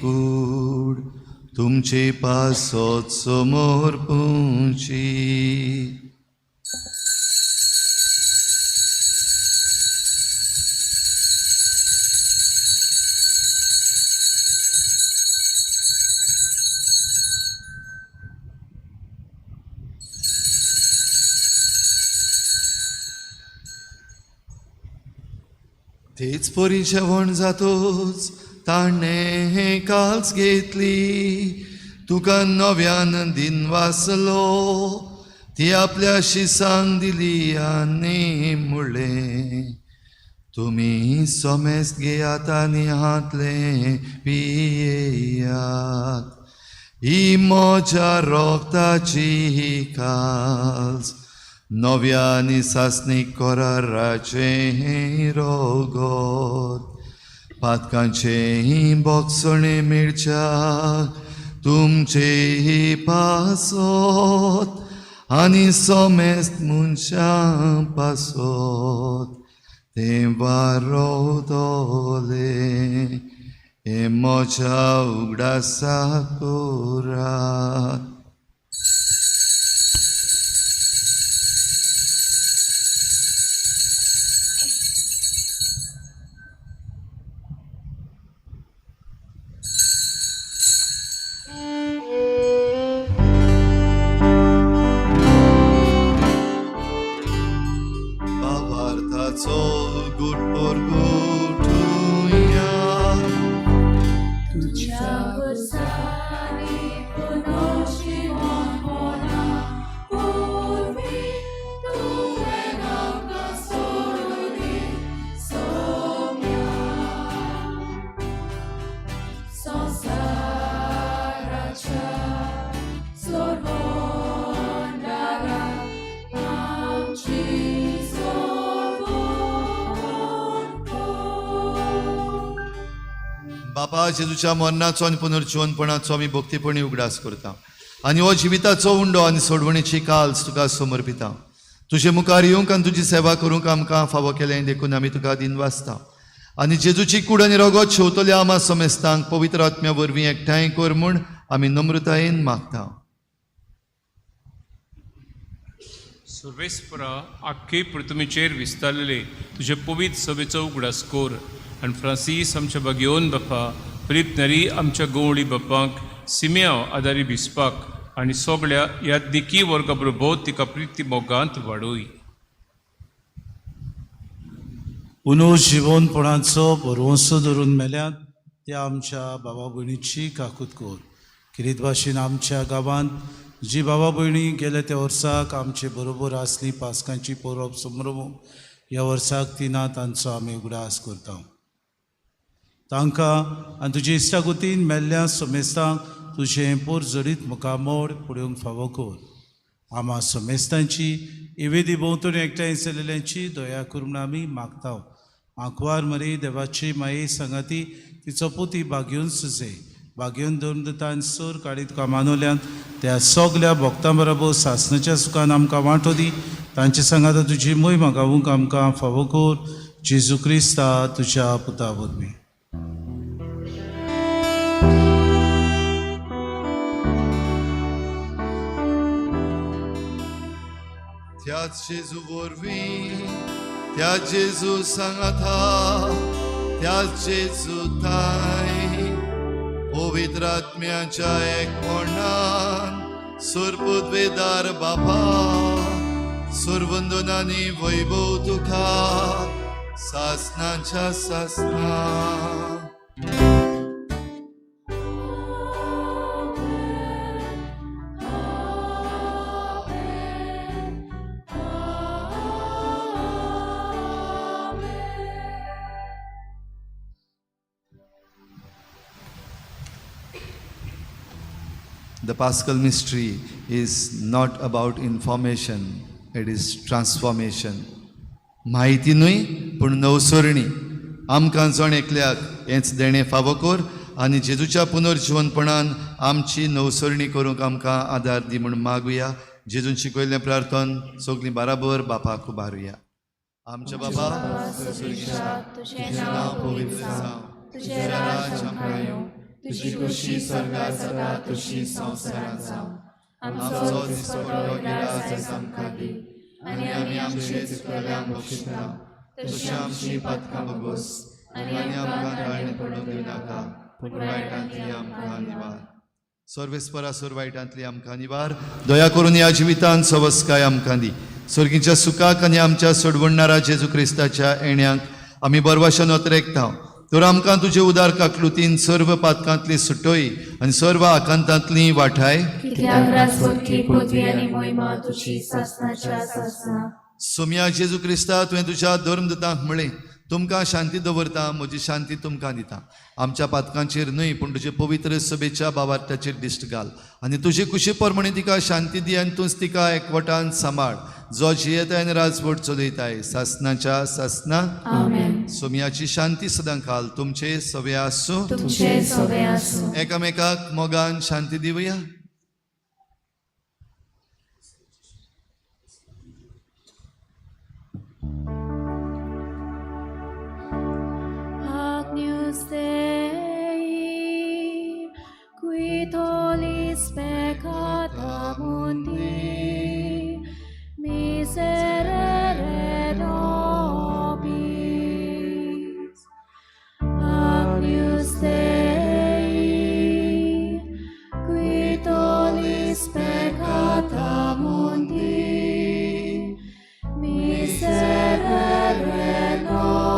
Speaker 2: कूड तुमचे पासत समोर पुची. तेच परी जेवण जातोच ताणें काल्स घेतली, तुका नव्यान दिनवासलो, ती आपल्या शिसांक दिली आनी म्हणलें, तुमी समेस्त घेयात आनी हातलें पियेयात, ही म्हज्या रक्ताची काल्स नव्या आनी सासणीक कराराचें रगत. पातकांचें बोगसणें मेळच्याक तुमचे पासत आनी समेस्त मनशां पासत तें वारोवतलें हें म्हज्या उगडासा करात.
Speaker 6: संवसाराच्या सोडवणदारा आमची सोडवण कर.
Speaker 2: बापा, जेजूच्या मरणाचो आनी पुनर्जिवनपणाचो आमी भक्तीपणी उगडास करता आनी हो जिविताचो उंडो आनी सोडवणेची काल्स तुका समर्पिता. तुजे मुखार येवंक आनी तुजी सेवा करूंक आमकां फावो केलें देखून आमी तुका दिनवासता आनी जेजूची कूड आनी रगत शेवतल्या आमा समेस्तांक पवित्र आत्म्या वरवीं एकठांय कर म्हूण आमी नम्रतायेन मागता.
Speaker 5: सर्वेस्परा, आख्खे पृथ्वीचेर विस्तारलेले तुजे पवित्र सभेचो उगडास कोर आनी फ्रांसीस आमच्या बागेवन बापा, फिलीप नरी आमच्या गवळी बापांक, सिमियांव आदारी बिस्पाक आनी सगळ्या याज्ञिकी वर्गा बरोबर तिका प्रिती मोगांत वाडोय.
Speaker 3: पुनू जिवनपणाचो भरवंसो धरून मेल्यात त्या आमच्या बाबा भयणीची काकूत कर. किरीत भाशेन आमच्या गांवांत जी बाबा भयणी गेल्या त्या वर्साक आमचे बरोबर आसली पासकांची परब संभ्रमूंक, ह्या वर्साक ती ना तांचो आमी उगडास करता. तांकां आनी तुजे इश्टागतीन मेल्ल्या समेस्तांक तुजें पोरजडीत मुखामोड पळोवंक फावो कर. आमा समेस्तांची इवेदी भोंवतणी एकठांय जाल्ल्यांची दया करून आमी मागता. आंकवार मरी देवाची माये सांगाती तिचो पुती बागेवन सुजे बागेवन धर्मदतान सोर काडीत तुका मानवल्यान त्या सगल्या भक्तां बरोबर सासणाच्या सुखान आमकां वांटो दी. तांचे सांगाता तुजी मोहिमा गावूंक आमकां फावो कर, जेजू क्रिस्ता तुज्या पुता वरवीं.
Speaker 2: त्याच जेजू वरवीं, त्या जेजू सांगाता, त्या जेजू ताय पवित्र आत्म्याच्या एकपणान सुरपुदवेदार बापा, सुरवंदनानी वैभव तुका सासनाच्या सासना. The Paschal mystery is not about information, it is transformation. म्हायती न्हय पूण नवसरणी. आमकां जण एकल्याक हेंच देणें फावो कर आनी जेजूच्या पुनर्जिवनपणान आमची नवसरणी करूंक आमकां आदार दी म्हूण मागुया. जेजून शिकयल्लें प्रार्थन सगळीं बाराबर बापाक उबारुया. आमच्या बाबा
Speaker 8: तुजें नांव पवित्र जावं, तुजें राज आमकां येवं, तुजी खुशी स्वर्गार जाता तशी संवसारांत जावं. आमचो दिसपट्टो गिरास आयज आमकां दी आनी आमी आमचे चुकल्यांक बक्षिता तशी आमची पातकां बगोस आनी आमकां ताळणी पडूंक दिवनाका, पूण वायटांतली आमकां निवार.
Speaker 2: सर्वेस्परा सोर वायटांतली आमकां निवार. दया करून ह्या जिवितान सवस्काय आमकां दी. स्वर्गीच्या सुखाक आनी आमच्या सोडवणणारा जेजू क्रिस्ताच्या येण्याक आमी बरवाशान अत्रेकता. तर आमकां तुजे उदार काकलुतीन सर्व पातकांतली सुटोय आनी सर्व आकांतांतली वाठाय.
Speaker 8: कित्याक राजवटकी पदवी आनी मोहिमा तुजी सासणाच्या सासना.
Speaker 2: सोम्या जेजू क्रिस्ता, तुवें तुज्या धर्मदूतांक म्हळें, तुमकां शांती दवरता, म्हजी शांती तुमकां दिता. आमच्या पातकांचेर न्हय पूण तुजे पवित्र सभेच्या बाबार्थाचेर दिश्ट घाल आनी तुजे कुशी प्रमाणे तिका शांती दी आनी तूंच तिका एकवटान सांबाळ, जो जियेताय आनी राजवट चलयताय सासनाच्या सासना.
Speaker 8: आमेन.
Speaker 2: सोम्याची शांती सदां काल तुमचे सवे आसूं.
Speaker 8: तुमचे सवे आसूं.
Speaker 2: एकामेकाक मोगान शांती दिवया.
Speaker 8: Agnus Dei, qui tollis peccata mundi, miserere nobis. Agnus Dei, qui tollis peccata mundi, miserere nobis.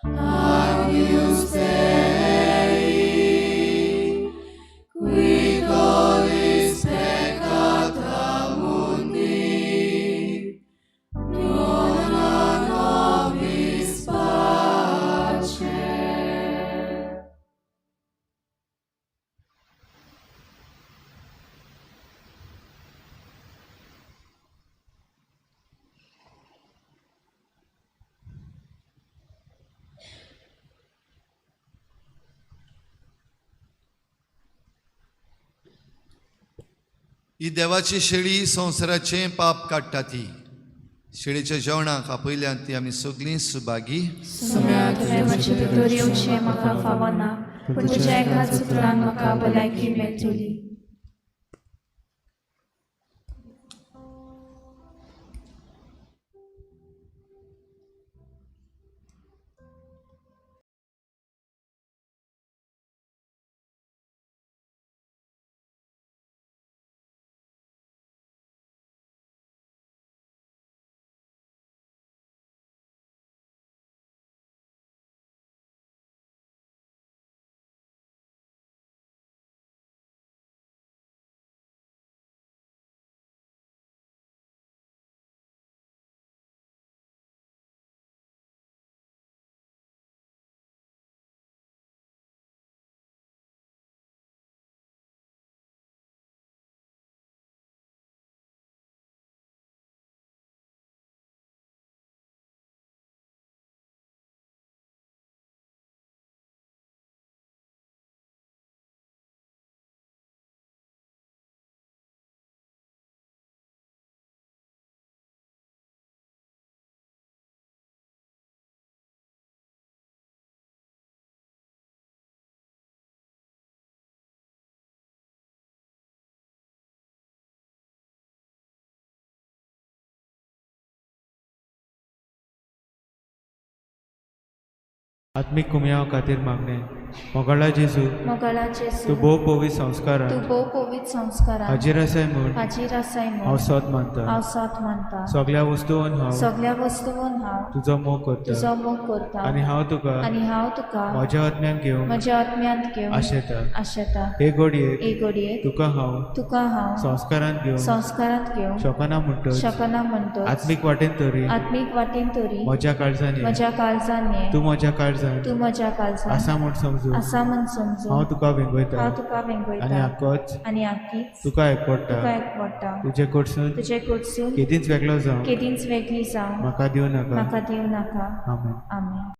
Speaker 8: Agnus Dei, qui tollis
Speaker 2: ही देवाची शेळी संवसाराचें पाप काडटा ती शेळीच्या जेवणाक आपयल्यान ती आमी सगळीं सुभागी.
Speaker 8: सोम्या, तुवें म्हजे भितर येवचें म्हाका फावना, पूण तुज्या एकाच उतरान म्हाका भलायकी मेळटली.
Speaker 14: आत्मीक कुमयाव खातीर मागणें. मोगाळा जेजू,
Speaker 8: मोगाळा जेजू,
Speaker 14: तूं भोव पवित्र संस्कारान,
Speaker 8: तूं भोव पवित्र संस्कारान
Speaker 14: हाजीर आसाय म्हूण,
Speaker 8: हाजीर आसाय म्हूण
Speaker 14: हांव सोद मानता,
Speaker 8: हांव सोद मानता.
Speaker 14: सगळ्या वस्तून हांव,
Speaker 8: सगळ्या वस्तून हांव
Speaker 14: तुजो मोग करता,
Speaker 8: तुजो मोग करता.
Speaker 14: आनी हांव तुका,
Speaker 8: आनी हांव तुका
Speaker 14: म्हज्या आत्म्यान घेवंक,
Speaker 8: म्हज्या आत्म्यांत घेवंक
Speaker 14: आशेता,
Speaker 8: आशेता.
Speaker 14: हे घडयेक,
Speaker 8: हे घडयेक
Speaker 14: तुका हांव,
Speaker 8: तुका हांव
Speaker 14: संस्कारांत घेवंक,
Speaker 8: संस्कारांत घेवंक
Speaker 14: शकना म्हणटच,
Speaker 8: शकना म्हणटच,
Speaker 14: आत्मीक वाटेन तरी,
Speaker 8: आत्मीक वाटेन तरी
Speaker 14: म्हज्या काळजान,
Speaker 8: म्हज्या काळजान ये,
Speaker 14: तूं म्हज्या काळजान,
Speaker 8: तूं म्हज्या काळजान
Speaker 14: आसा म्हूण समजून,
Speaker 8: आसा म्हूण समजून
Speaker 14: हांव तुका वेंगयता,
Speaker 8: हांव तुका वेंगयता.
Speaker 14: आनी आकोच,
Speaker 8: आनी आकीच
Speaker 14: तुका एकवडटा,
Speaker 8: तुका एकवडटा.
Speaker 14: तुजे कडसून,
Speaker 8: तुजे कडसून
Speaker 14: केदींच वेगळो जावं,
Speaker 8: केदींच वेगळी जावं
Speaker 14: म्हाका दिवं नाका,
Speaker 8: म्हाका दिवं नाका.
Speaker 14: आमेन.
Speaker 8: आमेन.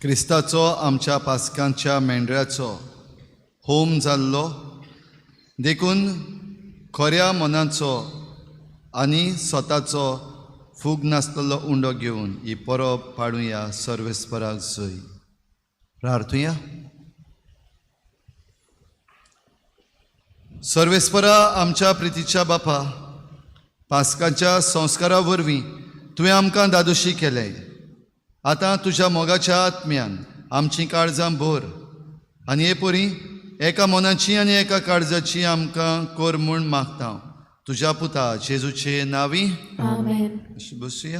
Speaker 2: क्रिस्ताचो आमच्या पास्कांच्या मेंढऱ्याचो होम जाल्लो देखून खऱ्या मनाचो आनी स्वताचो फूग नासलेलो उंडो घेवन ही परब पाडुया सर्वेस्पराक जय. प्रार्थुया. सर्वेस्परा आमच्या प्रितीच्या बापा, पास्काच्या संस्कारा वरवीं तुवें आमकां दादोशी केलें. आतां तुज्या मोगाच्या आत्म्यान आमचीं काळजां भर आनी हे परी एका मनाची आनी एका काळजाची आमकां कर म्हूण मागता तुज्या पुता जेजूचे नांवी.
Speaker 8: आमेन.
Speaker 2: बसुया.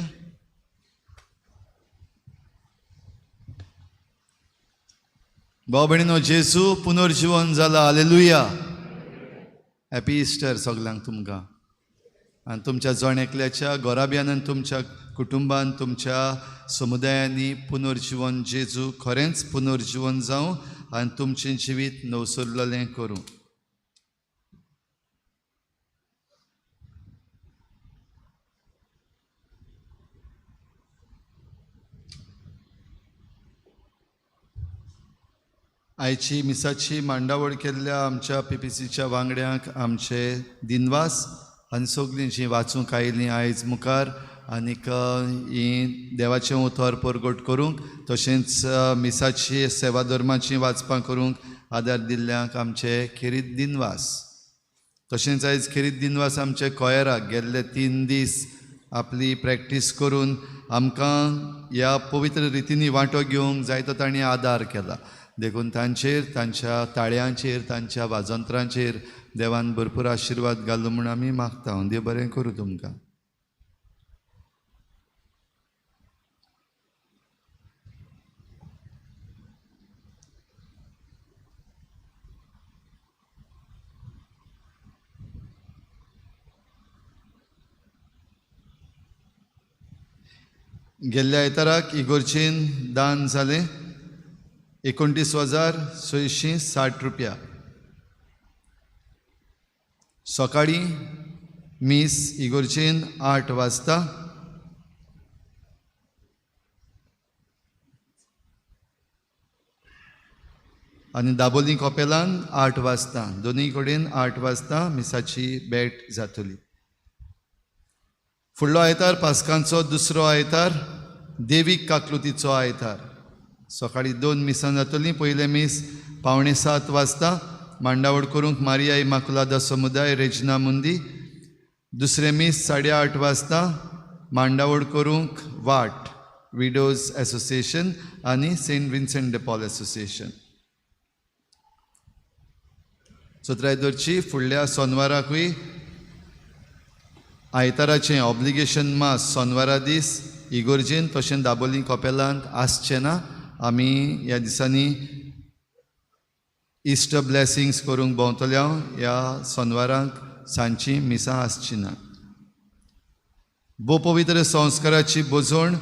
Speaker 2: भाव भयणीनो, जेजू पुनर्जिवन जाला. हालेलुया. हॅपी इस्टर सगल्यांक तुमकां आनी तुमच्या जण एकल्याच्या घराब्यान आनी तुमच्या कुटुंबान तुमच्या समुदायांनी पुनर्जिवन जेजू खरेंच पुनर्जिवन जावं आनी तुमचें जिवीत नवसरलें करूं. आयची मिसाची मांडावळ केल्ल्या आमच्या पीपीसीच्या वांगड्यांक आमचे दिनवास आनी सगळीं जीं वाचूंक आयलीं आयज मुखार आनीक हीं देवाचें उतर परगट करूंक तशेंच मिसाची सेवा धर्माची वाचपां करूंक आदार दिल्ल्यांक आमचे खेरीत दिनवास. तशेंच आयज खेरीत दिनवास आमचे कोयराक गेल्ले 3 दीस आपली प्रॅक्टीस करून आमकां ह्या पवित्र रितींनी वांटो घेवंक जायतो तांणी आदार केला. देखून तांचेर, तांच्या ताळयांचेर, तांच्या वाजंत्रांचेर देवान भरपूर आशिर्वाद घालो म्हूण आमी मागता. देव बरें करूं तुमकां. गेल्ल्या आयताराक इगोर्चेन दान जालें 29,660 रुपया. सकाळीं मीस इगोर्चेन 8 वाजता. आनी दाबोली कपेलान 8 वाजता, दोनूय कडेन 8 वाजता मिसाची भेट जातली. फुडलो आयतार पास्कांचो दुसरो आयतार देवीक काकलुतीचो आयतार. सकाळीं 2 मिसां जातलीं. पयलें मीस 6:45 वाजता मांडावळ करूंक मारिया इमाकुलादा समुदाय रेजिना मुंदी. दुसरें मीस 8:30 वाजता मांडावळ करूंक वाट विडोज एसोसिएशन आनी Saint Vincent de Paul association. सतराय दरची फुडल्या सोनवाराकूय आयताराचें ऑब्लिगेशन मास सोनवारा दीस इगोर्जेन तशें दाबोली कपेलांत आसचें ना. आमी ह्या दिसांनी इस्टर ब्लेसिंग्स करूंक भोंवतले. हांव ह्या सोनवारांक सांजची मिसां आसची ना. भोव पवित्र संस्काराची बोजवण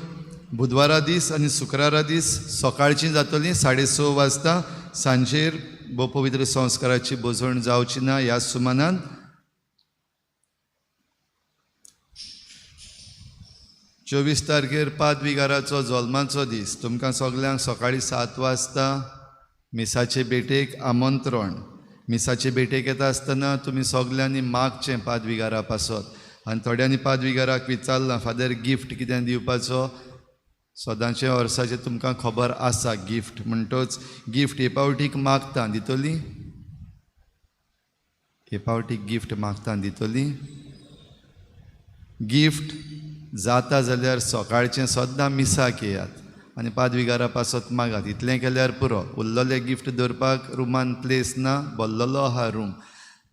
Speaker 2: बुधवारा दीस आनी शुक्रारा दीस सकाळची जातली 6:30 वाजता. सांजेर भोव पवित्र संस्काराची बोजवण जावची ना ह्या सुमानान. 24 तारखेर पादविगाराचो जल्माचो दीस. तुमकां सगल्यांक सकाळीं 7 वाजता मिसाचे भेटेक आमंत्रण. मिसाचे भेटेक येता आसतना तुमी सगल्यांनी मागचें पादविगारा पासत. आनी थोड्यांनी पादविगाराक विचारलां, फादर गिफ्ट कितें दिवपाचो? सदांचें वर्साचें तुमकां खबर आसा गिफ्ट म्हणटच गिफ्ट हे पावटीक मागता दितली. हे पावटीक गिफ्ट मागता दितली. गिफ्ट जाता जाल्यार सकाळचें सद्दां मिसाक येयात आनी पादविगारा पासत मागात. इतलें केल्यार पुरो. उरलेलें गिफ्ट दवरपाक रुमान प्लेस ना, भरलेलो आहा रूम.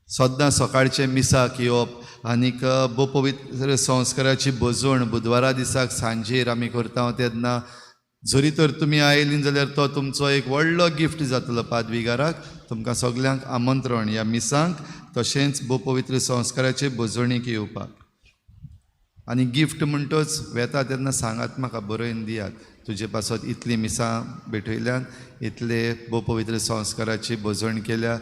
Speaker 2: सद्दां सकाळचें मिसाक येवप आनीक भोव पवित्र संस्काराची भजवण बुधवारा दिसाक सांजेर आमी करता तेन्ना जरी तर तुमी आयलीं जाल्यार तो तुमचो एक व्हडलो गिफ्ट जातलो पादविगाराक. तुमकां सगल्यांक आमंत्रण ह्या मिसांक तशेंच भोव पवित्र संस्काराचे भजवणीक येवपाक. आनी गिफ्ट म्हणटच वेता तेन्ना सांगात म्हाका, बरोवन दियात तुजे पासत इतलीं मिसां भेटयल्यान, इतले भोव पवित्र संस्काराची भजवण केल्या,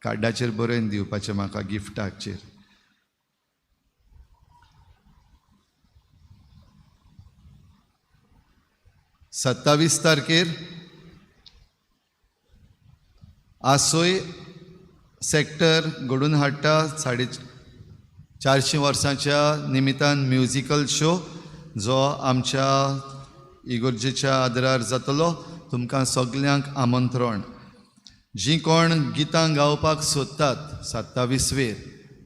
Speaker 2: कार्डाचेर बरोवन दिवपाचें म्हाका गिफ्टाचेर. 27 तारखेर आसोय सेक्टर घडून हाडटा 450 वर्सांच्या निमितान म्युजिकल शो जो आमच्या इगोर्जेच्या आदरार जातलो. तुमकां सगल्यांक आमंत्रण. जीं कोण गितां गावपाक सोदतात 27वेर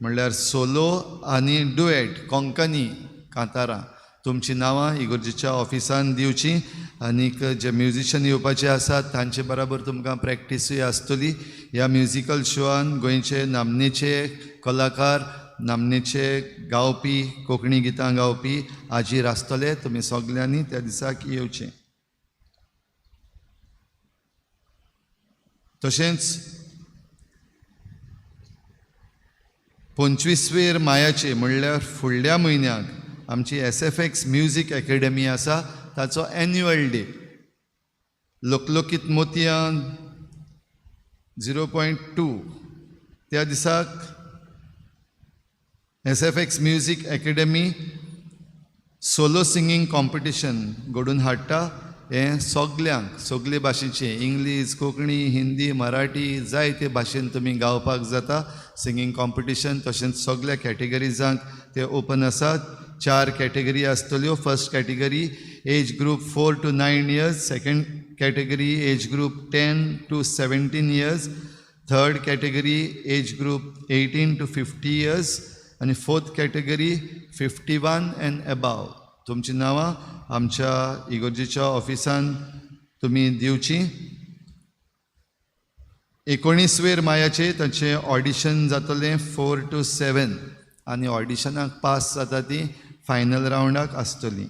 Speaker 2: म्हणल्यार सोलो आनी डुएट कोंकणी कांतारां तुमचीं नांवां इगोर्जेच्या ऑफिसान दिवचीं आनीक जे म्युजिशन येवपाचे आसात तांचे बराबर तुमकां प्रॅक्टिसूय आसतली. ह्या म्युजिकल शोआन गोंयचे नामनेचे कलाकार, नामनेचे गावपी, कोंकणी गितां गावपी हाजीर आसतले. तुमी सगल्यांनी त्या दिसाक येवचें. तशेंच 25वेर मायाचे म्हणल्यार फुडल्या म्हयन्याक आमची SFX music academy आसा ताचो एन्युअल डे. लोकलोकीत मोतयां 0.2 त्या दिसाक SFX music academy solo singing competition घडून हाडटा. हें सगल्यांक सगले भाशेचें इंग्लीश, कोंकणी, हिंदी, मराठी जायते भाशेन तुमी गावपाक जाता सिंगींग कॉम्पिटिशन. तशेंच सगल्या कॅटेगरीजांक ते ओपन आसात. 4 कॅटेगरी आसतल्यो. First category age group 4 to 9 years, second category age group 10 to 17 years, third category age group 18 to 50 years आनी फोर्थ कॅटेगरी 51 एंड एबाव. तुमचीं नांवां आमच्या इगोर्जेच्या ऑफिसान तुमी दिवचीं. 19वेर मायाचे तांचें ऑडिशन जातलें 4 to 7 आनी ऑडिशनाक पास जाता ती फायनल रावंडाक आसतली.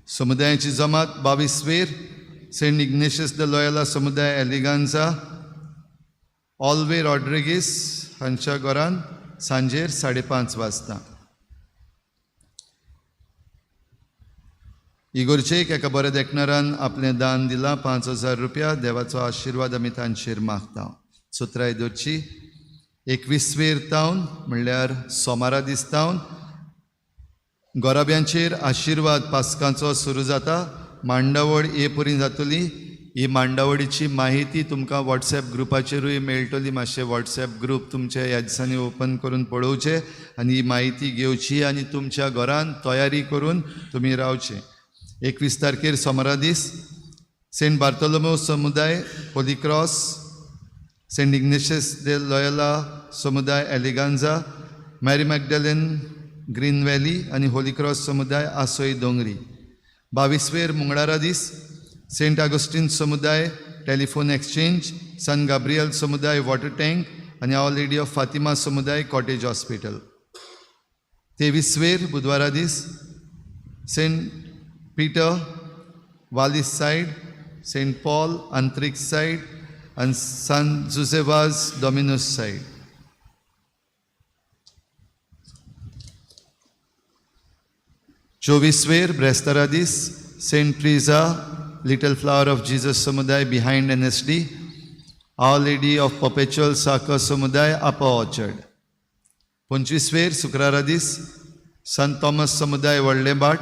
Speaker 2: समुदायाची जमात 22वेर सेंट इग्नेशियस the Loyola समुदाय एलिगांजा ऑल्वे रॉड्रिगीस हांच्या घरान सांजेर 5:30 वाजता. इगोर्जेक एका बऱ्या देखणारान आपलें दान दिलां 5,000 रुपया. देवाचो आशिर्वाद आमी तांचेर मागता. सुत्राय दवरची. 21वेर तावन म्हणल्यार सोमारा दीस तावन गोराब्यांचेर आशिर्वाद पास्कांचो सुरू जाता. मांडावळ ए परी जातली. ही मांडावळीची माहिती तुमकां वॉट्सॅप ग्रुपाचेरूय मेळटली. मातशें वॉट्सॅप ग्रूप तुमचे ह्या दिसांनी ओपन करून पळोवचें आनी ही माहिती घेवची आनी तुमच्या घरान तयारी करून तुमी रावचें. 21 तारखेर सोमारा दीस सेंट बार्तोलोमेव समुदाय Holy Cross, Saint Ignatius de Loyola समुदाय एलिगांजा, मॅरी मॅगडेलिन ग्रीन व्हॅली आनी होली क्रॉस समुदाय आसोय दोंगरी. 22वेर मंगळारा दीस सेंट आगोस्टीन समुदाय टेलिफोन एक्सचेंज, सान गाब्रियल समुदाय वॉटर टँक आनी our lady of Fatima समुदाय कॉटेज हॉस्पिटल. 23वेर बुधवारा दीस Saint Peter Valis side, Saint Paul Antrix side आनी सान जुजेवाज डॉमिनोस सायड. 24वेर ब्रेस्तारा दीस Saint Teresa Little Flower of Jesus समुदाय behind NSD, Our Lady of Perpetual Succour समुदाय अपर orchard. 25वेर शुक्रारा दीस संत थॉमस समुदाय व्हडलें भाट,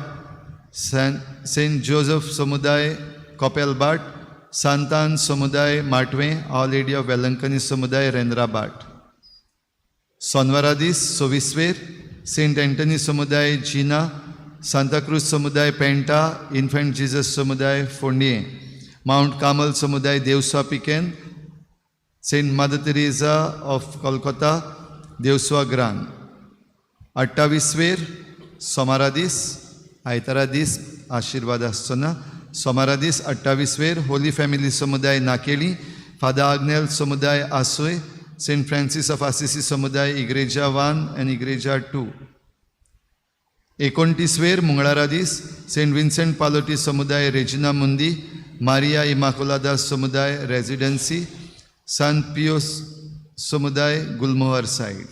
Speaker 2: सेंट जोजफ समुदाय कोपेल भाट, सांतान समुदाय माटवें, our lady of Velankanni समुदाय रेंद्रा भाट. सोनवारा दीस 26वेर सेंट एंटनी समुदाय जिना, सांताक्रूज समुदाय पेंटा, इन्फंट जीजस समुदाय फोंडिये, मावंट कार्मल समुदाय Devswa Piquem, Saint Mother Teresa of Calcutta Devswa Gran. 28वेर सोमारा दीस आयतारा दीस आशिर्वाद आसचो ना. सोमारा दीस 28वेर होली फॅमिली समुदाय नाकेली, फादर आग्नेल समुदाय आसोय, सेंट फ्रांसीस ऑफ आसिसी समुदाय इग्रेजा 1 आनी इग्रेजा 2. 29वेर मंगळारा दीस सेंट विन्सेंट पालोटी समुदाय रेजिना मुंदी, मारिया इमाकुलादा समुदाय रेजिडन्सी, सान पियोस समुदाय गुलमोहर सायड.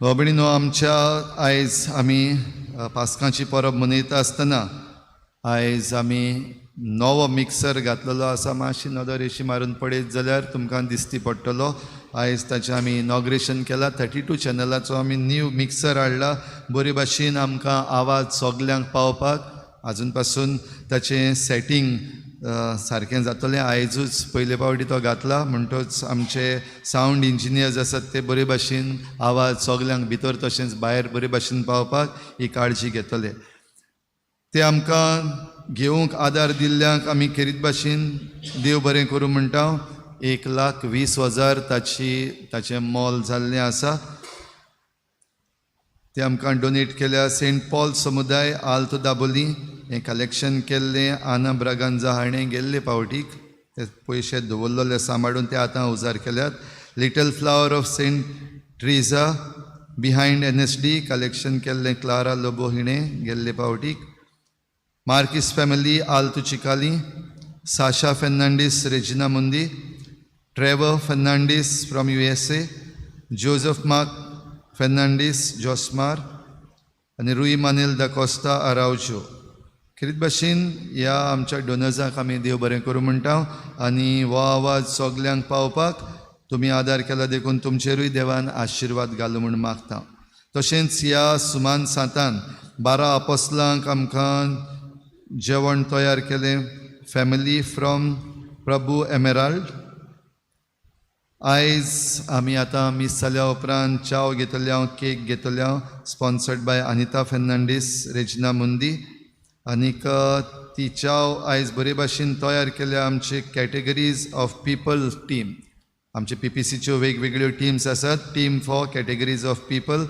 Speaker 2: भयणीनो, आमच्या आयज आमी पास्कांची परब मनयता आसतना आयज आमी नवो मिक्सर घातलेलो आसा. मातशी नदर अशी मारून पळयत जाल्यार तुमकां दिसती पडटलो. आयज ताचें आमी इनॉग्रेशन केलां. 32 चॅनलाचो आमी न्यू मिक्सर हाडला. बरे भाशेन आमकां आवाज सगल्यांक पावपाक आजून पासून ताचें सेटींग सारकें जातलें. आयजूच पयले पावटी तो घातला म्हणटच आमचे सावंड इंजिनियर्स आसात ते बरे भाशेन आवाज सगल्यांक भितर तशेंच भायर बरे भाशेन पावपाक ही काळजी घेतले. ते आमकां घेवंक आदार दिल्ल्यांक आमी खेरीत भाशेन देव बरें करूं म्हणटा. 1,20,000 ताची ताचें मोल जाल्लें आसा. ते आमकां डोनेट केल्या सेंट पॉल समुदाय आल्तो दाबोली हें कलेक्शन केल्लें आना ब्रागांजा हाणें गेल्ले पावटीक ते पयशे दवरलेले सांबाळून ते आतां उजार केल्यात. Little flower of Saint Teresa behind NSD collection केल्लें क्लारा लोबो हिणें गेल्ले पावटीक. Marques family Alto Chicalim, Sasha Fernandes Regina Mundi, Trevor Fernandes from USA, Joseph Mark Fernandes Josmar आनी रुई मानेल दा कोस्ता आरावजो. खेरीत भाशेन ह्या आमच्या डोनर्सांक आमी देव बरें करूं म्हणटा आनी हो आवाज सगल्यांक पावपाक तुमी आदार केला देखून तुमचेरूय देवान आशिर्वाद घालूं म्हूण मागता. तशेंच ह्या सुमान सांतान 12 आपोसलांक आमकां जेवण तयार केलें. Family from Prabhu Emerald. आयज आमी आतां मीस जाल्या उपरांत च्याव घेतले हांव, केक घेतले हांव, sponsored by Anita Fernandes Regina Mundi. आनीक ती च्याव आयज बरे भाशेन तयार केल्या आमचे कॅटेगरीज ऑफ पीपल टीम. आमचे PPCच्यो वेगवेगळ्यो टिम्स आसात. Team for categories of people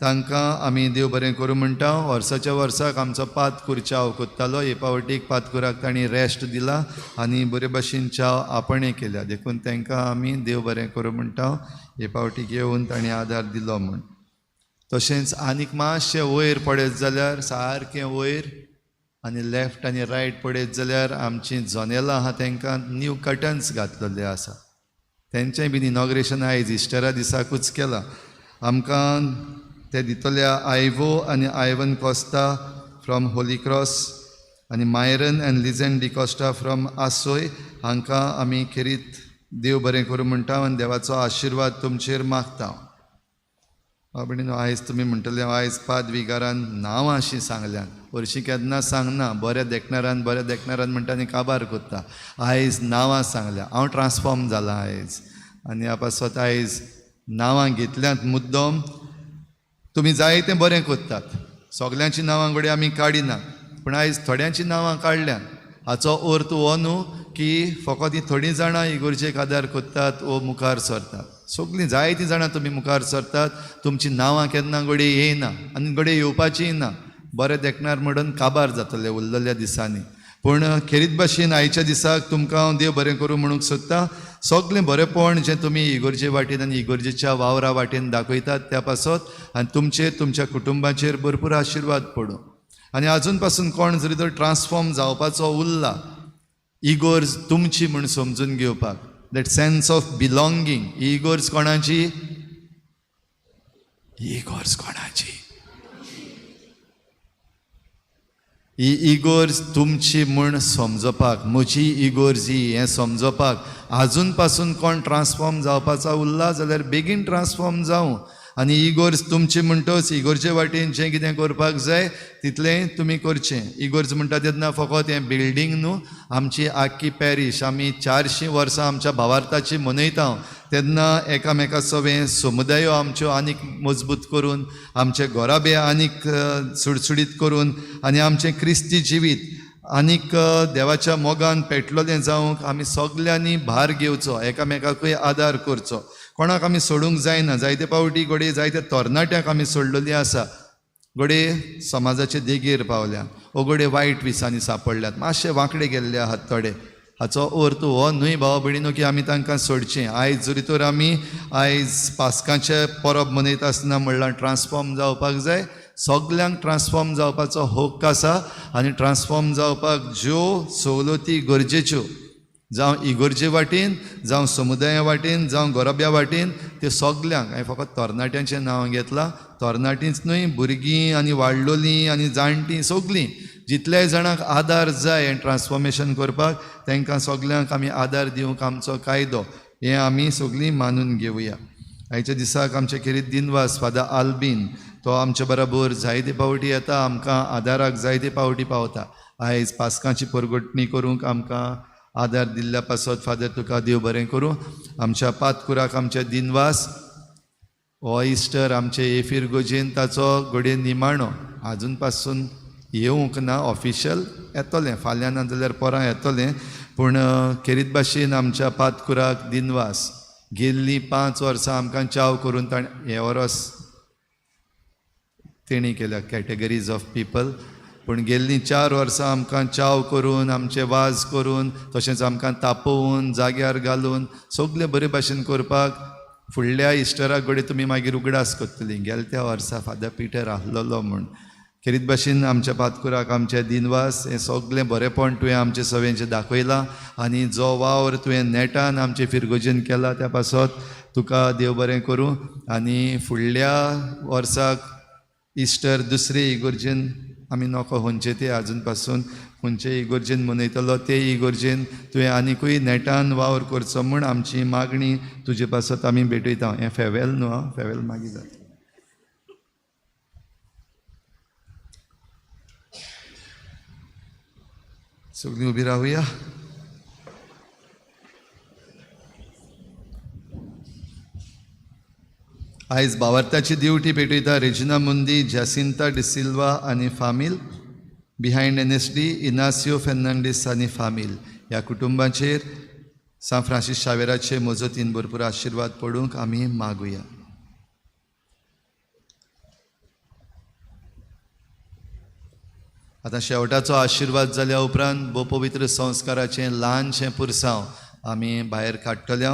Speaker 2: तांकां आमी देव बरें करूं म्हणटा. वर्साच्या वर्साक आमचो पातकूर च्याव कोत्तालो. हे पावटीक पातकुराक तांणी रेस्ट दिला आनी बरे भाशेन च्याव आपणें केल्या देखून तांकां आमी देव बरें करूं म्हणटा. हे पावटीक येवन तांणी आदार दिलो म्हूण. तशेंच आनीक मातशें वयर पळयत जाल्यार सारकें वयर आनी लेफ्ट आनी रायट पळयत जाल्यार आमचीं जनेलां आहा तांकां न्यू कर्टन्स घातलेले आसा. तेंचें बीन इनॉग्रेशन आयज इस्टरा दिसाकूच केलां. आमकां ते दितल्या आयवो आनी Ivan Costa from Holy Cross आनी Myron and Lizen D'Costa from आसोय हांकां आमी खेरीत देव बरें करूं म्हणटा आनी देवाचो आशिर्वाद तुमचेर मागता. बाबणीनो आयज तुमी म्हणटले आयज पादविगारान नांवां अशीं सांगल्यात. हरशीं केन्ना सांगना, बऱ्या देखणारान बऱ्या देखणारान म्हणटा आनी काबार कोत्ता. आयज नांवां सांगल्या. हांव ट्रान्सफॉर्म जालां आयज आनी ह्या पासत आयज नांवां घेतल्यांत मुद्दम. तुमी जायतें बरें कोत्तात. सगल्यांचीं नांवां घडये आमी काडिना पूण आयज थोड्यांचीं नांवां काडल्यांत. हाचो अर्थ हो न्हू की फकत हीं थोडीं जाणां इगोर्जेक आदार कोत्तात वो मुखार सरतात. सगलीं जायतीं जाणां तुमी मुखार सरतात. तुमचीं नांवां केन्ना घडये येयना आनी घडये येवपाचीय ना. बरें देखणार म्हणून काबार जातले उरलेल्या दिसांनी. पूण खेरीत भाशेन आयच्या दिसाक तुमकां हांव देव बरें करूं म्हणूंक सोदता. सगलें बरेंपण जें तुमी इगोर्जे वाटेन आनी इगोर्जेच्या वावरा वाटेन दाखयतात त्या पासत आनी तुमचेर तुमच्या कुटुंबाचेर भरपूर आशिर्वाद पडूं. आनी आजून पासून कोण जरी तर ट्रान्सफॉर्म जावपाचो उरला इगोर्ज तुमची म्हूण समजून घेवपाक, that sense of belonging. ही इगोर्ज कोणाची? ही इगोर्ज कोणाची? ही इगोर्ज तुमची म्हूण समजपाक, म्हजी इगोर्ज ही हें समजपाक आजून पासून कोण ट्रान्सफॉर्म जावपाचो उरला जाल्यार बेगीन ट्रान्सफॉर्म जावं. आनी इगोर्ज तुमची म्हणटच इगोर्जे वाटेन जें कितें करपाक जाय तितलें तुमी करचें. इगोर्ज म्हणटा तेन्ना फकत हें बिल्डींग न्हू, आमची आख्खी पॅरीश आमी 400 वर्सां आमच्या भावार्थाची मनयता तेन्ना एकामेका सवें समुदायो आमच्यो आनीक मजबूत करून, आमचे घराबे आनीक सुडसुडीत करून आनी आमचें क्रिस्ती जिवीत आनीक देवाच्या मोगान पेटलोलें जावंक आमी सगल्यांनी भार घेवचो, एकामेकाकूय आदार करचो. कोणाक आमी सोडूंक जायना. जायते पावटी घडये जायते तरणाट्यांक आमी सोडलेली आसा, घडये समाजाचे देगेर पावल्या वो घडये वायट विसांनी सांपडल्यात, मातशे वांकडे गेल्ले आहात थोडे. हाचो अर्थ हो न्हय भाव भयणीनो की आमी तांकां सोडचें. आयज जरी तर आमी आयज पास्कांचें परब मनयता आसतना म्हणलां ट्रान्सफॉर्म जावपाक जाय. सगल्यांक ट्रान्सफॉर्म जावपाचो हक्क आसा आनी ट्रान्सफॉर्म जावपाक ज्यो सवलती गरजेच्यो जावं इगोर्जे वाटेन, जावं समुदाया वाटेन, जावं गोरब्या वाटेन, त्यो सगल्यांक. हांवें फकत तरणाट्यांचें नांव घेतलां, तरणाटींच न्हय, भुरगीं आनी वाडलोलीं आनी जाणटीं सगलीं जितल्याय जाणांक आदार जाय हें ट्रान्सफॉर्मेशन करपाक तांकां सगल्यांक आमी आदार दिवंक आमचो कायदो हें आमी सगळीं मानून घेवया. आयच्या दिसाक आमचे खेरीत दिनवास फादर आल्बीन तो आमचे बराबर जायते पावटी येता, आमकां आदाराक जायते पावटी पावता. आयज पास्कांची परगटणी करूंक आमकां आदार दिल्ल्या पासत फादर तुका देव बरें करूं. आमच्या पातकुराक आमचे दिनवास. हो इस्टर आमचे एफीर गोजेन ताचो घडये निमाणो आजून पासून येवंक ना, ऑफिशियल येतलें फाल्यां ना जाल्यार परां येतलें, पूण खेरीत भाशेन आमच्या पातकुराक दिनवास. गेल्लीं 5 वर्सां आमकां चाव करून ताणें हें वरस तेणी केल्या कॅटेगरीज ऑफ पिपल, पूण गेल्लीं 4 वर्सां आमकां चाव करून आमचे वाज करून तशेंच आमकां तापोवन जाग्यार घालून सगळें बरे भाशेन करपाक फुडल्या इस्टराक घडये तुमी मागीर उगडास करतलीं गेल्या त्या वर्सा फादर पिटर आहलोलो म्हूण. खेरीत भाशेन आमच्या पातकुराक आमचे दिनवास. हें सगळें बरेंपण तुवें आमचे सवेंचें दाखयलां आनी जो वावर तुवें नेटान आमचे फिरगोजेन केला त्या पासत तुका देव बरें करूं. आनी फुडल्या वर्साक इस्टर दुसरे इगोर्जेन आमी नको खंयचे ते आजून पासून खंयचे इगोर्जेन मनयतलो ते इगोर्जेन तुवें आनिकूय नेटान वावर करचो म्हूण आमची मागणी तुजे पासत आमी भेटयता. हें फेवेल न्हू आं, फेवेल मागीर जाता. सगळीं उबी रावया. आयज बावर्ताची दिवटी पेटयता रेजिना मुंदी, जासिंता डिसिल्वा आनी फामील, बिहायंड NSD Inacio Fernandes आनी फामील ह्या कुटुंबाचेर सांत फ्रांसीस शावेराचे मजतीन भरपूर आशिर्वाद पडूंक आमी मागुया. आतां शेवटाचो आशिर्वाद जाल्या उपरांत भोव पवित्र संस्काराचें ल्हानशें पुरसांव आमी भायर काडटले.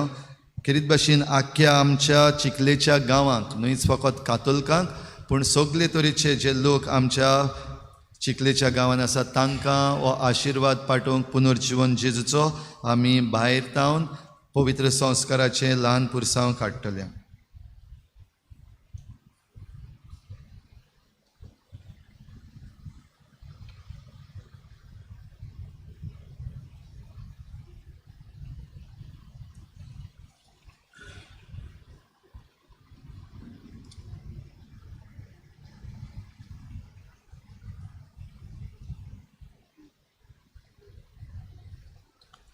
Speaker 2: खेरीत भाशेन आख्ख्या आमच्या चिखलेच्या गांवांक न्हूच फकत कातोलकांक पूण सगळे तरेचे जे लोक आमच्या चिखलेच्या गांवांत आसा तांकां हो आशिर्वाद पाठोवंक पुनर्जिवन जेजूचो आमी भायर तावन पवित्र संस्काराचें ल्हान पुरसांव काडटले.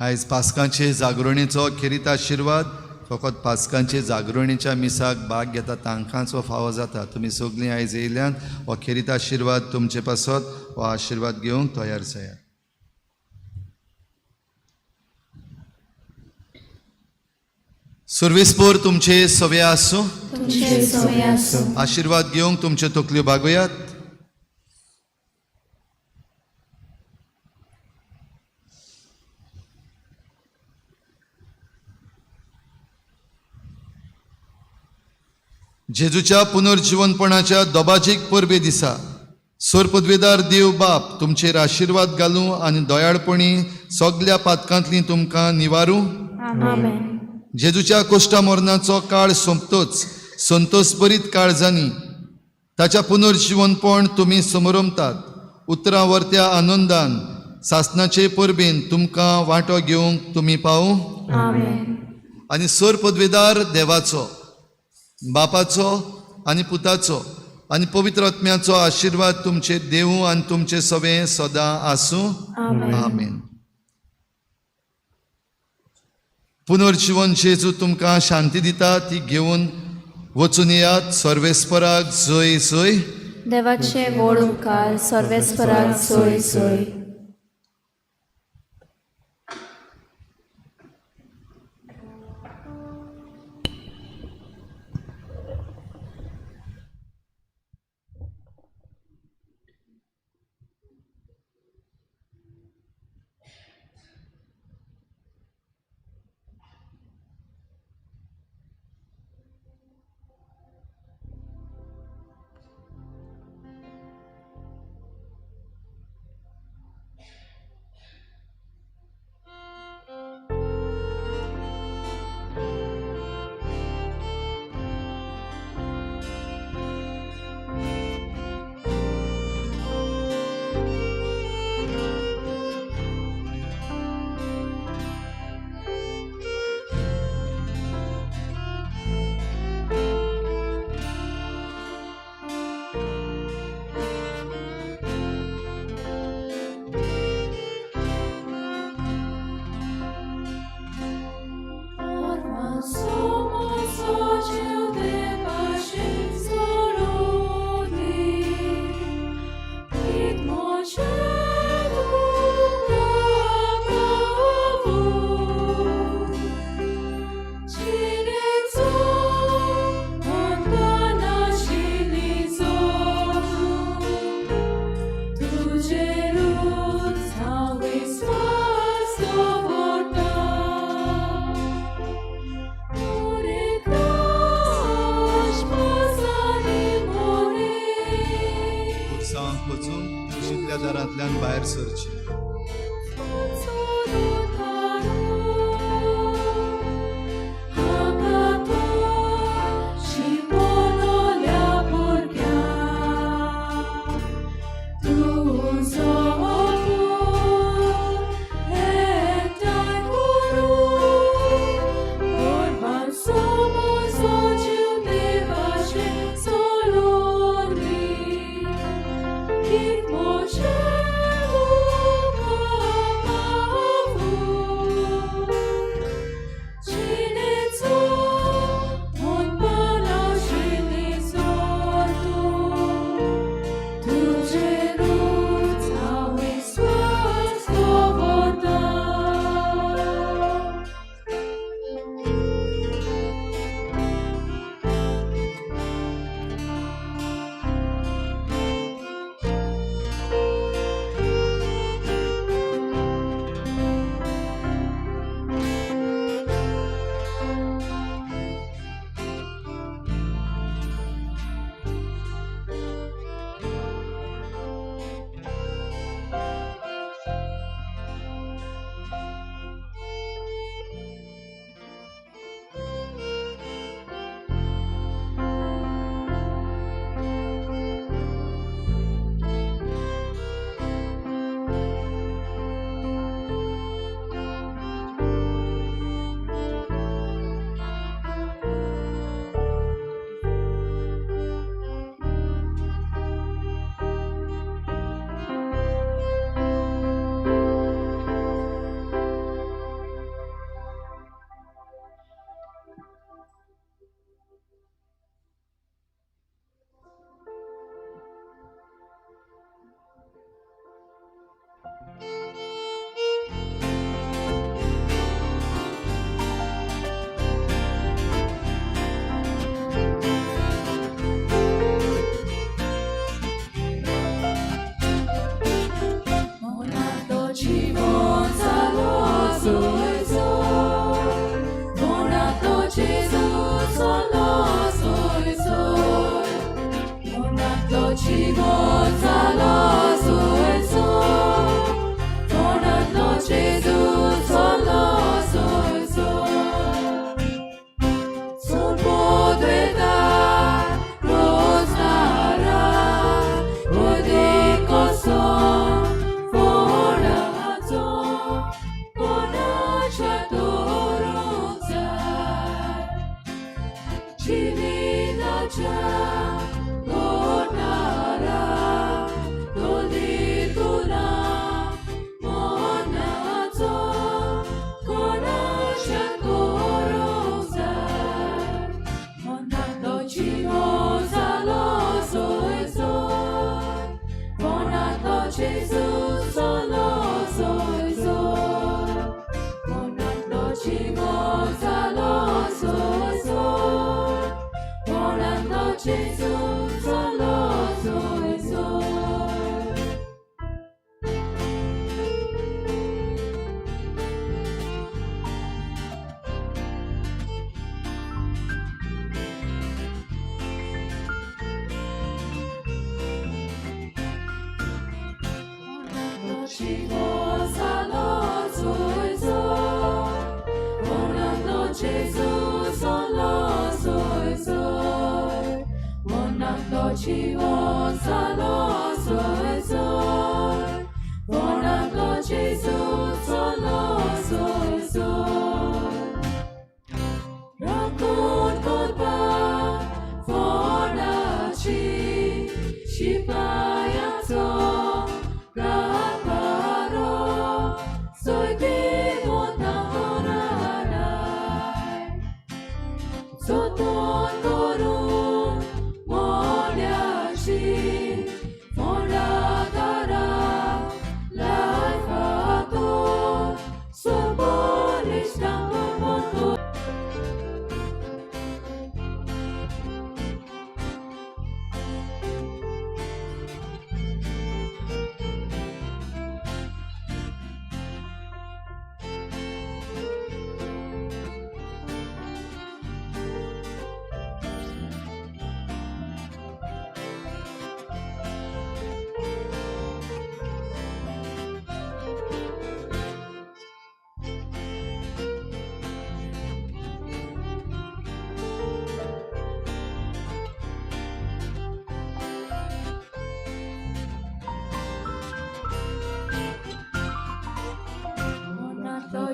Speaker 2: आयज पास्कांचे जागरणेचो खेरीत आशिर्वाद फकत पास्कांचे जागरणेच्या मिसाक भाग घेता तांकांच हो फावो जाता. तुमी सगळीं आयज येयल्यान हो खेरीत आशिर्वाद तुमचे पासत हो आशिर्वाद घेवंक तयार जायात. सर्वेस्पोर तुमचे सवे आसूं, आशिर्वाद घेवंक तुमच्यो तकल्यो बागोयात. जेजूच्या पुनर्जिवनपणाच्या दोबाजीक परबे दिसा सोरपदवेदार देव बाप तुमचेर आशिर्वाद घालूं आनी दयाळपणी सगल्या पातकांतली तुमकां निवारूं. जेजूच्या कोश्टा मरणाचो काळ सोंपतोच संतोषभरीत काळजांनी ताच्या पुनर्जिवनपण तुमी समरमतात. उतरां वर्त्या आनंदान सासनाचे परबेन तुमकां वांटो घेवंक तुमी पावूं. आनी सोरपदवेदार देवाचो बापाचो आनी पुताचो आनी पवित्र आत्म्याचो आशिर्वाद तुमचे देवूं आनी तुमचे सवे सदां आसूं. आमेन. पुनर्जिवन जेजू तुमकां शांती दिता ती घेवन वचून येयात. सर्वेस्पराक जय जय.
Speaker 8: देवाचे व्हड उपकार सर्वेस्पराक जय जय.
Speaker 3: देवाच्या दारांतल्यान भायर सरचें.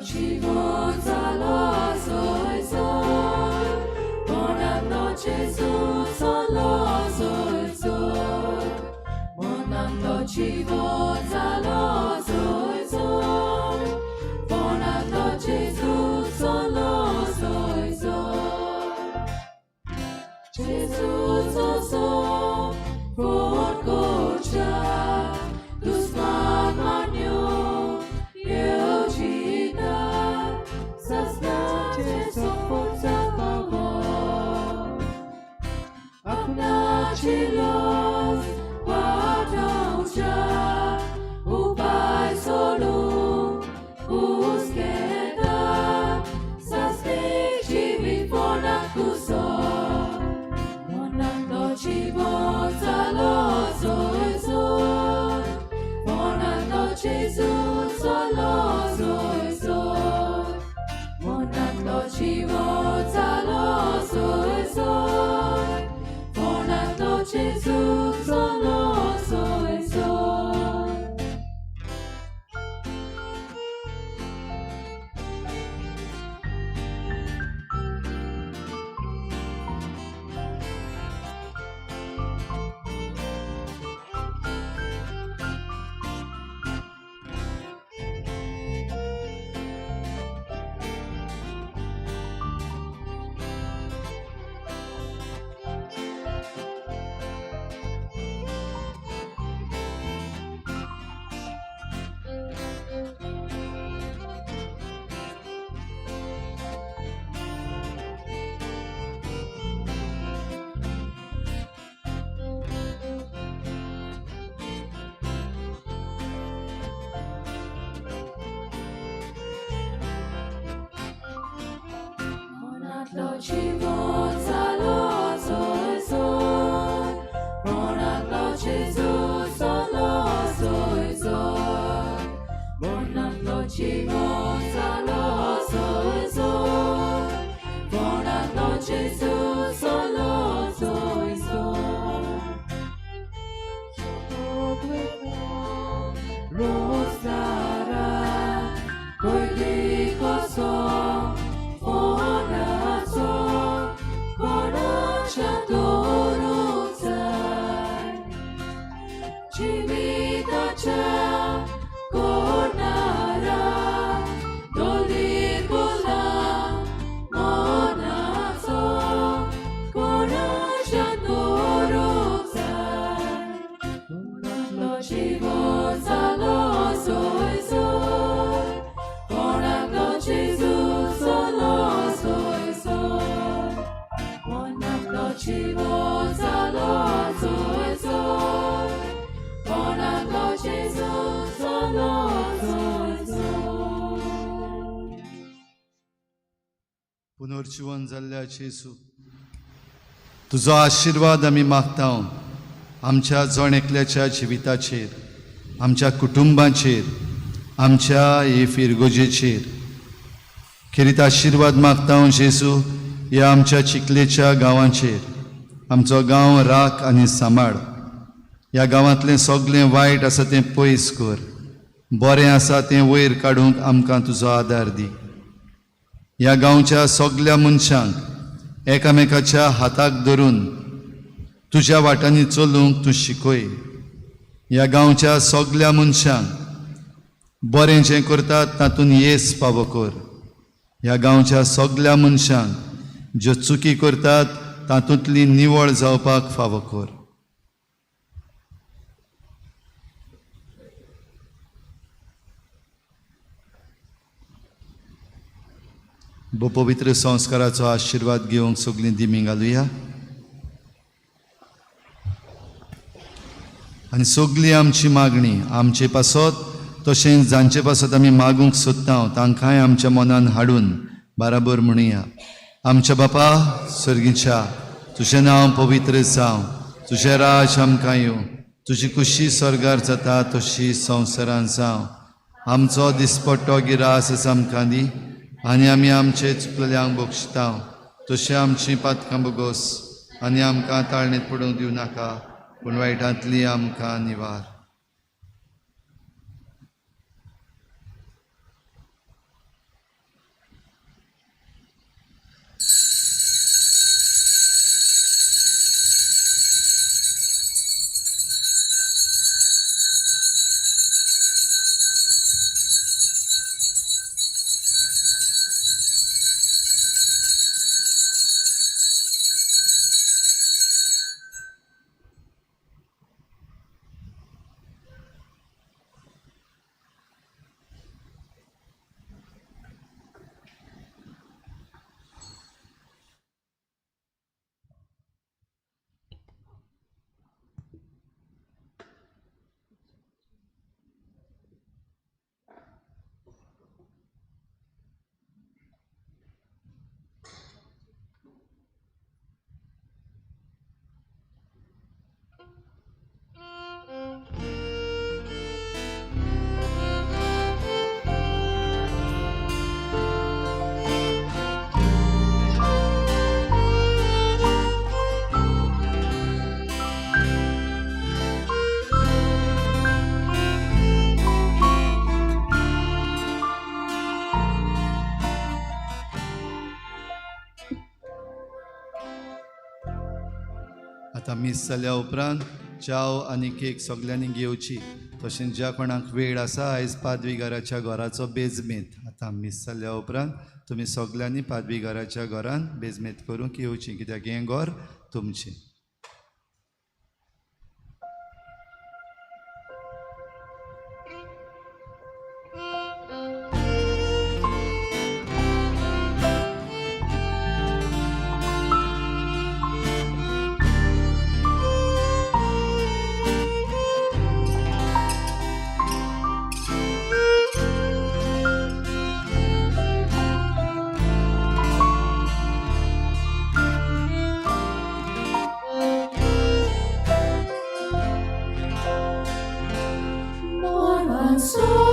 Speaker 6: जिवन जालो जय मनांतलो जेजू चलो जय मनांतलो जिवन जालो जय मनांतलो जेजू चलो जय जेजूचो सो फोट करच्या दुस्मान मान्यो येवजिता सस्नाचें सोपोत जावो आपणाची लज वाडोवच्या उपाय सोडून हुस्केता सासणीक जिवीत फोंडाक कुसो मनांतलो जिवन जालो जय मनांतलो जेजू चलो जय मनांतलो जिवन जालो जय मनांतलो जेजू चलो जय मनांतलो जिवन जालो जय मनांतलो जेजू चलो जय मनांतलो जिवन जालो जय मनांतलो जेजू चलो जय रोजारा कोयली कसो फोनाचो कोणाच्या दवरूंक जाय जिविताच्या कोणारा दोली फुलां मनाचो कोणाच्या दवरूंक जाय मनांतलो जिवन जालो जय मनांतलो जेजू चलो जय मनांतलो जिवन जालो जय मनांतलो जेजू चलो जय
Speaker 3: पुनर्जिवन जाल्ल्या जेजू, तुजो आशिर्वाद आमी मागता आमच्या जण एकल्याच्या जिविताचेर, आमच्या कुटुंबाचेर, आमच्या हे फिरगोजेचेर. खेरीत आशिर्वाद मागता जेजू ह्या आमच्या चिखलेच्या गांवाचेर. आमचो गांव राख आनी सांबाळ. ह्या गांवांतलें सगळें वायट आसा तें पयस कर, बरें आसा तें वयर काडूंक आमकां तुजो आदार दी. ह्या गांवच्या सगल्या मनशांक एकामेकाच्या हाताक धरून तुज्या वाटांनी चलूंक तूं शिकय. ह्या गांवच्या सगल्या मनशांक बरें जें करतात तातूंत येस पावो कर. ह्या गांवच्या सगल्या मनशांक ज्यो चुकी करतात तातूंतली निवळ जावपाक फावो कर. पवित्र संस्काराचो आशिर्वाद घेवंक सगळीं दिमी घालुया आनी सगळी आमची मागणी आमचे पासत तशेंच जांचे पासत आमी मागूंक सोदता तांकांय आमच्या मनान हाडून बराबर म्हणुया. आमच्या बापा सर्गीच्या, तुजें नांव पवित्र जावं, तुजें राज आमकां येवं, तुजी खुशी स्वर्गार जाता तशी संवसारान जावं. आमचो दिसपट्टो गिरास आमकां दी आनी आमी आमचे चुकलेल्यांक बक्षिता तशें आमची पातकां बोगोस आनी आमकां ताळणेंत पडूंक दिवं नाका, पूण वायटांतली आमकां निवार. मीस जाल्या उपरांत च्याव आनी केक सगल्यांनी घेवची. तशेंच ज्या कोणाक वेळ आसा आयज पादवीगाराच्या घराचो बेजमेत. आतां मीस जाल्या उपरांत तुमी सगल्यांनी पादवीगाराच्या घरान बेजमेत करूंक येवची, कित्याक हें घर तुमचें.
Speaker 6: Morvan.